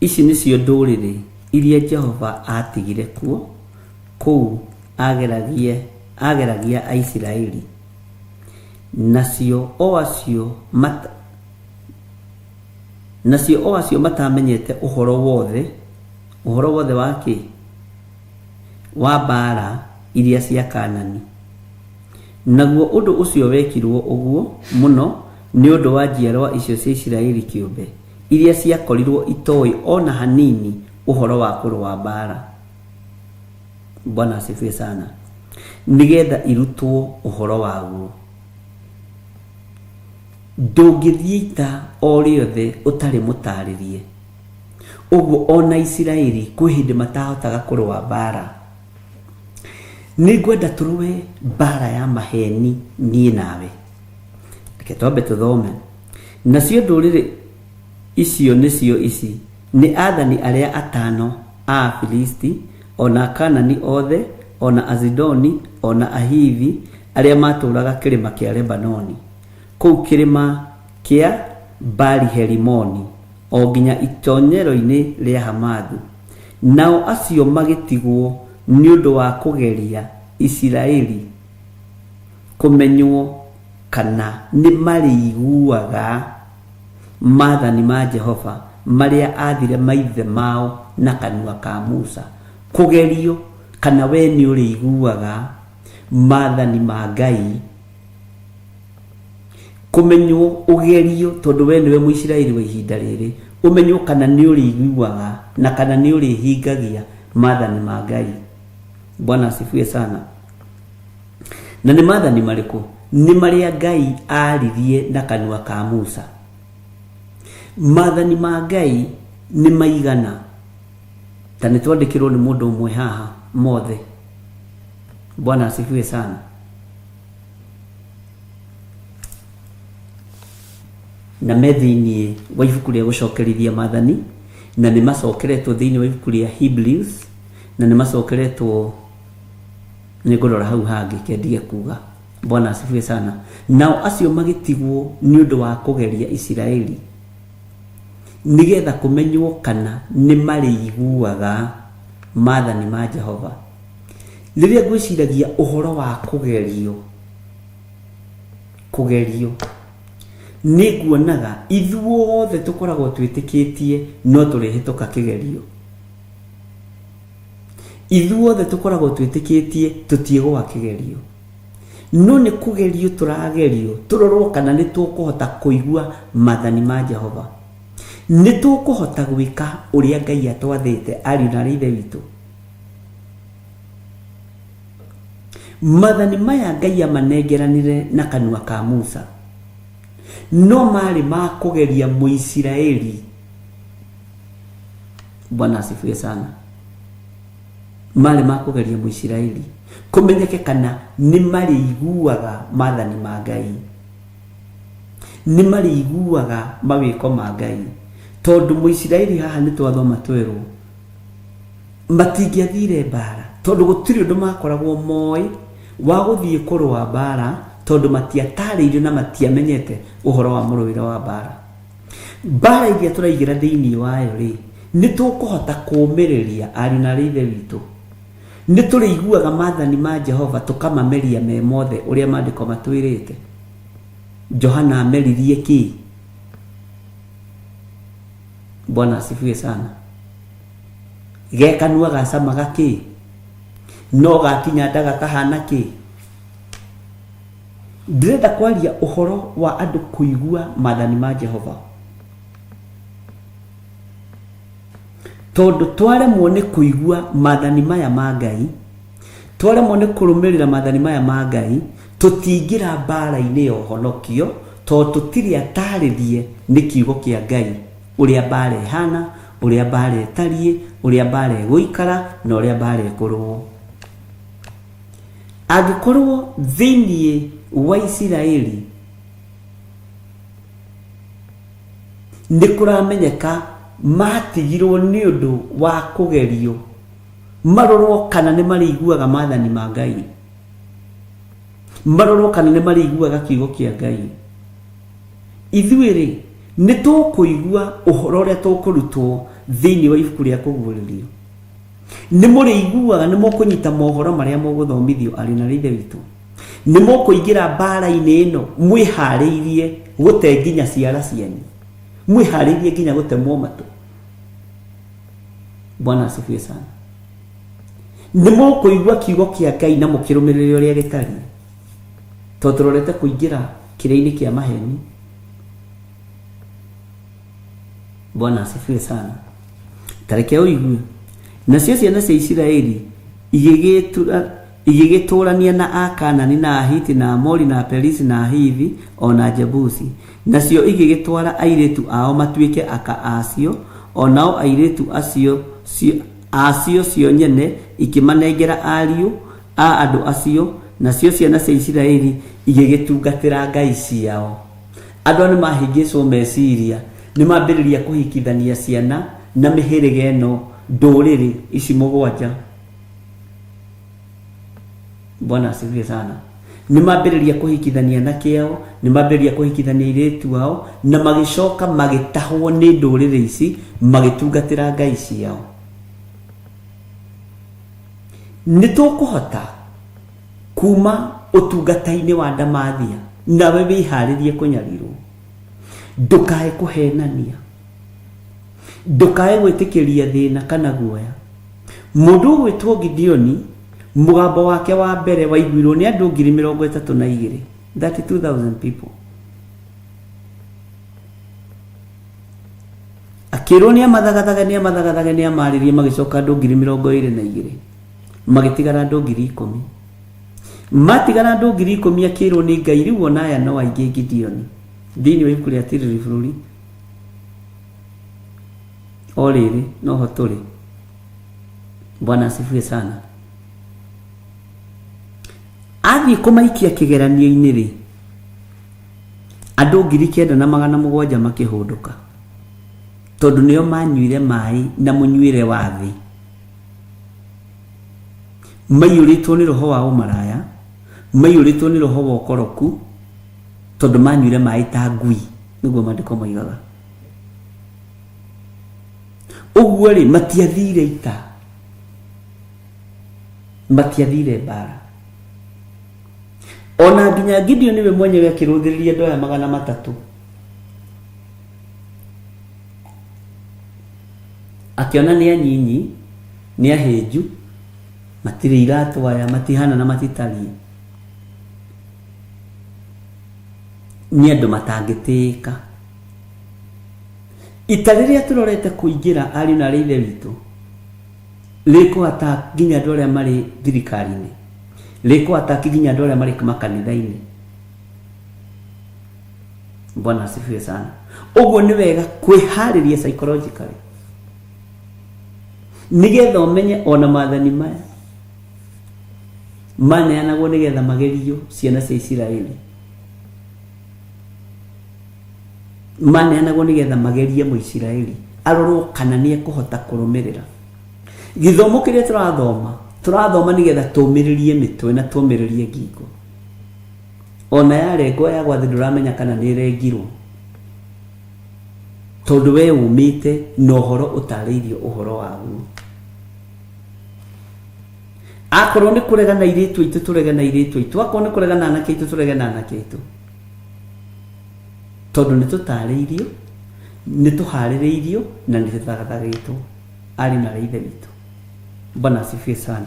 ici nĩcio ndũrĩrĩ iria Jehova aatigire kuo kũu ageragie, ageragia Aisiraeli, nacio o acio mat, nacio o acio mataamenyete ũhoro wothe, ũhoro wothe wa kĩ? Wa mbaara iria cia Kaanani. Naguo ũndũ ũcio wekirũo ũguo mũno nĩ ũndũ wa njiarũa icio cia Isiraeli kĩũmbe, iria ciakorirũo itoĩ o na hanini ũhoro wa kũrũa mbaara. Bwana asifiwe sana. Nĩ getha irutwo ũhoro waguo. Ndũngĩthiĩ ita o rĩothe ũtarĩ mũtaarĩrie. Ũguo o na Isiraeli kwĩ hĩndĩ matahotaga kũrũa mbaara. Nĩ ngwenda tũrũe mbara ya maheni niĩ nawe. Reke twambe tũthome. Nacio ndũrĩrĩ Icio nĩcio ici, nĩ aathani arĩa atano a Afilisti, o na Akaanani othe, o na Azidoni, o na Ahivi, arĩa maatũũraga kĩrĩma kĩa Lebanoni, kũu kĩrĩma kĩa Baali-herimoni, o nginya itonyero-inĩ rĩa Hamathu. Nao acio magĩtigwo nĩ ũndũ wa kũgeria Isiraeli kũmenywo kana nĩmarĩiguaga maathani ma Jehova marĩa aathire maithe mao na kanua ka Musa. Kũgerio kana we nĩ ũrĩiguaga maathani ma Ngai, kũmenywo ũgerio tondũ we nĩwe Mũisiraeli wa ihinda rĩrĩ, ũmenywo kana nĩ ũrĩiguaga na kana nĩ ũrĩhingagia maathani ma Ngai. Bwana asifiwe sana. Na nĩ maathani marĩkũ? Nĩ marĩa Ngai aaririe na kanua ka Musa. Maathani ma Ngai nĩ maigana? Ta nĩ twandĩkĩrwo nĩ mũndũ ũmwe haha mothe. Bwana asifiwe sana. Na me thĩinĩ wa ibuku rĩa gũcokerithia maathani, na nĩ macokeretwo thĩinĩ wa ibuku rĩa Hebrews, na nĩ macokeretwo nĩ ngũrora hau hangĩ kendige kuga. Bwana asifiwe sana. Nao acio magĩtigwo nĩ ũndũ wa kũgeria Isiraeli, nĩgetha kũmenywo kana nĩ marĩiguaga maathani ma Jehova. Rĩrĩa ngwĩciragia ũhoro wa kũgerio, kũgerio nĩ nguonaga ithuothe tũkoragwo twĩtĩkĩtie no tũrĩhĩtũka kĩgerio. Ithuothe tũkoragwo twĩtĩkĩtie tũtiĩgũa kĩgerio, no nĩ kũgerio tũragerio tũrorwo kana nĩ tũkũhota kũigua maathani ma Jehova, nĩ tũkũhota gwĩka ũrĩa Ngai atwathĩte. Ariũ na arĩ ithe witũ, maathani maya Ngai amanengeranire na kanua ka Musa no marĩ ma kũgeria Mũisiraeli. Bwana asifiwe sana. Marĩ ma kũgeria Mũisiraeli kũmenyeke kana nĩ marĩiguaga maathani ma Ngai, nĩ marĩiguaga mawĩko ma Ngai, tondũ Mũisiraeli haha nĩ twathoma twerwo matingĩathire mbara, tondũ gũtirĩ ũndũ makoragwo moĩ wa gũthiĩ kũrũa mbara, tondũ matiatarĩirio na matiamenyete ũhoro wa mũrũĩre wa mbara. Mbara iria tũraigĩra thĩinĩ wayo rĩ, nĩ tũkũhota kũũmĩrĩria ariũ na arĩ ithe witũ? Nĩ tũrĩiguaga maathani ma Jehova tũkamameria me mothe ũrĩa maandĩko matwĩrĩte? Johana ameririe kĩ? Bwana asifiwe sana. Ge kanua gacamaga kĩ? No gakinya nda gakahana kĩ? Ndĩrenda kwaria ũhoro wa andũ kũigua maathani ma Jehova, tondũ twaremwo nĩ kũigua maathani maya ma Ngai, twaremwo nĩ kũrũmĩrĩra maathani maya ma Ngai, tũtingĩra mbara-inĩ ya ũhonokio, tondũ tũtirĩ atarĩrie nĩ kiugo kĩa Ngai ũrĩa mbara ĩhana, ũrĩa mbara ĩtariĩ, ũrĩa mbara ĩgũikara na ũrĩa mbara ĩkũrũo. Angĩkorwo thĩinĩ wa Isiraeli nĩ kũramenyeka matigirwo nĩ ũndũ wa kũgerio marorwo kana nĩ marĩiguaga maathani ma Ngai, marorwo kana nĩ marĩiguaga kiugo kĩa Ngai, ithuĩ rĩ nĩ tũkũigua ũhoro ũrĩa tũkũrutwo thĩinĩ wa ibuku rĩa kũguũrĩrio? Nĩ mũrĩiguaga, nĩ mũkũnyita mohoro marĩa mũgũthomithio arĩ na ithe witũ? Nĩ mũkũingĩra mbara-inĩ ĩno mwĩharĩirie gũte nginya ciara cianyu, mwĩharĩirie nginya gũtemwo matũ? Bwana asifiwe sana. Nĩ mũkũigua kiugo kĩa Ngai na mũkĩrũmĩrĩre ũrĩa gĩtariĩ, tondũ tũrorete kũingĩra kĩrĩa-inĩ kĩa maheni. Bwana asifiwe sana. Tareke ũigue. Nacio ciana cia Isiraeli igĩgĩtũũrania na Akaanani na Ahiti na Amori na Aperisi na Ahivi o na Jebusi. Nacio igĩgĩtwara airĩtu ao matuĩke aka acio, o nao airĩtu acio acio cio nyene ikĩmanengera ariũ a andũ acio, nacio ciana cia Isiraeli igĩgĩtungatĩra ngai ciao. Andũ aya nĩ mahĩngĩcwo meciria. Nĩ mambĩrĩria kũhikithania ciana na mĩhĩrĩga ĩno ndũrĩrĩ ici mũgwanja. Bwana asifiwe sana. Nĩ mambĩrĩria kũhikithania anake ao, nĩ mambĩrĩria kũhikithania airĩtu ao, na magĩcoka magĩtahwo nĩ ndũrĩrĩ ici magĩtungatĩra ngai ciao. Nĩ tũkũhota kuma ũtungata-inĩ wa ndamathia nawe wĩharĩrie kũnyarirwo. Ndũkae kũhenania, ndũkae gwĩtĩkĩria thĩna kana guoya. Mũndũ ũgwĩtwo Gideoni, mũgambo wake wa mbere waiguirwo nĩ andũ 32,000, 32,000 people. Akĩrwo nĩ amathagathaga, nĩ amathagathaga, nĩ amarĩrie, magĩcoka andũ 22,000, magĩtigara andũ 10,000. Matigara andũ 10,000, akĩrwo nĩ Ngai, rĩu ona aya no aingĩ Gideoni. Thĩinĩ wa ibuku rĩa Tirĩrĩ Bũrũri o rĩrĩ noho tũrĩ. Bwana asifiwe sana. Athiĩ kũmaikia kĩgeranio-inĩ rĩ, andũ 9,700 makĩhũndũka, tondũ nĩo manyuire maĩ na mũnyuĩre wa thĩ, maiyũrĩtwo nĩ roho wa ũmaraya, maiyũrĩtwo nĩ roho wa ũkoroku, tondũ manyuire maĩ ta ngui, nĩguo maandĩko moigaga. Ũguo rĩ, matiathire ita, matiathire mbara. Ona nginya Gideon we mwenyewe akĩrũthĩrĩria andũ aya 300, akĩona nĩ anyinyi, nĩ ahĩnju, matirĩ iratũ aya, matihana na matitariĩ, nĩ andũ matangĩtĩĩka. Ita rĩrĩa tũrorete kũingĩra, ariũ na arĩ ithe witũ, rĩkũ attack nginya andũ arĩa marĩ thirikari-inĩ, rĩkũ attack nginya andũ arĩa marĩ makanitha-inĩ. Bwana asifiwe sana. Ũguo nĩ wega kwĩharĩria psychologically, nĩgetha ũmenye ona maathani maya maneanagwo nĩgetha magerio ciana cia Isiraeli, maneanagwo nĩgetha magerie Mũisiraeli arorwo kana nĩ ekũhota kũrũmĩrĩra gĩthomo kĩrĩa tũrathoma. Tũrathoma nĩgetha tũmĩrĩrie mĩtwe na tũmĩrĩrie ngingo. Ona yarengwo ya gwathĩ, ndũramenya kana nĩ ĩrengirwo, tondũ we ũmĩte na ũhoro ũtarĩirio ũhoro waguo. Akorwo nĩ kũrega na airĩtu aitũ, tũrege na airĩtu aitũ. Akorwo nĩ kũrega na anake aitũ, tũrege na anake aitũ, tondũ nĩ tũtarĩirio, nĩ tũharĩrĩirio na nĩ tũthagathagĩtwo, arĩ na arĩa ithe witũ. Bwana asifiwe sana.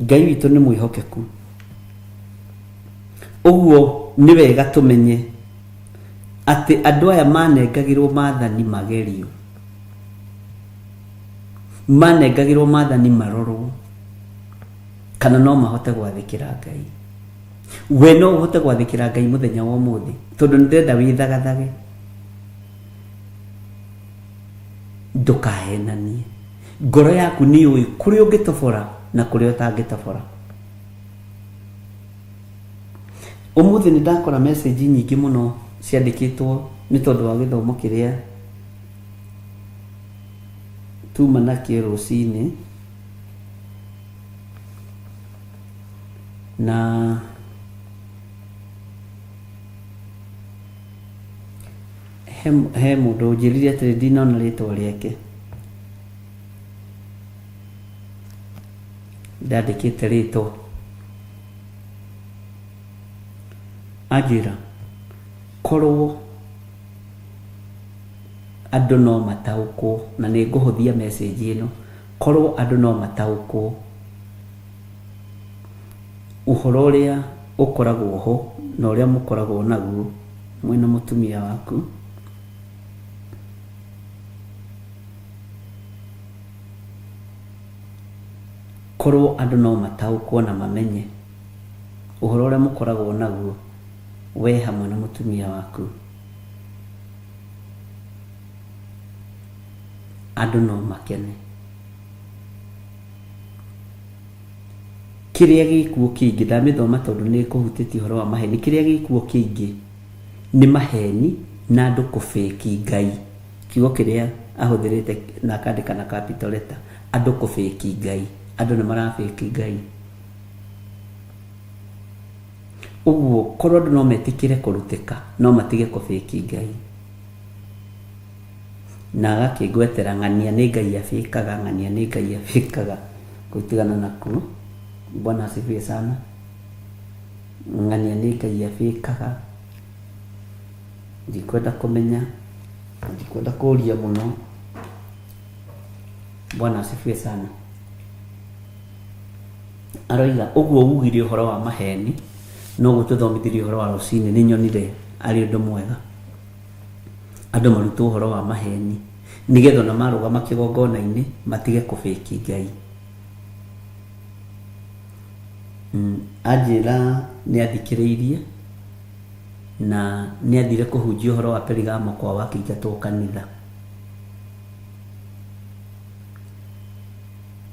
Ngai witũ nĩ mwĩhokeku. Ũguo nĩ wega tũmenye atĩ andũ aya manengagĩrwo maathani magerio, manengagĩrwo maathani marorwo kana no mahote gwathĩkĩra Ngai. We no ũhote gwathĩkĩra Ngai mũthenya wa ũmũthĩ? Tondũ nĩ ndĩrenda wĩthagathage, ndũkahenanie. Ngoro yaku nĩ yũĩ kũrĩa ũngĩtobora na kũrĩa ũtangĩtobora. Ũmũthĩ nĩ ndakora message nyingĩ mũno ciandĩkĩtwo nĩ tondũ wa gĩthomo kĩrĩa tuma nakĩo rũcinĩ, na he mũndũ ũnjĩrire atĩrĩ, ndinona rĩtwa rĩake, ndandĩkĩte rĩtwa, anjĩra korwo andũ no mataũkwo, na nĩ ngũhũthia message ĩno, korwo andũ no mataũkwo ũhoro ũrĩa ũkoragwo ho na ũrĩa mũkoragwo naguo mwĩna mũtumia waku, korwo andũ no mataũkwo na mamenye ũhoro ũrĩa mũkoragwo naguo we hamwe na mũtumia waku, andũ no makene. Kĩrĩa gĩkuo kĩingĩ ndamĩthoma tondũ nĩ kũhutĩtie ũhoro wa maheni. Kĩrĩa gĩkuo kĩingĩ Nĩ maheni na andũ kũbĩki Ngai. Kiugo kĩrĩa ahũthĩrĩte na akandĩka na capital letter, andũ kũbĩki Ngai. Andũ nĩ marabĩki Ngai. Ũguo korwo andũ no metĩkĩre kũrutĩka, no matige kũbĩki Ngai. Na agakĩngwetera ng'ania nĩ Ngai abĩkaga, ng'ania nĩ Ngai abĩkaga. Kũu tigana nakuo. Bwana asifiwe sana. Ng'ania nĩ Ngai abĩkaga. Ndikwenda kũmenya, ndikwenda kũria mũno. Bwana asifiwe sana. Aroiga ũguo ugire ũhoro wa maheni, noguo tũthomithirie ũhoro wa rũcinĩ, nĩ nyonire arĩ ũndũ mwega. Andũ marutwo ũhoro wa maheni nĩgetha ona marũgama kĩgongona-inĩ matige kũbĩki Ngai. Anjĩra nĩ athikĩrĩirie na nĩ athire kũhunjia ũhoro wa Perigamo kwao akĩingatwo kanitha.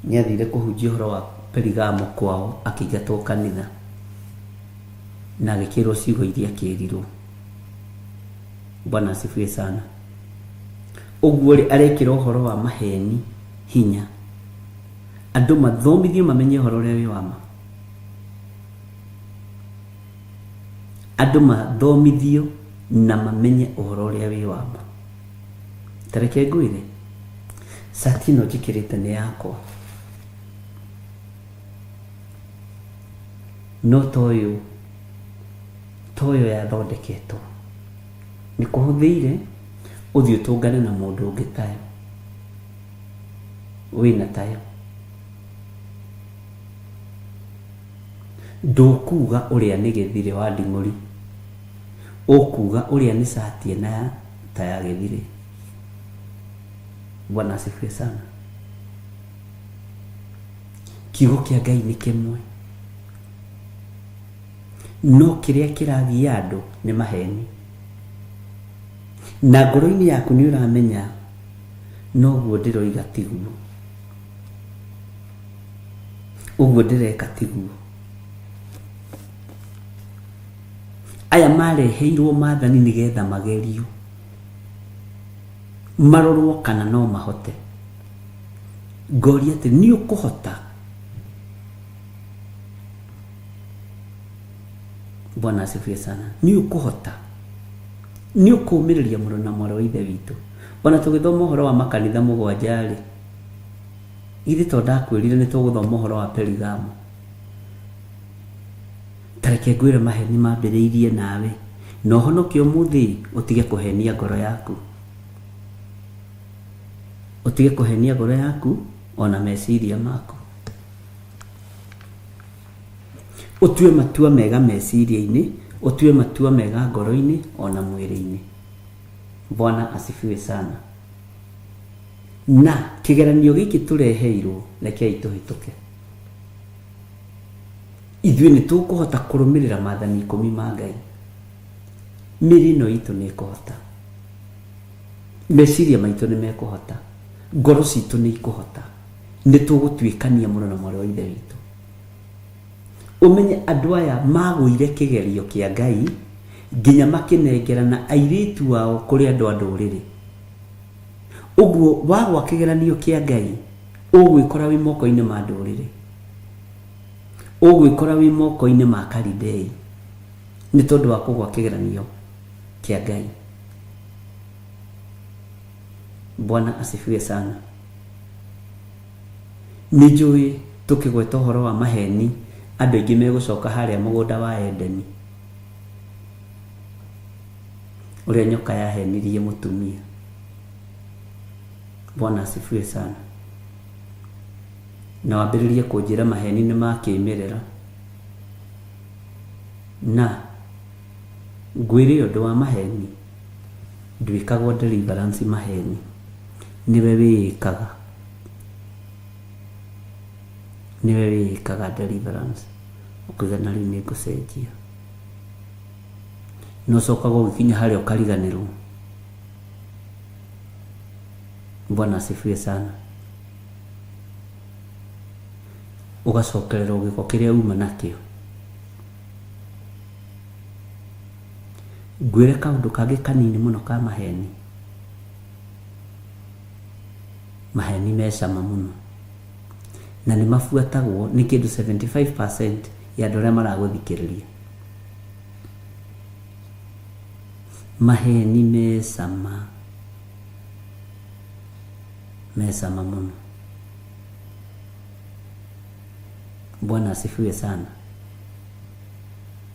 Nĩ athire kũhunjia ũhoro wa Perigamo kwao akĩingatwo kanitha na agĩkĩrwo ciugo iria akĩrirwo. Bwana asifiwe sana. Ũguo rĩ, arekĩra ũhoro wa maheni hinya. Andũ mathomithio mamenye ũhoro ũrĩa wĩ wa ma. Andũ mathomithio na mamenye ũhoro ũrĩa wĩ wa ma. Ta reke ngwĩre, cati ĩno njĩkĩrĩte nĩ yakwa. No toyũ, toyũ yathondeketwo. Nĩ kũhũthĩire ũthiĩ ũtũngane na mũndũ ũngĩ tayo. Wĩna tayo. Ndũkuga ũrĩa nĩ gĩthirĩ wa nding'ũri. Ũkuga ũrĩa nĩ cati ĩna ya ta ya gĩthirĩ. Bwana asifiwe sana. Kiugo kĩa Ngai nĩ kĩmwe. No kĩrĩa kĩragia andũ nĩ maheni. Na ngoro-inĩ yaku nĩ ũramenya noguo ndĩroiga tiguo. Ũguo ndĩreka tiguo. Aya mareheirwo maathani nĩgetha magerio. Marorwo kana no mahote. Ngoria atĩ nĩ ũkũhota. Bwana asifiwe sana. Nĩ ũkũhota. Nĩ ũkũmĩrĩria mũrũ na mwarĩ wa Ithe witũ. Ona tũgĩthoma ũhoro wa makanitha mũgwanja rĩ, githĩ to ndakwĩrire nĩ tũgũthoma ũhoro wa Perigamo. Ta reke ngwĩre maheni mambĩrĩirie nawe, na ũhonoke ũmũthĩ ũtige kũhenia ngoro yaku. Ũtige kũhenia ngoro yaku ona meciria maku. Ũtue matua mega meciria-inĩ, ũtue matua mega ngoro-inĩ ona mwĩrĩ-inĩ. Bwana asifiwe sana. Na kĩgeranio gĩkĩ tũreheirwo, rekei tũhĩtũke. Ithuĩ nĩ tũkũhota kũrũmĩrĩra maathani ikũmi ma Ngai. Mĩĩrĩ ĩno itũ nĩ ĩkũhota. Meciria maitũ nĩ mekũhota. Ngoro citũ nĩ ikũhota. Nĩ tũgũtuĩkania mũno na mwarĩ wa Ithe witũ. Ũmenye andũ aya magũire kĩgerio kĩa Ngai nginya makĩnengerana airĩtu ao kũrĩ andũ a ndũrĩrĩ. Ũguo wagwa kĩgeranio kĩa Ngai ũgwĩkora wĩ moko-inĩ ma ndũrĩrĩ. Ũgwĩkora wĩ moko-inĩ ma Kalidei nĩ tondũ wa kũgwa kĩgeranio kĩa Ngai. Bwana asifiwe sana. Nĩ njũĩ tũkĩgweta ũhoro wa maheni andũ aingĩ megũcoka harĩa mũgũnda wa Edeni, ũrĩa nyoka yahenirie mũtumia. Bwana asifiwe sana. Na wambĩrĩrie kũnjĩra maheni nĩ ma kĩmerera. Na ngwĩre ũndũ wa maheni, ndwĩkagwo deliverance maheni, nĩwe wĩĩkaga. Nĩwe wĩĩkaga deliverance. Ũkauga na rĩu nĩ ngũcenjia. Na ũcokaga ũgĩkinya harĩa ũkariganĩrwo. Bwana asifiwe sana. Ũgacokerera o gĩko kĩrĩa uma nakĩo. Ngwĩre kaũndũ kangĩ kanini mũno ka maheni. Maheni me cama mũno na nĩ mabuatagwo nĩ kĩndũ 75% ya andũ arĩa maragũthikĩrĩria. Maheni me cama, me cama mũno. Bwana asifiwe sana.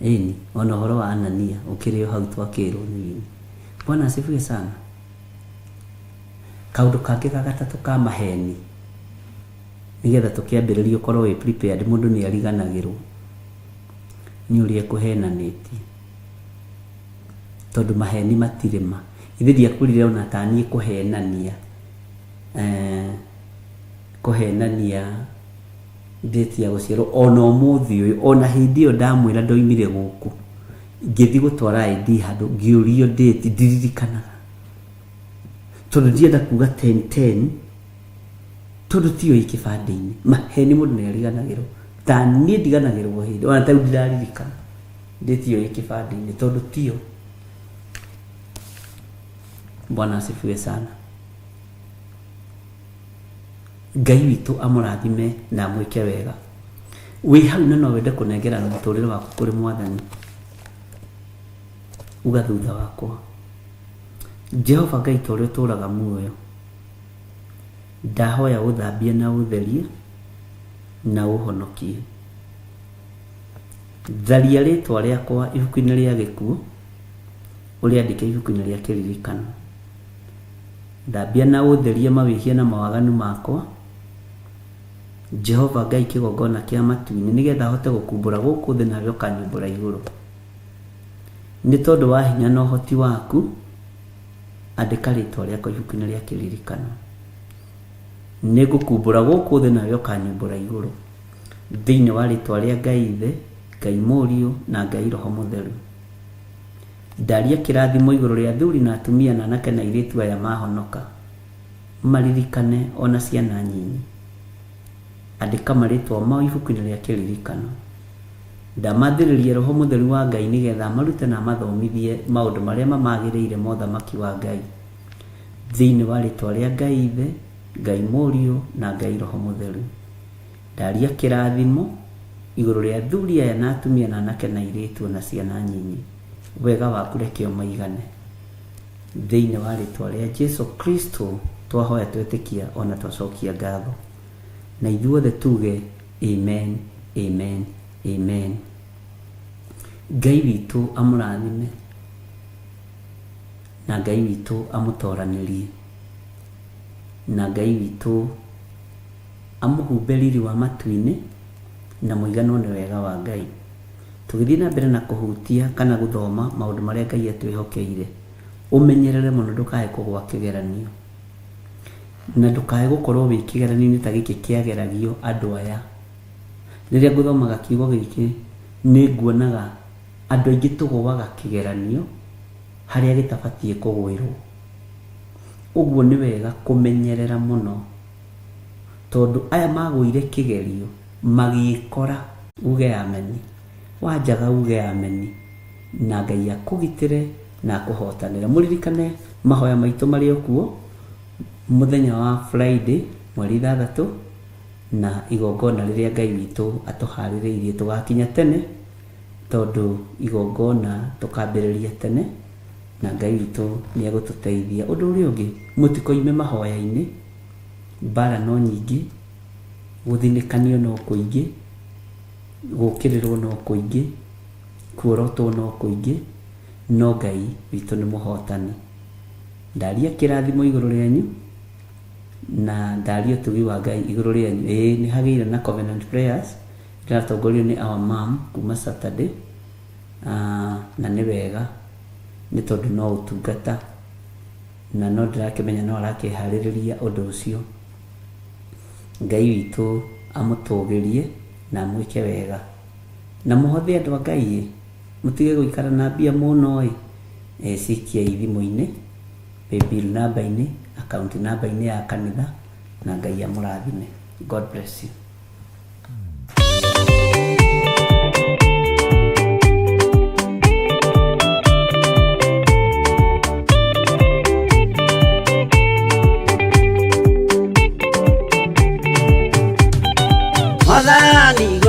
Ĩni, ona ũhoro wa Anania ũkĩrĩ o hau twakĩrwo nĩ wini. Bwana asifiwe sana. Kaũndũ kangĩ ga gatatũ ka maheni, nĩgetha tũkĩambĩrĩria ũkorwo wĩ prepared, mũndũ nĩ ariganagĩrwo nĩ ũrĩa ekũhenanĩtie, tondũ maheni matirĩ ma. Ithe ndiakwĩrire ona taniĩ kũhenania, kũhenania date ya gũciarwo ona ũmũthĩ ũyũ, ona hĩndĩ ĩyo ndamwĩra ndoimire gũkũ ngĩthiĩ gũtwara ID handũ ngĩũrio date ndiririkanaga, tondũ ndienda kuga 10-10 tondũ tiyo ĩ kĩbandĩ-inĩ. Maheni mũndũ nĩ ariganagĩrwo, ta niĩ ndiganagĩrwo hĩndĩ ona ta rĩu ndiraririkana date ĩyo ĩ kĩbandĩ-inĩ tondũ tiyo. Bwana asifiwe sana. Ngai witũ amũrathime na amwĩke wega. Wĩ hau na no wende kũnengerana mũtũrĩre waku kũrĩ Mwathani, uga thutha wakwa, Jehova Ngai ta ũrĩa ũtũũraga muoyo, ndahoya ũthambie na ũtherie na ũhonokie. Tharia rĩtwa rĩakwa ibuku-inĩ rĩa gĩkuũ, ũrĩandĩke ibuku-inĩ rĩa kĩririkano. Thambia na ũtherie mawĩhia na mawaganu makwa, Jehova Ngai kĩgongona kĩa matu-inĩ, nĩgetha hote gũkumbũra gũkũ thĩ nawe ũkanyumbũra igũrũ. Nĩ tondũ wa hinya na ũhoti waku, andĩka rĩtwa rĩakwa ibuku-inĩ rĩa kĩririkano. Nĩngũkumbũra gũkũ thĩ nawe ũkanyumbũra igũrũ. Thĩinĩ wa rĩtwa rĩa Ngai Ithe, Ngai Mũriũ na Ngai Roho Mũtheru. Ndaria kĩrathimo igũrũ rĩa athuri na atumia na anake na airĩtu aya mahonoka, maririkane ona ciana nyinyi. Andĩka marĩtwa mao ibuku-inĩ rĩa kĩririkano. Ndamathĩrĩria Roho Mũtheru wa Ngai nĩgetha amarute na amathomithie maũndũ marĩa mamagĩrĩire ma ũthamaki wa Ngai. Thĩinĩ wa rĩtwa rĩa Ngai Ithe, Ngai Mũriũ na Ngai Roho Mũtheru. Ndaria kĩrathimo igũrũ rĩa athuri aya na atumia na anake na airĩtu ona ciana nyinyi. Wega waku reke ũmaigane. Thĩinĩ wa rĩtwa rĩa Jesu Kristo twahoya twetĩkia ona twacokia ngatho. Na ithuothe tuge amen, amen, amen. Ngai witũ amũrathime na Ngai witũ amũtoranĩrie na Ngai witũ amũhumbe riri wa matu-inĩ na mũiganwo nĩ wega wa Ngai. Tũgĩthiĩ na mbere na kũhutia kana gũthoma maũndũ marĩa Ngai atwĩhokeire, ũmenyerere mũno ndũkae kũgũa kĩgeranio, na ndũkae gũkorwo wĩ kĩgeranio-inĩ ta gĩkĩ kĩageragio andũ aya. Rĩrĩa ngũthomaga kiugo gĩkĩ nĩ nguonaga andũ aingĩ tũgũaga kĩgeranio harĩa gĩtabatiĩ kũgwĩrwo. Ũguo nĩ wega kũmenyerera mũno, tondũ aya magũire kĩgerio magĩkora. Uge ameni, wanjaga uge ameni, na Ngai akũgitĩre na akũhotanĩre. Mũririkane mahoya maitũ marĩ o kuo mũthenya wa Friday mweri 6, na igongona rĩrĩa Ngai witũ atũharĩrĩirie tũgakinya tene, tondũ igongona tũkambĩrĩria tene na Ngai witũ nĩ egũtũteithia. Ũndũ ũrĩa ũngĩ, mũtikoime mahoya-inĩ, mbara no nyingĩ, gũthinĩkanio no kũingĩ, gũkĩrĩrwo no kũingĩ, kuorotwo no kũingĩ, no Ngai witũ nĩ mũhotani. Ndaria kĩrathimo igũrũ rĩanyu na ndaria ũtugi wa Ngai igũrũ rĩanyu. Ĩĩ nĩ hagĩire na Covenant Prayers ĩratongorio nĩ our mom kuma Saturday, na nĩ wega nĩ tondũ no ũtungata na no ndĩrakĩmenya no arakĩharĩrĩria ũndũ ũcio. Ngai witũ amũtũgĩrie na amwĩke wega. Na mũhothe andũ a Ngai ĩ, mũtige gũikara na mbia mũno ĩ, cikiai thimũ-inĩ, paybill namba-inĩ, account namba-inĩ ya kanitha, na Ngai amũrathime. God bless you.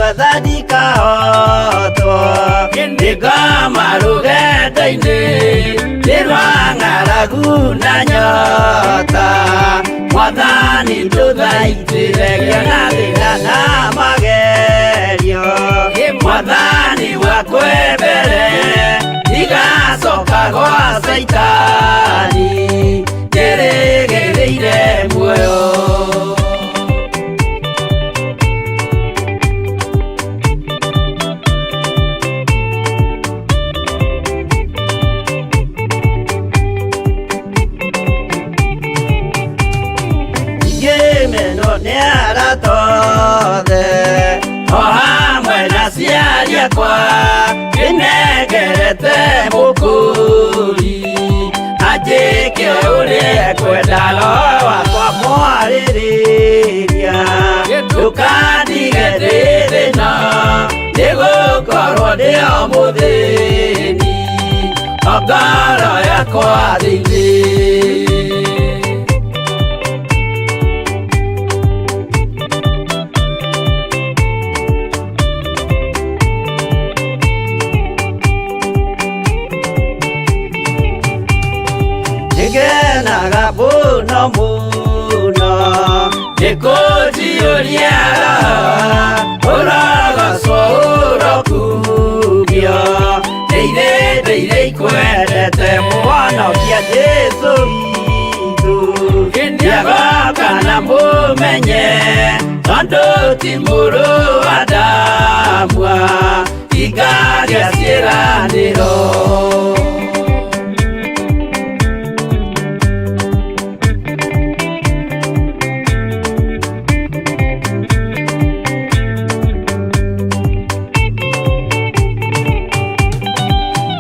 Mwathani ndikahotwo Nĩngoma rũgendo-inĩ Nĩ rwa ng'aragu na nyota Mwathani ndũthaitĩre ngĩona thĩna na magerio Mwathani wakwa mbere ndigacoka gwa Caitani njĩrĩgĩrĩire muoyo. Ngĩmenwo nĩ arata othe o hamwe na aciari akwa ndĩnengerete mũkũri anjĩke ũrĩa ekwenda roho wakwa mwarĩrĩria ndũkandige ndĩ thĩna nĩgũkorwo ndĩ o mũthĩni o ngoro yakwa thĩinĩ. Nĩngenaga mũno mũno nĩkũnjiyũria roho ũrogocwo ũrokumio ndĩire ndĩire ikwendete mũhonokia Jesũ witũ nĩagoka na mũmenye tondũ ti mũrũ wa Adamu hingagia ciĩranĩro.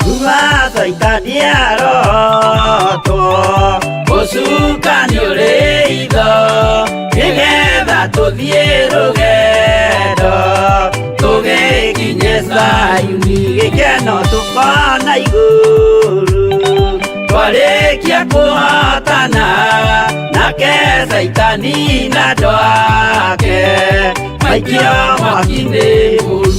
Kuma Caitani arotwo ũcukani ũrĩ itho nĩgetha tũthiĩ rũgendo tũgĩkinye Zayuni gĩkeno tũkona igũrũ twarĩkia kũhotana nake Caitani na andũ ake maikio mwaki-inĩ mũru.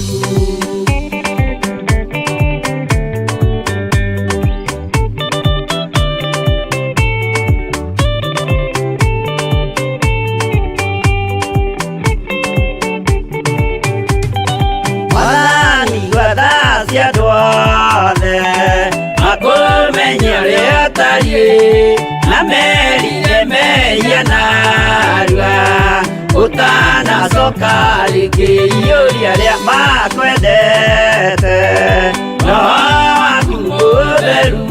Mwathani gwatha cia andũ othe makũmenye ũrĩa ũtariĩ na merire mehia narua ũtanacoka rĩngĩ iyũria arĩa makwendete roho waku mũtheru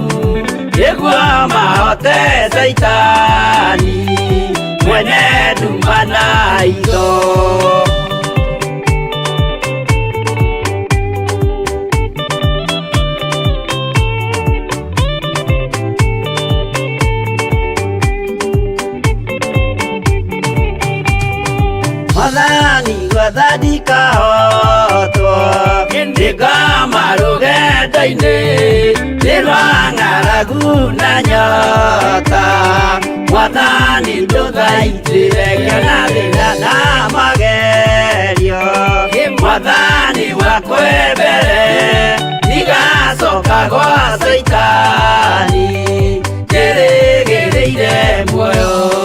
nĩguo mahote Caitani mwene nduma na itho. Mwathani gwatha ndikahotwo nĩngoma rũgendo-inĩ nĩ rwa ng'aragu na nyota Mwathani ndũthaitĩre ngĩona thĩna na magerio Mwathani wakwa mbere ndigacoka gwa Caitani njĩrĩgĩrĩire muoyo.